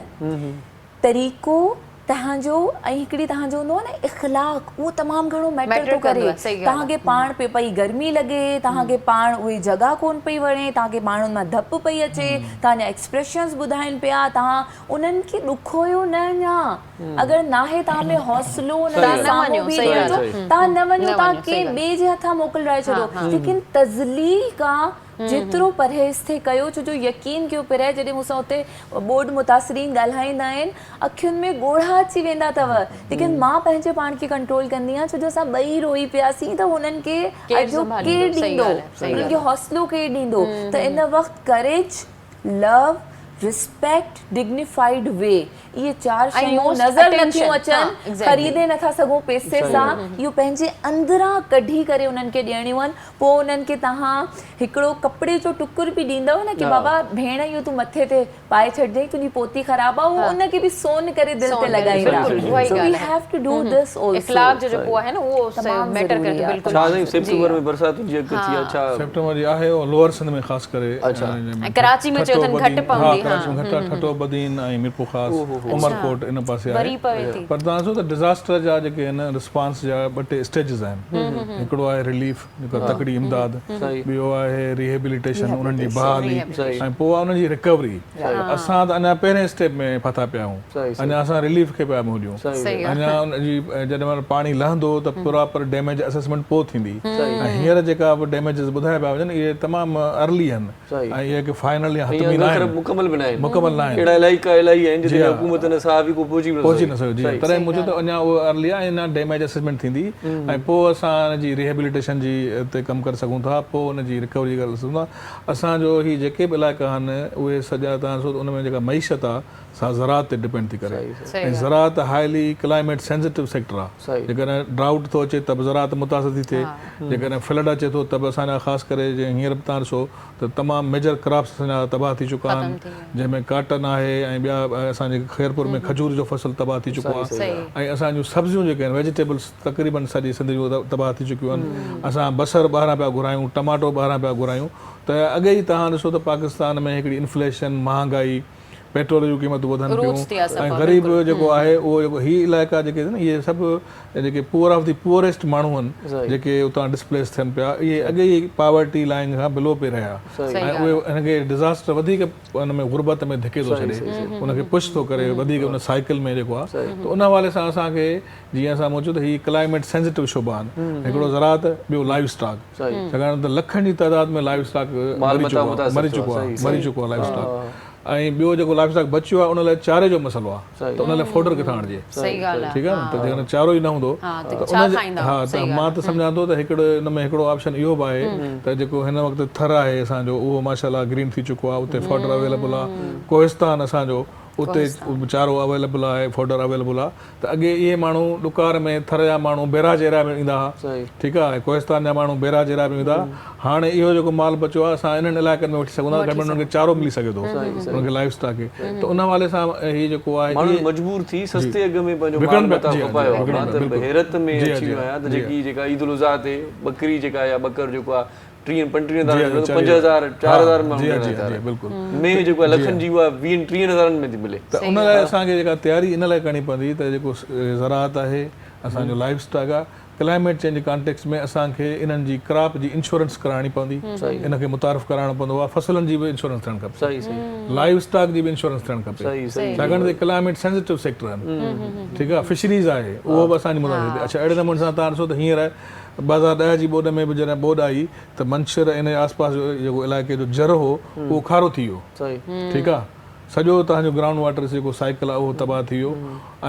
طريقو تهان جو ۽ هڪڙي تهان جو هوندو آهي نه اخلاق اهو تمام گهڻو ميٽر ٿو ڪري تهان کي پاڻ پي پئي گرمي لڳي تهان کي پاڻ اهي جڳهه ڪون پئي وڻي تهان کي پاڻ ان مان ڌپ پئي اچي تهان جا ايڪسپريشنز ٻڌائين پيا تهان انهن کي ڏکويو نه اڃا اگر ناهي تهان ۾ حوصلو انهن جي سامهون بيهي جو تهان نه وڃو تهان ڪنهن ٻئي جي هٿان موڪلرائي ڇڏو ليڪن تذليل کان. جيترو پرهيز ٿئي ڪيو ڇو جو يقين ڪيو پرهه جڏهن مون سان اتي ٻوڏ متاثرين ڳالهائيندا آهن اکين ۾ ڳوڙها اچي ويندا اٿو ليڪن مان پنهنجي پاڻ کي ڪنٽرول ڪندي آهيان ڇو جو اسان ٻئي روئي پياسين ته هنن کي اجهو ڪير ڏيندو هنن کي حوصلو ڪير ڏيندو ته ان وقت ڪريج لو ريسپيڪٽ ڊگنيفائيڊ وي اهي چار شيون نظر نٿيون اچن خريدي نٿا سگهون پيسي سان اهو پنهنجي اندران ڪڍي ڪري انهن کي ڏيڻيون آهن پوء انهن کي توهان هڪڙو ڪپڙي جو ٽڪر به ڏيندؤ نه ڪي بابا ڀيڻ اهو تون مٿي تي پائي ڇڏجانء تنهنجي پوتي خراب آ اهو ان کي به سون ڪري دل تي لڳائيندا so we have to do this also. اخلاق جو جيڪو آهي نه اهو ميٽر ڪري ٿو بلڪل. ڇا سائين سيپٽمبر ۾ برساتن جي اڳڪٿي آ ڇا؟ سيپٽمبر جي آهي اهو لوئر سنڌ ۾ خاص ڪري ۽ ڪراچي ۾ چيو اٿن گهٽ پوندي ها ڪراچي ۾ گهٽ آ ٺٽو بدين ۽ ميرپورخاص عمرڪوٽ ان پاسي آهي پر توهان ڏسو ته ڊزاسٽر جا جيڪي آهن رسپانس جا ٻه ٽي اسٽيجز آهن هڪڙو آهي رليف جيڪا تڪڙي امداد، ٻيو آهي ريهيبليٽيشن انهن جي بحالي ۽ پوء آهي انهن جي ريڪوري. اسان ته اڃا پهرين اسٽيپ ۾ ڦاٿا پيا آهيون. اڃا اسان رليف کي پيا منهن ڏيون. اڃا ان جي جڏهن مهل پاڻي لهندو ته پراپر ڊيميج اسيسمينٽ پوء ٿيندي ۽ هينئر جيڪا به ڊيميجز ٻڌايا پيا وڃن اهي تمام ارلي آهن. ۽ اهي ڪي فائنل يا حتمي ناهن. مڪمل به ناهن. مڪمل ناهن. اهڙا علائقا الاهي آهن جتي حڪومت نه صحافي ڪو پهچي به پهچي نه سگهيو. جي تڏهن مون چيو ته اڃا اهو ارلي آهي ۽ اڃا ڊيميج اسيسمينٽ ٿيندي ۽ پوء اسان ان جي ريهيبليٽيشن جي تي ڪم ڪري سگهون ٿا پوء ان جي ريڪوري جي ڳالهه ڪري سگهون ٿا. اسان جو هي جيڪي به علائقا آهن اهي سڄا تهان ڏسو ته ان ۾ جيڪا معيشت آهي سا زراعت تي ڊپينڊ ٿي ڪري ۽ زراعت هائلي ڪلائميٽ سينسيٽو سيڪٽر آهي جيڪڏهن ڊرائوٽ ٿو اچي ته به زراعت متاثر ٿي ٿئي جيڪڏهن فلڊ اچي ٿو ته به اسان جا خاص ڪري جيئن هينئر به تهان ڏسو ته تمام ميجر ڪراپس اسان جا تباهه ٿي چڪا آهن جنهن ۾ ڪاٽن آهي ۽ ٻيا اسان جي خيرپور ۾ کجور جو فصل تباهه ٿي چڪو آهي ۽ اسان جون سبزيون جيڪي آهن ويجيٽيبلس تقريبن سڄي سنڌ جون تباهه ٿي چڪيون آهن اسان بصر ٻاهران پيا گهرايون ٽماٽو ٻاهران پيا گهرايون ته اڳي ئي تهان ڏسو ته پاڪستان ۾ هڪڙي انفليشن مهانگائي پيٽرول جون قيمتون وڌن پيون ۽ غريب جيڪو آهي اهو جيڪو هي علائقا جيڪي آهن اهي سڀ جيڪي پوئر آف the poorest ماڻهو آهن جيڪي اتان ڊسپليس ٿين پيا اهي اڳي ئي پاورٽي لائين کان بلو پئي رهيا ۽ اهي هن کي ڊزاسٽر وڌيڪ ان ۾ غربت ۾ ڌڪي ٿو ڇڏي ان کي پش ٿو ڪري وڌيڪ ان سائيڪل ۾ جيڪو آهي ته ان حوالي سان اسان کي جيئن اسان مون چيو ته هي ڪلائميٽ سينسيٽو شعبا آهن هڪڙو زراعت ٻيو لائيو اسٽاڪ ڇاڪاڻ ته لکن جي تعداد ۾ لائيو اسٽاڪ مري چڪو آهي مري چڪو آهي مري چڪو آهي لائيو اسٽاڪ ۽ ٻيو جيڪو لائيو اسٽاڪ بچيو آهي ان لاء چاري جو مسئلو آهي ته ان لاء فوڊر ڪٿان آڻجي ٺيڪ آهي نه ته جيڪڏهن چارو ئي نه هوندو ته ان جي ها ته مان ته سمجهان ٿو ته هڪڙو ان ۾ هڪڙو آپشن اهو به آهي ته جيڪو هن وقت ٿر آهي اسان جو اهو ماشاء الله گرين ٿي چڪو آهي اتي فوڊر اويليبل آهي ڪوهستان اسان جو اتي چارو اويليبل آهي فوڊر اويليبل آهي ته اڳي اهي ماڻهو ڏڪار ۾ ٿر جا ماڻهو بيراج ايريا ۾ ايندا ها ٺيڪ آهي ۽ ڪوهستان جا ماڻهو بيراج ايريا ۾ ويندا ها هاڻي اهو جيڪو مال بچيو آهي اسان انهن علائقن ۾ وٺي سگهون ٿا گهٽ ۾ گهٽ انهن کي چارو ملي سگهي ٿو انهن کي لائيو اسٽاڪ کي ته ان حوالي سان هي جيڪو آهي ماڻهن مجبور ٿي سستي اگهه ۾ پنهنجو مال متاع کپايو آهي مان ته حيرت ۾ اچي ويو آهيان ته جيڪي جيڪا عيد الاضحيٰ تي ٻڪري جيڪا يا ٻڪر جيڪو آهي ٽيهن پنجٽيهن هزارن ۾ 5000 4000 ۾ جي جي جي بلڪل مينهن جيڪو آهي لکن جي اها ويهن ٽيهن هزارن ۾ ٿي ملي. ته ان لاء اسان کي جيڪا تياري ان لاء ڪرڻي پوندي ته جيڪو زراعت آهي اسان جو لائيو اسٽاڪ آهي ڪلائميٽ چينج جي ڪانٽيڪسٽ ۾ اسان کي انهن جي ڪراپ جي انشورنس ڪرائڻي پوندي ان کي متعارف ڪرائڻو پوندو اها فصلن جي به انشورنس ٿيڻ کپي لائيو اسٽاڪ جي به انشورنس ٿيڻ کپي ڇاڪاڻ ته ڪلائميٽ سينسيٽو سيڪٽر آهن ٺيڪ آهي فشريز آهي اهو به اسان جي متاثر ٿئي اڇا اهڙي نموني سان تهان ڏسو ته هينئر 2010 جي ٻوڏ ۾ به جڏهن ٻوڏ آئي ته منڇر ۽ ان جي آس پاس جو جيڪو علائقي جو جر هو اهو کارو ٿي ويو ٺيڪ آ سڄو توهان جو گرائونڊ واٽر جيڪو سائيڪل آ اهو تباهه ٿي ويو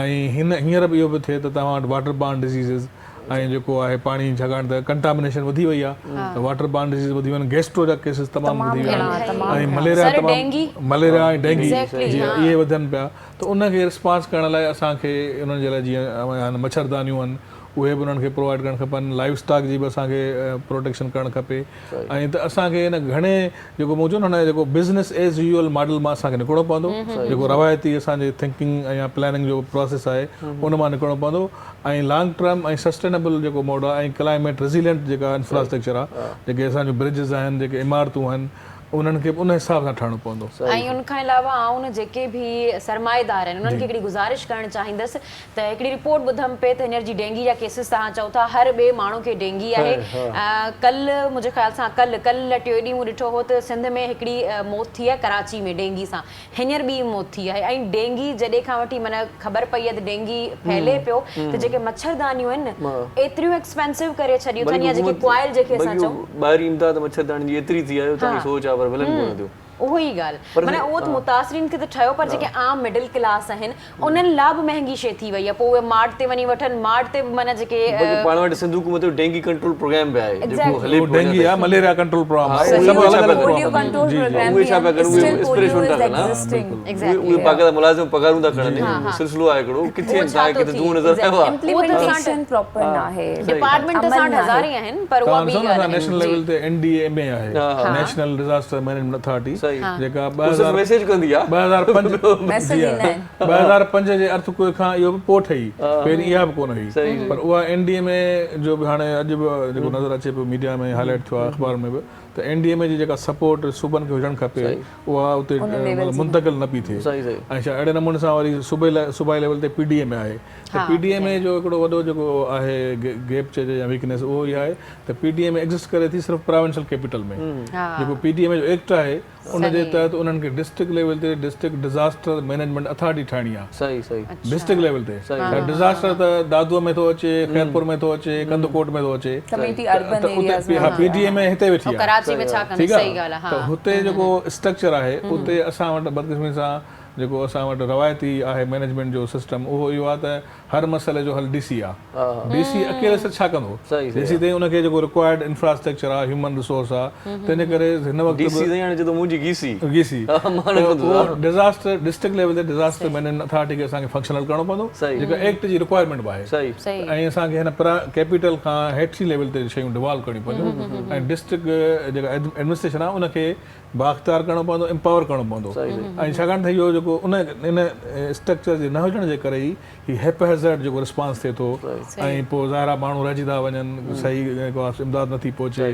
۽ هن هينئر به اهو به ٿئي ته توهان وٽ واٽر بارن ڊزيزز ۽ جيڪو آهي پاڻي ڇاڪاڻ ته ڪنٽامنيشن وڌي وئي آ ته واٽر بارن ڊزيز وڌي ويون آهن گيسٽرو جا ڪيسز تمام وڌي ويا آهن ۽ مليريا تمام مليريا ۽ ڊينگي جي اهي وڌن پيا ته ان کي رسپانس ڪرڻ لاء اسان کي انهن جي لاء جيئن مڇردانيون آهن اهي به انهن کي پرووائيڊ ڪرڻ کپن، لائيو اسٽاڪ جي به اسان کي پروٽيڪشن ڪرڻ کپي ۽ ته اسان کي ان گهڻي جيڪو مون چيو نه هن جيڪو بزنس ايز يوزل ماڊل مان اسان کي نڪرڻو پوندو جيڪو روايتي اسان جي ٿنڪنگ يا پلاننگ جو پراسيس آهي ان مان نڪرڻو پوندو ۽ لانگ ٽرم ۽ سسٽينبل جيڪو موڊ آهي ۽ ڪلائميٽ ريزيلينٽ جيڪا انفراسٽرڪچر آهي جيڪي اسان جون برجز آهن جيڪي عمارتون آهن. انهن کي به ان حساب سان ٺهڻو پوندو. ۽ ان کان علاوه آئون جيڪي به سرمائيدار آهن انهن کي هڪڙي گذارش ڪرڻ چاهيندس ته هڪڙي رپورٽ ٻڌم پئي ته هينئر جي ڊينگي جا ڪيسز توهان چئو ٿا هر ٻئي ماڻهو کي ڊينگي آهي ڪلهه منهنجي خيال سان ڪلهه ڪلهه يا ٽيون ڏينهن مون ڏٺو هو ته سنڌ ۾ هڪڙي موت ٿي آهي ڪراچي ۾ ڊينگي سان هينئر ٻي موت ٿي آهي ۽ ڊينگي جڏهن کان وٺي معنيٰ خبر پئي آهي ته ڊينگي ڦهلي پيو ته جيڪي مڇردانيون آهن نه ايتريون ايڪسپينسو ڪري ڇڏيون اٿن يا جيڪي ڪوائل جيڪي اسان چئون. ٻاهرين امداد مڇردانين جي ايتري ٿي آهي جو توهان کي سوچ آهي پر ملن ڪونه ٿيون. اهو ئي ڳالهه معنيٰ اهو ته متاثرين کي ته ٺهيو پر جيڪي عام مڊل ڪلاس آهن انهن لا به مهنگي شيء ٿي وئي آهي پوء اهي مارٽ تي وڃي وٺن مارٽ تي به معنيٰ جيڪي. بلڪه پاڻ وٽ سنڌ حڪومت جو ڊينگي ڪنٽرول پروگرام به آهي جيڪو هلي پيو ڊينگي آهي مليريا ڪنٽرول پروگرام آهي سڀ الڳ الڳ پروگرام آهن جي جي اهي ڇا پيا ڪن اهي اسپري ڇو نٿا ڪن اهي باقاعده ملازم پگهارون ٿا کڻن سلسلو آهي هڪڙو ڪٿي آهن توهان کي ڪٿي دونهون نظر آيو آهي امپليمينٽيشن پراپر ناهي ڊپارٽمينٽ ته ساٺ هزار ئي آهن پر اها ٻي ڳالهه آهي نيشنل ليول تي اين ڊي ايم اي آهي نيشنل ڊزاسٽر مئنيجمينٽ اٿارٽي جيڪا 2005 جي ارٿ ڪوئي کان اهو به پوء ٺهي پهرين اها به ڪونه هئي پر اها اين ڊي ايم اي جو به هاڻي اڄ به جيڪو نظر اچي پيو ميڊيا ۾ هائي لائيٽ ٿيو آهي اخبارن ۾ به ته اين ڊي ايم اي جي جيڪا سپورٽ صوبن کي هجڻ کپي اها اتي مطلب منتقل نه پئي ٿئي ۽ ڇا اهڙي نموني سان وري صوبي صوبائي ليول تي پي ڊي ايم اي آهي ته پي ڊي ايم اي جو هڪڙو وڏو جيڪو آهي گيپ چئجي يا ويڪنيس اهو اها آهي ته P D M A exist ڪري ٿي صرف پراونشل ڪيپيٽل ۾ جيڪو پي ڊي ايم اي جو ايڪٽ آهي ان جي تحت انهن کي ڊسٽرڪٽ ليول تي ڊسٽرڪٽ ڊزاسٽر مئنيجمينٽ اٿارٽي ٺاهڻي آهي ڊسٽرڪٽ ليول تي ڊزاسٽر ته دادو ۾ ٿو اچي خيرپور ۾ ٿو اچي ڪنڌڪوٽ ۾ ٿو اچي ته اتي ها پي ڊي ايم اي هتي ويٺي آهي ٺيڪ آهي ته هتي جيڪو اسٽرڪچر آهي اتي اسان وٽ بدقسمتي سان جيڪو اسان وٽ روايتي آهي مئنيجمينٽ جو سسٽم اهو اهو آهي ته هر مسئلي جو حل ڊي سي آ ڊي سي اڪيلي سر ڇا ڪندو جيسين تائين ان کي جيڪو رڪوائرڊ انفراسٽرڪچر آ هيومن ريسورس آ تنهن جي ڪري هن وقت ڊي سي سائين هاڻي چئي ٿو منهنجي گيسي گيسي اهو ڊزاسٽر ڊسٽرڪٽ ليول تي ڊزاسٽر مئنيجمينٽ اٿارٽي کي اسان کي فنڪشنل ڪرڻو پوندو جيڪا ايڪٽ جي رڪوائرمينٽ به آهي ۽ اسان کي هن پرا ڪيپيٽل کان هيٺين ليول تي شيون ڊوالو ڪرڻيون پونديون ۽ ڊسٽرڪٽ جيڪا ايڊمنسٽريشن آ ان کي بااختيار ڪرڻو پوندو امپاور ڪرڻو پوندو ۽ ڇاڪاڻ ته اهو جيڪو ان ان اسٽرڪچر جي نه هجڻ جي ڪري ئي هي هيپ هيزرڊ جيڪو رسپانس ٿئي ٿو ۽ پوء ظاهر آهي ماڻهو رهجي ٿا وڃن صحيح جيڪو آهي امداد نٿي پهچي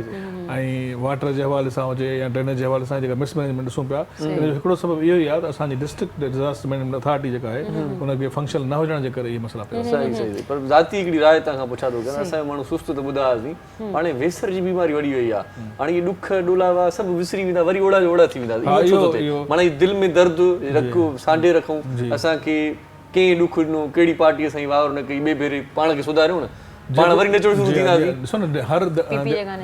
۽ واٽر جي حوالي سان هجي يا ڊرينيج جي حوالي سان جيڪا مس مئنيجمينٽ ڏسون پيا ان جو هڪڙو سبب اهو ئي آهي ته اسان جي ڊسٽرڪٽ ڊزاسٽر مئنيجمينٽ اٿارٽي جيڪا آهي ان کي فنڪشنل نه هجڻ جي ڪري اهي مسئلا پيدا ٿين صحيح صحيح پر ذاتي هڪڙي راء توهان کان پڇان ٿو ڪران اسان جو ماڻهو سست ته ٻڌا هئاسين هاڻي ويسر جي بيماري وڏي وئي آ هاڻي اهي ڏک ڏولاوا سڀ وسري ويندا وري اوڙا جو اوڙا ٿي ويندا اهو ڇو ٿو ٿئي معنيٰ هي دل ۾ درد رک سانڍي رکون اسان کي ڪنهن ڏک ڏنو ڪهڙي پارٽي اسان جي واهر نه ڪئي ٻئي ڀيري پاڻ کي سڌاريون نه پاڻ وري نچڻ شروع ٿينداسين ڏسو نه هر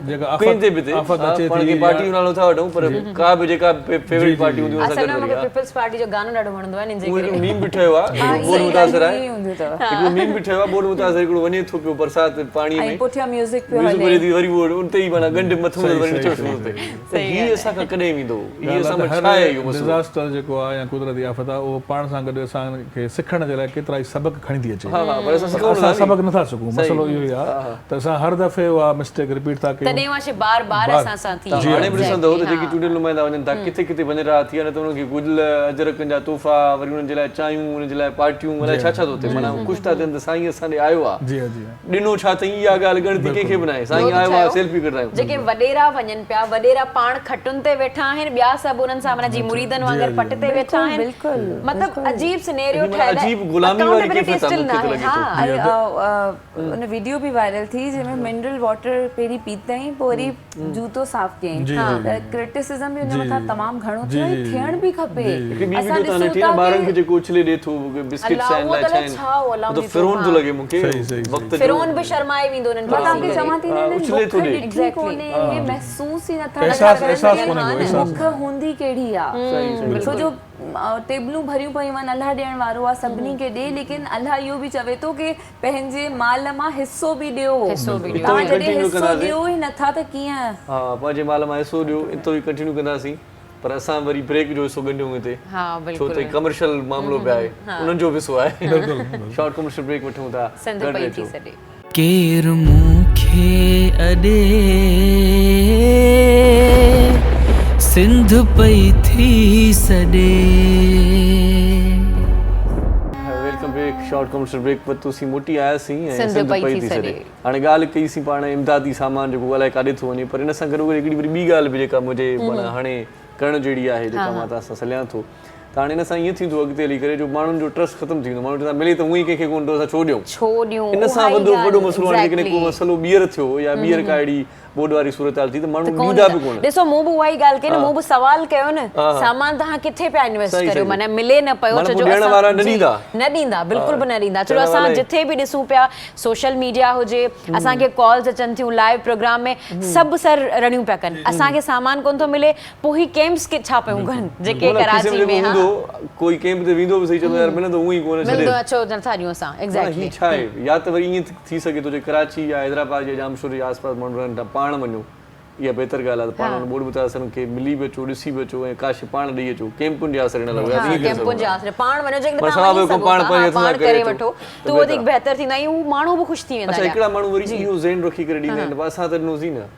جيڪا آفت تي به ٿئي آفت اچي پاڻ ٿي کي پارٽي جو نالو نٿا وٺون پر ڪا به جيڪا فيورٽ پارٽي هوندي ان سان اصل گڏ ۾ وري مونکي پيپلز پارٽي جو گانو ڏاڍو وڻندو آهي ان جي هڪڙو ڪري ميم به ٺهيو آهي ٻوڏ متاثر آهي هڪڙو ميم به ٺهيو آهي ٻوڏ متاثر هڪڙو وڃي ٿو پيو برسات پاڻي ۾ ۽ پٺيان ميوزڪ پيو ميوزڪ هلي وڄي ٿي وري اهو ان تي ئي معنيٰ ڳنڍ مٿو وري نچڻ شروع ٿو ٿئي ته هي اسان کان ڪڏهن ويندو هي اسان وٽ ڇا آهي اهو مسئلو ڊزاسٽر جيڪو آهي يا قدرتي آفت آهي اهو پاڻ سان گڏ اسان کي سکڻ جي لاء ڪيترائي سبق کڻي ٿي اچي ها ها پر اسان سکون اسان سبق نٿا سکون مسئلو اهو ئي آهي ته اسان هر دفعي اها مسٽيڪ رپيٽ ٿا ڪيون تڏهن اها شيء بار بار اسان سان ٿي توهان هاڻي به ڏسندؤ ته جيڪي چونڊيل نمائندا وڃن ٿا ڪٿي ڪٿي وڃ راهه ٿي آهي نه ته انهن کي گل اجرڪن جا تحفا وري انهن جي لاء چانهيون انهن جي لاء پارٽيون الائي ڇا ڇا ٿو ٿئي معنيٰ خوش ٿا ٿين ته سائين اسان ڏي آيو آهي ڏنو ڇا اٿئي اها ڳالهه ڳڻتي ڪنهن کي به ناهي سائين آيو آهي سيلفي ڪڍرايون. جيڪي وڏيرا وڃن پيا وڏيرا پاڻ کٽن تي ويٺا آهن ٻيا سڀ انهن سان معنيٰ جي مريدن وانگر پٽ تي ويٺا آهن مطلب عجيب سنيريو ٺهيل آهي اڪائونٽيبلٽي اسٽل ناهي ها. ان ويڊيو به وائرل ٿي جنهن ۾ منرل واٽر پهرين پيتائين پوء وري جوتو صاف ڪيائين ته ڪرٽيسزم به ان مٿان تمام گهڻو ٿيو ۽ ٿيڻ به کپي هڪ ٻي ويڊيو تان ڏٺي نه ٻارن کي جيڪو اڇلي ڏي ٿو بسڪٽس آهن الائي ڇا آهن هو ته فرعون ٿو لڳي مون کي وقت جو فرعون به شرمائي ويندو انهن کي مان توهان کي چوان ٿي نه انهن بک ڏٺي ڪونهي اهي محسوس ئي نٿا ڪرن بک هوندي ڪهڙي آ ڇو جو ٽيبلون ڀريون پيون آهن الله ڏيڻ وارو آ سڀني کي ڏي ليڪن الله اهو به چوي ٿو ڪي پنهنجي مال مان حصو به ڏيو. توهان جڏهن حصو ڏيو ئي نٿا ته ڪيئن. ها پنهنجي مال مان حصو ڏيو اتو ئي ڪنٽينيو ڪنداسين پر اسان وري بريڪ جو حصو ڳنڍيون هتي ڇو ته ڪمرشل معاملو به آهي انهن جو به حصو آهي شارٽ ڪمرشل بريڪ وٺون ٿا گڏ رهجو. ڪير مون کي اڏي سنڌ پئي ٿي سڏي. Welcome back short commercial break ورتوسين موٽي آياسين ۽ سنڌ پئي ٿي سڏي هاڻي ڳالهه ڪئي سين پاڻ امدادي سامان جيڪو الائي ڪاڏي ٿو وڃي پر ان سان گڏوگڏ هڪڙي وري ٻي ڳالهه به جيڪا منهنجي معنيٰ هاڻي ڪرڻ جهڙي آهي جيڪا مان توهان سان سليان ٿو ته هاڻي ان سان ائين ٿيندو اڳتي هلي ڪري جو ماڻهن جو ٽرسٽ ختم ٿي ويندو ماڻهو چوندا ملي ته هونئن ئي ڪنهن کي ڪونه ٿو اسان ڇو ڏيون ڇو ڏيون ان اها سان ئي وڏو وڏو ڳالهه مسئلو هاڻي جيڪڏهن ڪو ايگزيڪٽلي مسئلو ٻيهر ٿيو يا ٻيهر ڪا اهڙي ٻوڏ واري صورتحال ٿي ته ته ماڻهو ڪونه ڏيندا به ڪونه. ڏسو مون به اها ئي ڳالهه ڪئي نه مون به سوال ڪيو نه سامان توهان ڪٿي پيا انويسٽ صحيح ڪريو صحيح معنيٰ ملي نه پيو معنيٰ ڇو پوء جو ڏيڻ اسان وارا نه جي ڏيندا نه ڏيندا بلڪل به نه ڏيندا ڇو ڏيڻ جو اسان وارا جٿي به ڏسون پيا سوشل ميڊيا هجي اسان کي ڪالز اچن ٿيون لائيو پروگرام ۾ سڀ سر رڙيون پيا ڪن اسان کي سامان ڪونه ٿو ملي پوء هي ڪيمپس ڪي ڇا پيون ڪن جيڪي معنيٰ کيسي ڪراچي ۾ ۾ جيڪو ها هوندو ڪوئي ڪيمپ تي ويندو به سهي چوندو يار ملندو هونئن ئي ڪونه ڇڏي ملندو اڇو نٿا ڏيون اسان معنيٰ هي ايگزيڪٽلي ڇا آهي يا ته وري ائين ٿي سگهي ٿو جي ڪراچي يا حيدرآباد يا ڄامشوري جي آس پاس ماڻهو رهن ٿا پاڻ وڃو اها بهتر ڳالهه آهي ته پاڻ ان ٻوڏ متاثرن کي ملي به اچو ڏسي به اچو ۽ ڪا شيء پاڻ ڏئي اچو ڪيمپن جي آسري نه لڳو يا ته ها ائين ڪري سگهون ڪيمپن جي ٿا آسري پاڻ وڃو جيڪڏهن معنيٰ توهان سواب وڃي جو ڪم سگهو پاڻ ٿا ها پنهنجي هٿ پاڻ سان ڪري ڪري اچو وٺو ته ته بهتر وڌيڪ آهي. بهتر ٿيندو ۽ هو ماڻهو به خوش ٿي ويندا اڇا هليا هڪڙا ماڻهو وري جي اهو ذهن رکي ڪري ڏيندا آهن ته اسان ته ڏنوسين نه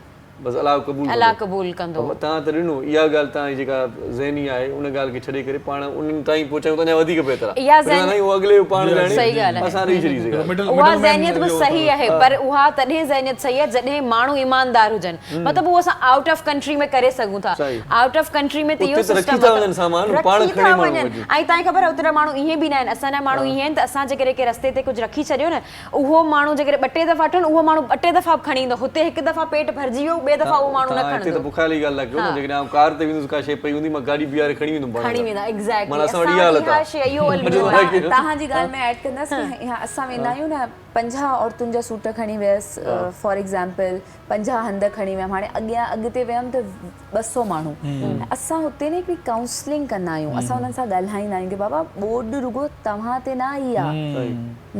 بس الله قبول الله ڪندو. قبول ڪندو. توهان ته ڏنو اها ڳالهه توهان جي جيڪا ذهني آهي ان ڳالهه کي ڇڏي ڪري پاڻ انهن تائين پهچايون ته اڃا وڌيڪ بهتر آهي. اها پر ذهن نه اهو اڳلي جو پاڻ ڄاڻي صحيح ڳالهه آهي. اسان ڏئي ڇڏيسين ڳالهه. اها ذهنيت به صحيح آهي پر اها تڏهن ذهنيت صحيح آهي جڏهن ماڻهو ايماندار هجن مطلب اهو اسان آئوٽ آف ڪنٽري ۾ ڪري سگهون ٿا آئوٽ آف ڪنٽري ۾ ته اهو اتي ته رکي سسٽم ٿا وڃن سامان پاڻ رکي کڻي ٿا ماڻهو وڃن وڃي. ۽ توهان کي خبر آهي اتي جا ماڻهو ائين به نه آهن اسان جا ماڻهو ائين آهن ته اسان جيڪڏهن ڪنهن رستي تي ڪجهه رکي ڇڏيو نه اهو ماڻهو جيڪڏهن ٻه ٽي دفعا ٺهن اهو ماڻهو ٻه ٽي دفعا به کڻي ايندو هتي هڪ دفعا پيٽ ڀرجي ويو ٻئي دفعا اهو ماڻهو نه توهان هتي ته کڻندو. بکايل جي ڳالهه ٿا ڪيو نه جيڪڏهن آئون ڪار تي ويندس ڪا شيء پئي هوندي مان گاڏي بيهاري کڻي ويندم پاڻ کڻي سان ويندا ايگزيڪٽلي معنيٰ اسان اسان وٽ اها وٽ حالت اها آهي شيء اهو الميو آهي. توهان جي ڳالهه ۾ ايڊ ڪندس ڪي اسان ويندا آهيون نه 50 عورتن جا سوٽ کڻي ويس فار ايگزامپل 50 هنڌ کڻي ويم هاڻي اڳيان اڳتي ويم ته 200 ماڻهو اسان هتي نه هڪڙي ڪائونسلنگ ڪندا آهيون اسان انهن سان ڳالهائيندا آهيون ڪي بابا ٻوڏ رڳو توهان تي نه آئي آهي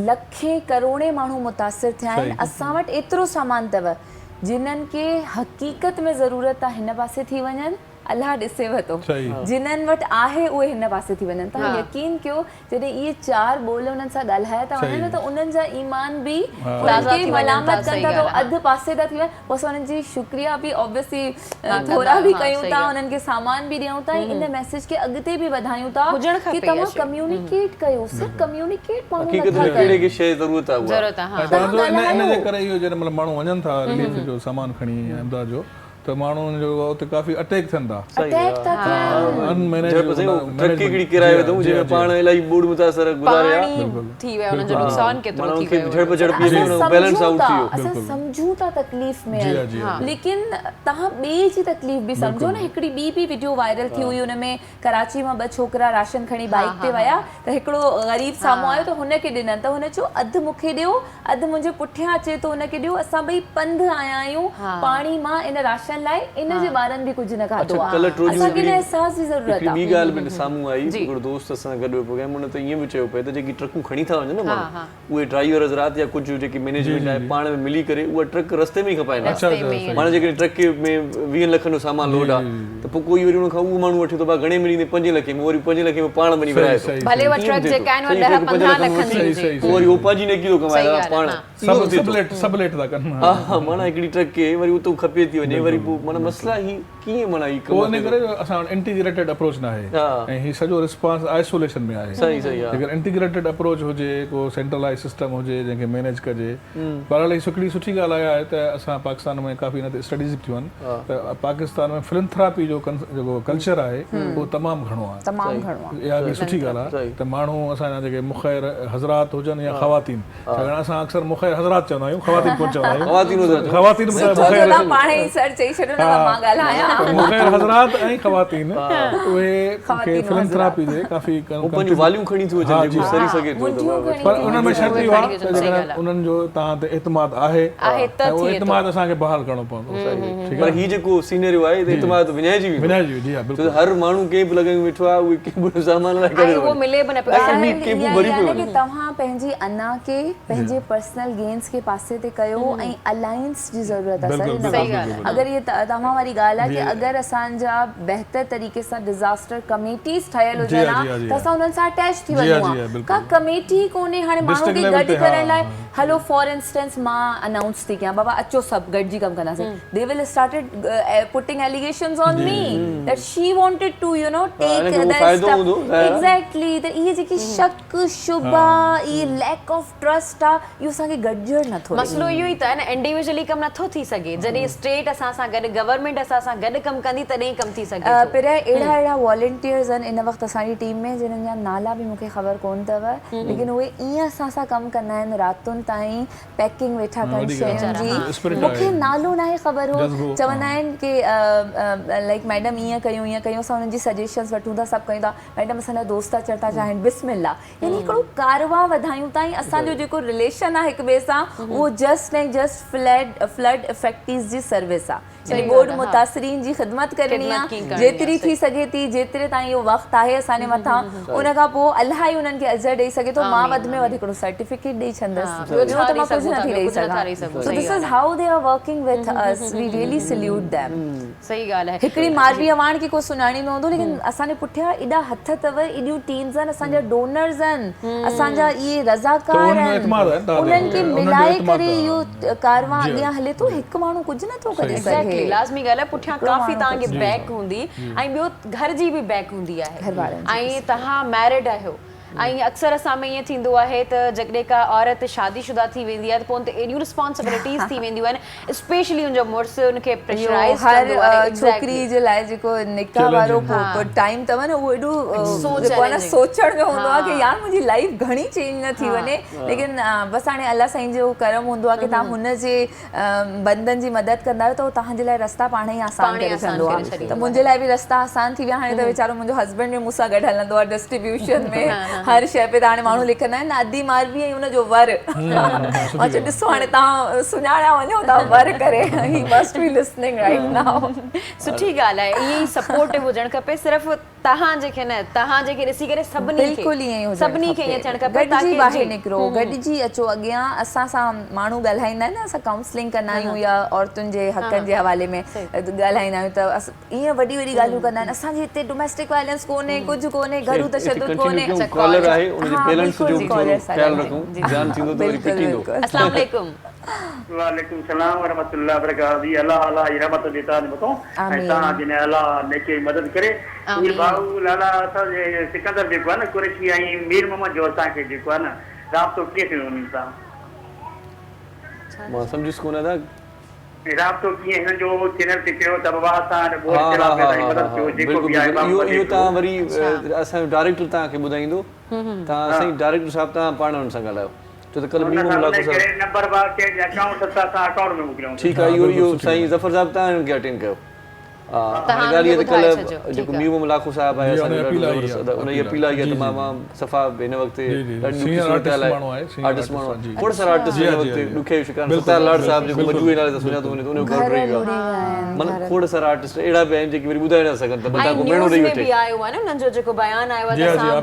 لکين ڪروڙين ماڻهو متاثر ٿيا آهن اسان وٽ ايترو سامان اٿو جنھن کي حقيقت ۾ ضرورت آهي هن پاسي ٿي وڃن الله ڏسيو ٿو جنھن وٽ آهي اهي هن پاسي ٿي وڃن توهان يقين ڪيو جڏهن اهي چار ٻول انهن سان ڳالهايا ٿا وڃن نه ته انهن جا ايمان به انهن کي ملامت ڪن ٿا ته اڌ پاسي ٿا ٿي وڃن پوء اسان انهن جي شڪريا به آبويسلي ٿورا به ڪيون ٿا انهن کي سامان به ڏيون ٿا ۽ ان ميسيج کي اڳتي به وڌايون ٿا ڪي توهان ڪميونيڪيٽ ڪيو صرف ڪميونيڪيٽ ماڻهو حقيقت نٿا ۾ ڪهڙي ڪن کي شيء ضرورت آهي اها ضرورت آهي ها. ۽ توهان ان جي ڳالهايو. ڪري اهو جڏهن مطلب ماڻهو وڃن ٿا رليف جو سامان کڻي يا امداد جو ته ماڻهو ان جو اتي ڪافي اٽيڪ ٿين ٿا. اٽيڪ ٿا ٿين. ان مينيج جهڙپ سائين اهو ٽرڪ هڪڙي ڪيرائي وڌائون جنهن ۾ پاڻ الاهي ٻوڏ متاثر گذاريا. پاڻي ٿي ويو انهن جو نقصان ڪيترو معنيٰ ٿي ان کي ويو. جهڙپ جهڙپي ۾ اسان بيلنس سمجهون آئوٽ ٿا ٿي ويو. اسان سمجهون ٿا تڪليف ۾ آهن ليڪن توهان ٻئي جي تڪليف به سمجهو نه هڪڙي ٻي به وڊيو وائرل ٿي هئي ان ۾ ڪراچي مان ٻه ڇوڪرا راشن کڻي بائيڪ تي ويا ته هڪڙو غريب سامهون آيو ته هن کي ڏنن ته هن چيو اڌ مون کي ڏيو اڌ منهنجي پٺيان اچي ٿو ان کي ڏيو اسان ٻئي پنڌ آيا آهيون پاڻي مان ان راشن لاء ان جي ٻارن به ڪجهه نه کاڌو اڇا ڪلهه آهي ٽيون اسان کي ان هڪڙي احساس جي ضرورت هڪڙي ٻي آهي. ڳالهه به سامهون آئي هڪڙو دوست اسان سان گڏ هيو پروگرام ان ته ائين به چيو پئي ته جيڪي ٽرڪون کڻي ٿا وڃن نه ماڻهو اهي ڊرائيور حضرات يا ڪجهه جيڪي مئنيجمينٽ آهي پاڻ ۾ ملي ڪري اها ٽرڪ رستي ۾ ئي کپائين ٿا معنيٰ جيڪڏهن ٽرڪ ۾ ويهن لکن جو سامان لوڊ آهي ته پوء ڪوئي وري ان کان اهو ماڻهو وٺي ٿو ڀاء گهڻي ۾ ڏيندين پنجين لکين ۾ وري پنجين لکين ۾ پاڻ وڃي ورهائي ٿو ڀلي اها ٽرڪ جيڪا آهن اها ڏهه پندرهن لکن جي هجي پوء وري هو پنهنجي نيڪي ٿو ڪمائي دادا پاڻ اهو به ٿئي ٿو سب ليٽ ٿا ڪن ها معنيٰ هڪڙي ٽرڪ کي وري اتو کپي ٿي وڃي وري پوء معنيٰ مسئلا هي ڪيئن معنيٰ هي ڪم پوء ان ڪري جو اسان وٽ انٽيگريٽيڊ اپروچ ناهي ۽ هي سڄو رسپانس آئسوليشن ۾ آهي صحيح صحيح جيڪر انٽيگريٽيڊ اپروچ هجي ڪو سينٽرلائز سسٽم هجي جنهن کي مينيج ڪجي بهرحال هي هڪڙي سٺي ڳالهه اها آهي ته اسان پاڪستان ۾ ڪافي ان تي اسٽڊيز به ٿيون آهن ته پاڪستان ۾ فلنٿراپي جو جيڪو ڪلچر آهي اهو تمام گهڻو آهي تمام گهڻو آهي اها هڪڙي سٺي ڳالهه آهي ته ماڻهو اسان جا جيڪي مخير حضرات هجن يا خواتين ڇاڪاڻ اسان اڪثر مخير حضرات چوندا آهيون خواتين ڪونه چوندا آهيون خواتين حضرات خواتين به سٺو مخير ٿيو توهان پاڻ ئي سر چئي ڇڏيو نه ته مان ڳالهايان مخير حضرات ۽ خواتين اهي کي فلنٿراپي جي ڪافي هو پنهنجون واليون کڻي ٿيون اچن جيڪو سري سگهي ٿو ته پر ان ۾ شرط اهو آهي ته جيڪڏهن انهن جو توهان تي اعتماد آهي ته اهو اعتماد اسان کي بحال ڪرڻو پوندو پر هي جيڪو سينريو آهي ته اعتماد وڃائجي ويندو وڃائجي ويندو جي ها بلڪل هر ماڻهو ڪيمپ لڳايون ويٺو آهي اهي ڪيمپون سامان لاء ڪري اهو ملي به نه پيو ڪيمپون ڀري پيون ڪي توهان پنهنجي انا کي پنهنجي پرسنل گينز کي پاسي تي ڪيو ۽ الائنس جي ضرورت آهي سر ان وقت اگر هي توهان واري ڳالهه آهي ڪي اگر اسان جا بهتر طريقي سان ڊزاسٽر ڪميٽيز ٺهيل هجن ها ته اسان انهن سان اٽيچ ٿي وڃون ها ڪا ڪميٽي ئي ڪونهي هاڻي ماڻهن کي گڏ ڪرڻ لاء. هلو فار انسٽنس مان انائونس ٿي ڪيان بابا اچو سڀ گڏجي ڪم ڪنداسين the will started putting allegations on me that she wanted to you know take the step exactly ته اهي جيڪي شڪ شبها اهي ليڪ آف ٽرسٽ آ اهو اسان کي گڏجڻ نٿو ڏئي. مسئلو اهو ئي ته آهي نه انڊيويجولي ڪم نٿو ٿي سگهي جڏهن اسٽيٽ اسان سان گڏ گورنمينٽ اسان سان گڏ ڪم ڪندي تڏهن ئي ڪم ٿي سگهي ٿو. پر اهڙا اهڙا والنٽيئرز آهن ان وقت اسان جي ٽيم ۾ جنهن جا نالا به مون کي خبر ڪون اٿو ليڪن اهي ائين اسان سان ڪم ڪندا آهن راتن تائين پيڪنگ ويٺا ڪن شين جي مون کي نالو ناهي خبر هو چوندا آهن ڪي لائيڪ ميڊم ائين ڪيون ائين ڪيون اسان انهن جي سجيشنز وٺون ٿا سڀ ڪيون ٿا ميڊم اسان جا دوست اچڻ ٿا چاهين بسم الله يعني هڪڙو ڪاروان وڌايون ٿا ۽ اسان جو جيڪو رليشن آهي هڪ ٻئي سان اهو just ۽ just flood flood affectees جي سروس آهي يعني ٻوڏ متاثرين جي خدمت ڪرڻي آهي جيتري ٿي سگهي ٿي جيتري تائين اهو وقت آهي اسان جي مٿان ان کان پوء الله ئي انهن کي اجر ڏئي سگهي ٿو مان وڌ ۾ وڌ هڪڙو سرٽيفڪيٽ ڏئي ڇڏندس ٻيو ته مان ڪجهه نٿي ڏئي سگهان so this is how they are working with us we really salute them. صحيح ڳالهه آهي. هڪڙي ماروي اعواڻ کي ڪو سڃاڻيندو هوندو ليڪن اسان جي پٺيان ايڏا هٿ اٿو ايڏيون ٽيمز آهن اسان جا ڊونرز آهن اسان جا اهي رضاڪار آهن انهن کي ملائي ڪري اهو ڪاروان اڳيان هلي ٿو هڪ ماڻهو ڪجهه نه ٿو ڪري سگهي. ايگزيڪٽلي لازمي ڳالهه آهي پٺيان ڪافي توهان کي بيڪ هوندي ۽ ٻيو گهر جي به بيڪ هوندي آهي ۽ توهان ميرڊ آهيو ۽ اڪثر اسان ۾ ائين ٿيندو آهي ته جيڪڏهن ڪا عورت شادي شده ٿي ويندي آهي ته پوء ان تي ايڏيون رسپانسبلٽيز ٿي وينديون آهن اسپيشلي ان جو مڙس ان کي پريشرائيز ڪندو آهي هر ڇوڪري جي لاء جيڪو نڪاح وارو ٽائيم اٿو نه اهو ايڏو جيڪو آهي نه سوچڻ جو هوندو آهي ڪي يار منهنجي لائيف گهڻي چينج نه ٿي وڃي ليڪن بس هاڻي الله سائين جو ڪرم هوندو آهي ڪي توهان هن جي بندن جي مدد ڪندا آهيو ته هو توهان جي لاء رستا پاڻ ئي آسان ڪري ڇڏندو آهي ته منهنجي لاء به رستا آسان ٿي ويا هاڻي ته ويچارو منهنجو هسبنڊ به مون سان گڏ هلندو آهي ڊسٽريبيوشن ۾ هر شيء پي ته هاڻي ماڻهو لکندا آهن نه ادي ماروي ۽ ان جو ور مان چيو ڏسو هاڻي توهان سڃاڻيا وڃو ٿا ور ڪري he must be listening right now. سٺي ڳالهه آهي ائين ئي سپورٽو هجڻ کپي صرف توهان جي کي نه توهان جي کي ڏسي ڪري سڀني کي بلڪل ائين ئي هجڻ سڀني کي کپي ائين ٿيڻ کپي گڏجي تاڪي ٻاهر جي نڪرو گڏجي اچو اڳيان اسان سان ماڻهو ڳالهائيندا آهن نه اسان ڪائونسلنگ ڪندا آهيون يا عورتن جي حقن جي حوالي ۾ ڳالهائيندا آهيون ته ائين وڏي وڏي ڳالهيون ڪندا آهن اسان جي هتي ڊوميسٽڪ وائلنس ڪونهي ڪجهه ڪونهي گهرو تشدد ڪونهي اڇا ڪالر آهي ان جي بيلنس جو به ٿورو خيال رکون زيان ٿيندو ته وري پٽيندو. اسلام عليڪم. وعليڪم السلام ورحمة الله وبرڪاته جي الله الله جي رحمت هجي توهان جي مٿون ۽ توهان جي الله نيڪي ۽ مدد ڪري مير ڀائو لالا اسان جي سڪندر جيڪو آهي نه قريشي ۽ مير محمد جو اسان کي جيڪو آهي نه رابطو ڪيئن ٿيندو انهن سان. مان سمجهيس ڪونه ادا. رابطو ڪيئن هنن جو چينل تي چيو ته بابا اسان هن ٻوڏ خلاف ۾ اسان جي مدد ڪيو جيڪو بلڪل به آهي بلڪل بابا اهو وڌي اهو ٿو. توهان وري اسان جو ڊائريڪٽر توهان کي ٻڌائيندو توهان سائين ڊائريڪٽر صاحب توهان پاڻ انهن سان ڳالهايو. ڇو ته ڪلهه ميمو ملاقو صاحب. نمبر با ڪنهن جي اڪائونٽ ته اسان اڪائونٽ ۾ موڪليون. ٺيڪ آ اهو اهو سائين ظفر صاحب توهان هنن کي اٽينڊ ڪيو ها هاڻي ڳالهه اها ته ڪلهه جيڪو ميمو ملاقو صاحب آهي اسان جو ڏاڍو زبردست ان جي اپيل آئي آهي ته مان مان صفا هن وقت ڏاڍي ڏکي صورتحال آهي آرٽسٽ ماڻهو آهي کوڙ سارا آرٽسٽ هن وقت ڏکي جو شڪار آهن ستار لاڙ صاحب جيڪو مجوئي نالي سان سڃاتو وڃي ٿو ان جو گهر ڊهي ويو آهي معنيٰ کوڙ سارا آرٽسٽ اهڙا به آهن جيڪي وري ٻڌائي نه سگهن ته متان ۽ ڪو ميڻو نيوز ڏئي ۾ وٺي. به آيو آهي نه انهن جو جيڪو بيان آيو آهي ته اسان ها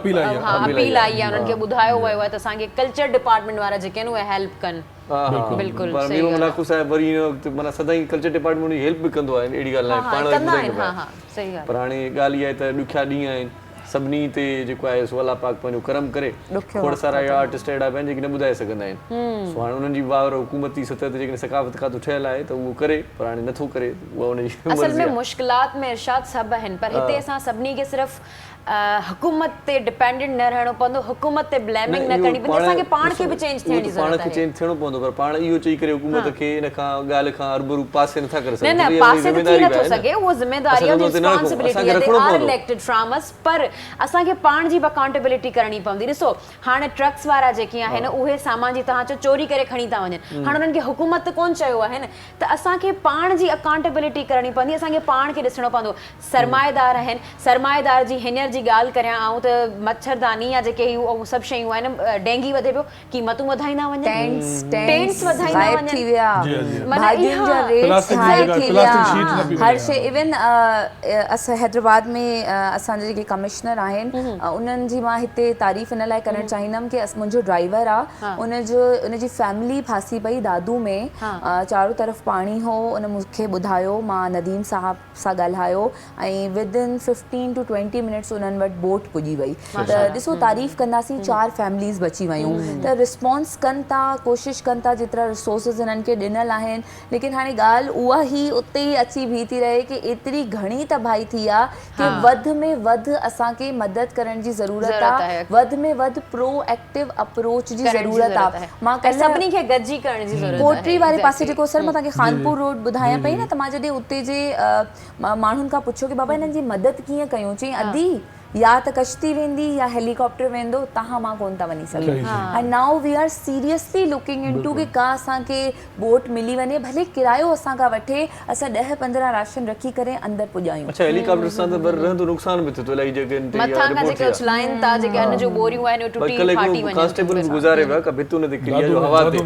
اپيل آئي آهي انهن کي ٻڌايو ويو آهي ته اسان کي ڪلچر ڊپارٽمينٽ وارا جيڪي آهن اهي هيلپ ڪن. ها ها بلڪل پر صحيح مير ڳالهه ملاکو صاحب وري ان وقت معنيٰ سدائين ڪلچر ڊپارٽمينٽ جي هيلپ به ڪندو آهي اهڙي ڳالهه آهي ناهي ها پاڻ ها وري ڪندا آهن ٻڌائيندو ها به ها آهي صحيح ڳالهه پر هاڻي ڳالهه اها آهي ته ڏکيا ڏينهن آهن سڀني تي جيڪو آهي سو الله پاڪ پنهنجو ڪرم ڪري ڏکيو کوڙ وقت سارا آهي اهڙا تمام. آرٽسٽ اهڙا به آهن جيڪي نه ٻڌائي سگهندا آهن سو هاڻي انهن جي به واهر حڪومتي سطح تي جيڪڏهن ثقافت کاتو ٺهيل آهي ته اهو ڪري پر هاڻي نٿو ڪري اها ان جي اصل مرضي ۾ آهي. مشڪلات ۾ ارشاد سڀ آهن پر هتي اسان سڀني کي صرف حڪومت تي ڊپينڊنٽ نه رهڻو پوندو حڪومت تي نه بليمنگ نه اهو ڪرڻي پوندي پاڻ اسان کي پاڻ ڏسو کي به چينج اهو ٿيڻ جي ته پاڻ ضرورت کي آهي چينج ٿيڻو پوندو پر پاڻ اهو چئي ڪري حڪومت کي ان کان ڳالهه کان هربرو پاسي نٿا ڪري نه سگهون نه ڇو ته اها پاسي ته ٿي ذميداري به نٿو آهي نه سگهي اهو ذميداري اسان آهي چوندو اتي نه رکون اسان ريسپانسبلٽي کي آهي the رکڻو آر پوندو. اليڪٽيڊ فرام اس پر اسان کي پاڻ جي به اڪائونٽيبلٽي ڪرڻي پوندي ڏسو هاڻ ٽرڪس وارا جيڪي آهن اهي سامان جي توهان چئو چوري ڪري کڻي ٿا وڃن هاڻ انهن کي حڪومت ته ڪونه چيو آهي نه ته اسان کي پاڻ جي اڪائونٽيبلٽي ڪرڻي پوندي اسان کي پاڻ کي ڏسڻو پوندو سرمائيدار آهن سرمائيدار جي هينئر جي ڳالهه ڪريان آئون ته مڇرداني يا جيڪي هي سڀ شيون آهن ڊينگي وڌي پيو قيمتون وڌائيندا وڃن ٽينٽس ٽينٽس ٽينٽس وڌائيندا غائب وڃن ٿي ويا معنيٰ ڀاڄين جا اها ريٽس هاء ٿي ويا هر ها شي ايون اسان حيدرآباد ۾ اسان جا جيڪي ڪمشنر آهن انهن جي مان هتي تعريف ان لاء ڪرڻ چاهيندم ڪي منهنجو ڊرائيور آ ان جو ان جي فيملي ڦاسي پئي دادو ۾ چارو طرف پاڻي هو ان مون کي ٻڌايو مان نديم صاحب سان ڳالهايو ۽ with in 15 two 20 minutes انهن وٽ بوٽ پڄي وئي ته ڏسو تعريف ڪنداسين چار فيمليز بچي ويون ته رسپانس ڪن ٿا ڪوشش ڪن ٿا جيترا رسورسز انهن کي ڏنل آهن ليڪن هاڻي ڳالهه اها ئي اتي ئي اچي بيهي ٿي رهي ڪي ايتري گهڻي تباهي ٿي آ ڪي وڌ ۾ وڌ اسان کي مدد ڪرڻ جي ضرورت آ وڌ ۾ وڌ پرو ايڪٽو اپروچ جي ضرورت آ مان ڪلهه سڀني کي گڏجي ڪرڻ جي ضرورت آهي ڪوٽڙي واري پاسي جيڪو سر مان توهان کي خانپور روڊ ٻڌايان پئي نه ته مان جڏهن اتي جي ماڻهن کان پڇيو ڪي بابا هنن جي مدد ڪيئن ڪيون چيائين ادي يا ته ڪشتي ويندي يا هيلي ڪاپٽر ويندو تهان مان ڪون ٿا وڃي سگهون ۽ now we are seriously looking into ڪي ڪا اسان کي بوٽ ملي وڃي ڀلي ڪرايو اسان کان وٺي اسان ڏهه 15 راشن رکي ڪري اندر پڄايون. اڇا هيلي ڪاپٽر سان ته بر رهندو نقصان به ٿئي ٿو الائي جڳهين تي اها مٿان کان رپورٽ جيڪي ٿي آ. اڇلائن ٿا جيڪي ان جون ٻوريون آهن اهي باقي ٽٽي ڪلهه ڦاٽي هڪڙو وڃن ڪانسٽيبل ٿيون به گذاري ويو آ ڪا ڀت ان تي ڪري آ جو هوا تي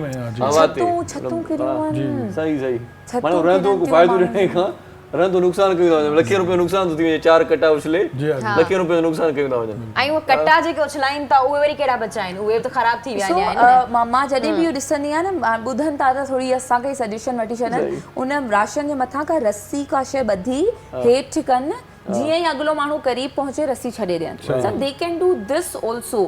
هوا تي ڇتون ڇتون ڪريون آهن. صحيح صحيح ڇتون معنيٰ رهندو ڪرن ڪو ٿيون فائدو ماڻهن ڏيڻ کان رهندو نقصان ڪيون ٿا وڃن لکين روپين جو نقصان ٿو ٿي وڃي چار ڪٽا اڇلي لکين روپين جو نقصان ڪيون ٿا وڃن. ۽ اهي ڪٽا جيڪي اڇلائين ٿا اهي وري ڪهڙا بچا آهن اهي به ته خراب ٿي ويا ڏسو آهن نه. مان جڏهن به اهو ڏسندي آهيان نه ٻڌن ٿا ته ٿوري اسان کي سجيشن وٺي ڇڏن ان راشن جي مٿان ڪا رسي ڪا شيء ٻڌي هيٺ ڪن جيئن ئي اڳلو ماڻهو قريب پهچي رسي ڇڏي ڏين سو the can do this also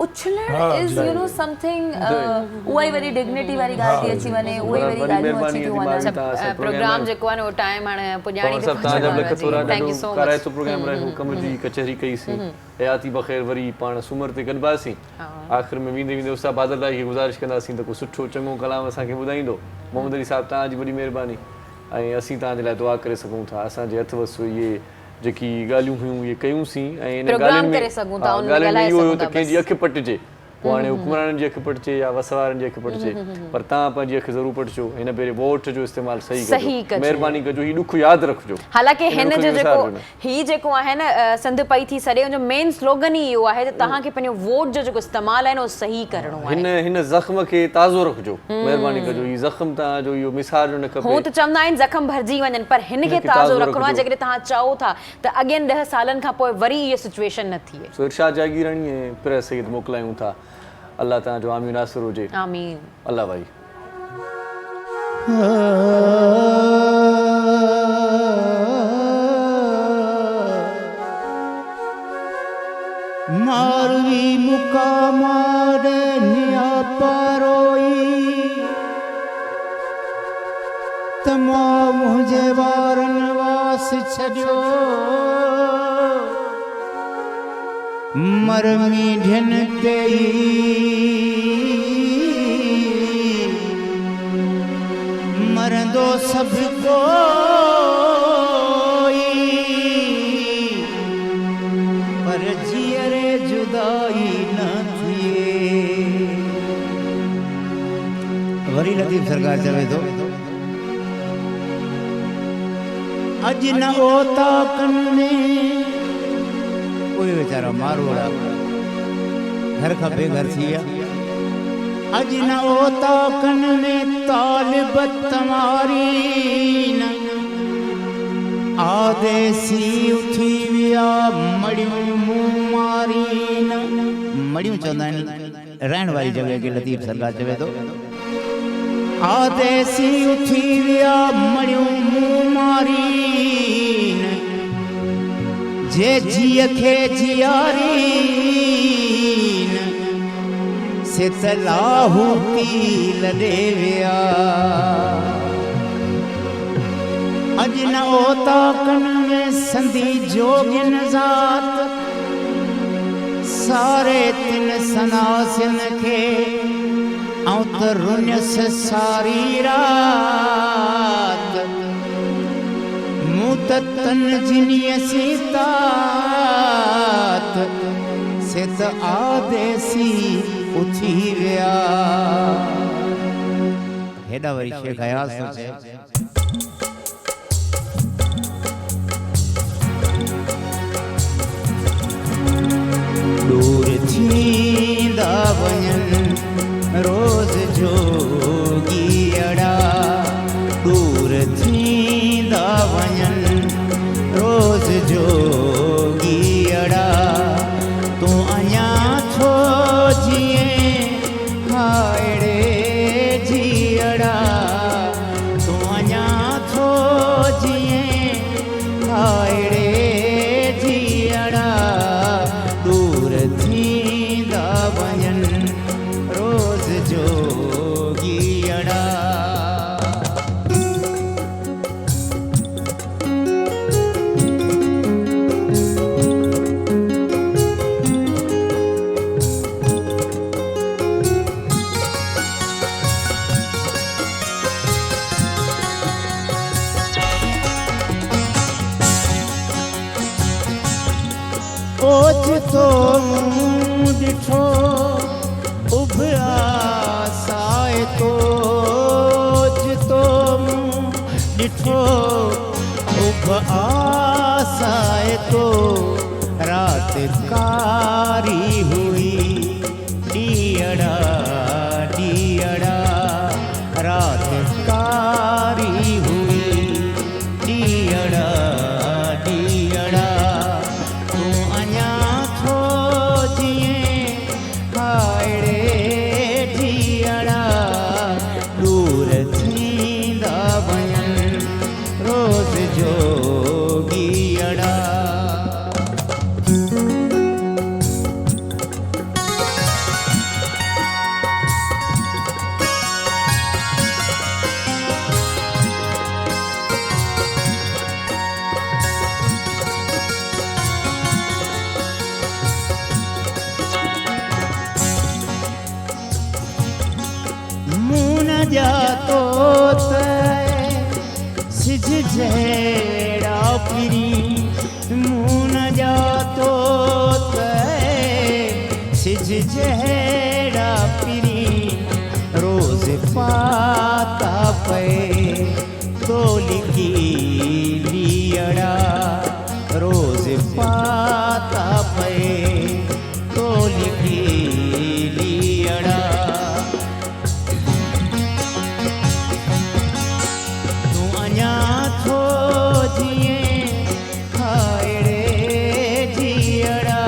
اڇلڻ از يو نو سمٿنگ اها ئي وري ڊگنيٽي واري ڳالهه ٿي اچي وڃي اهي ئي وري ڳالهيون اچي ٿيون وڃن. پروگرام جيڪو آهي نه اهو ٽائيم هاڻي پڄاڻي تي پهچڻ وارو آهي جي thank you سو مچ. ڪارائتو پروگرام رهيو ڪم جي ڪچهري ڪئي سين حياتي بخير وري پاڻ سومر تي گڏباسين آخر ۾ ويندي ويندي استاد بادل راهي کي گذارش ڪنداسين ته ڪو سٺو چڱو ڪلام اسان کي ٻڌائيندو محمد علي صاحب توهان جي وڏي مهرباني ۽ اسين توهان جي لاء دعا ڪري سگهون ٿا اسان جي هٿ وس اهي جيڪي ڳالهيون هيون اهي ڪيون سين ۽ ان پروگرام ڳالهين ۾ ڪري سگهون ٿا ها ان ۾ ڳالهين ۾ ڳالهائي اهو هيو سگهون ته ٿا ڪنهن جي بس. اک پٽجي پوء هاڻي حڪمرانن جي اک پٽجي يا وس وارن جي اک پٽجي پر توهان پنهنجي اک ضرور پٽجو هن ڀيري ووٽ جو استعمال صحيح صحيح ڪجو ڪجو. مهرباني ڪجو هي ڏک ياد رکجو حالانڪه هن هن ڏک جو کي جيڪو وسارجو نه. هي جيڪو آهي نه سنڌ پئي ٿي سڏي ان جو مين سلوگن ئي اهو آهي ته توهان کي پنهنجو ووٽ جو جيڪو استعمال آهي نه اهو صحيح ڪرڻو آهي. هن هن زخم کي تازو رکجو مهرباني ڪجو هي زخم توهان جو اهو مسارجو نه کپي. هون ته چوندا آهن زخم ڀرجي وڃن پر هن کي هن کي تازو تازو رکڻو آهي رکجو. جيڪڏهن توهان چئو ٿا ته اڳين 10 سالن کان پوء وري اها سچوئيشن نه ٿئي. سو ارشاد جاگيراڻي ۽ پرهه سيد موڪلايون ٿا الله توهان جو حامي ناصر هجي. آمين. الله ڀائي. ماروي مقامات نياپاروئي ته ماء منهنجي وارن واس ڇڏيو مر مينڍين تي ئي مرندو سڀ ڪوئي پر جيئري جدائي نه ٿئي. وري لطيف سرڪار چوي ٿو. اڄ نه اوطاقن ۾. اهي ويچارا ماروئڙا گهر کان بي گهر ٿي ويا. اڄ نه اوطاقن ۾ طالب تنوارين. آديسي اٿي ويا مڙيون مون مارين. مڙيون چوندا آهن رهڻ واري جڳهه کي لطيف سرڪار چوي ٿو. آديسي اٿي ويا مڙيون مون مارين، جي جيء کي جيارين، سي ته لاهوتي لڏي ويا. اڄ نه اوطاقن ۾ سندي جوڳين ذات، ساري تن سناسين کي آئون ته رنيس ساري رات، مون ته تن جنيء سين تات، سي ته آديسي اٿي ويا. هيڏانهن وري شيخ اياز ٿو چئي. ڏور ٿيندا وڃن روز جوڳيئڙا ڏور ٿيندا وڃن روز جوڳيئڙا تون اڃا ٿو جيئين هائڙي جيئڙا تون اڃا ٿو جيئين هائڙي جيئڙا. ٿو اڀ آسائتو رات ڪاري هئي ڏيئڙا ڏيئڙا رات ڪاري هئي ڏيئڙا ڏيئڙا تون اڃا ٿو جيئين هاء ڙي جيئڙا ڏور ٿيندا وڃن روز جوڳيئڙا. مون نه ڄاتو ته سج جهڙا پرين مون نه ڄاتو ته سج جهڙا پرين روز پاتا پئي تو لڪي ليئڙا روز پاتا پئي تو لڪي ليئڙا. تون اڃا ٿو جيئين هاء ڙي جيئڙا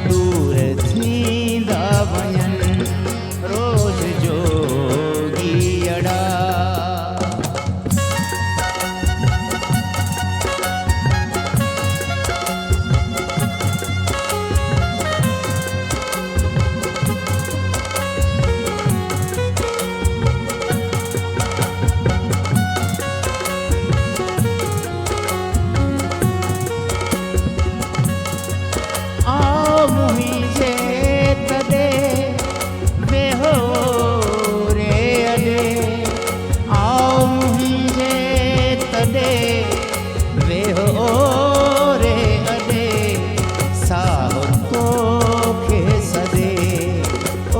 ڏور ٿيندا وڃن روز جوڳيئڙا. آء منهنجي تڏي ويهو ري اڏي آء منهنجي تڏي ويهو ري اڏي ساهه توکي سڏي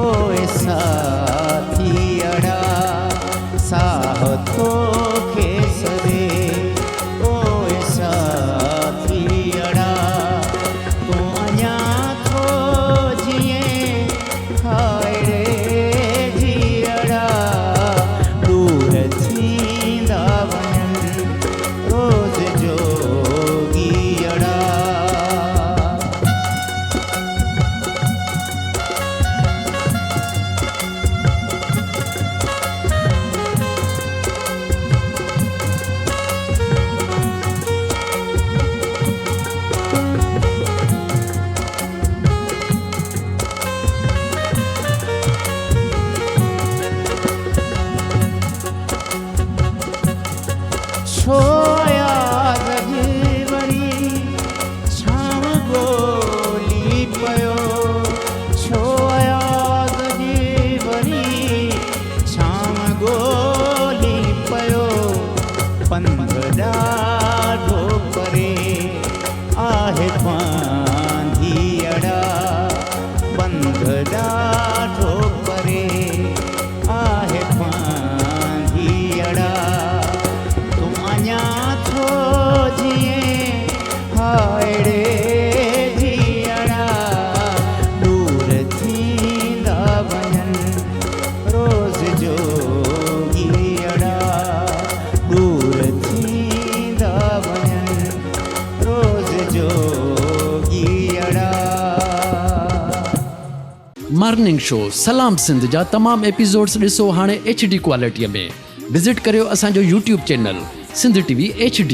اوء ساٿيئڙا ساهه توکي سڏي اوء ساٿيئڙا تون اڃا ٿو جيئين هاء ڙي جيئڙا ڏور ٿيندا وڃن روز جوڳيئڙا. ڇو اياز اڄ وري ڇانو ڳولي پيو ڇو اياز اڄ وري ڇانو ڳولي پيو پنڌ ڏاڍو پري آهي پانڌيئڙا پنڌ ڏاڍو پري آهي پانڌيئڙا تون اڃا ٿو جيئين هاء ڙي جيئڙا ڏور ٿيندا وڃن روز جوڳيئڙا ڏور ٿيندا وڃن روز جوڳيئڙا. مارننگ شو سلام سنڌ جا تمام ايپيسوڊس ڏسو هاڻي ايڇ ڊي ڪوالٽي ۾ وزٽ ڪريو اسان جو YouTube channel Sindh T V H D.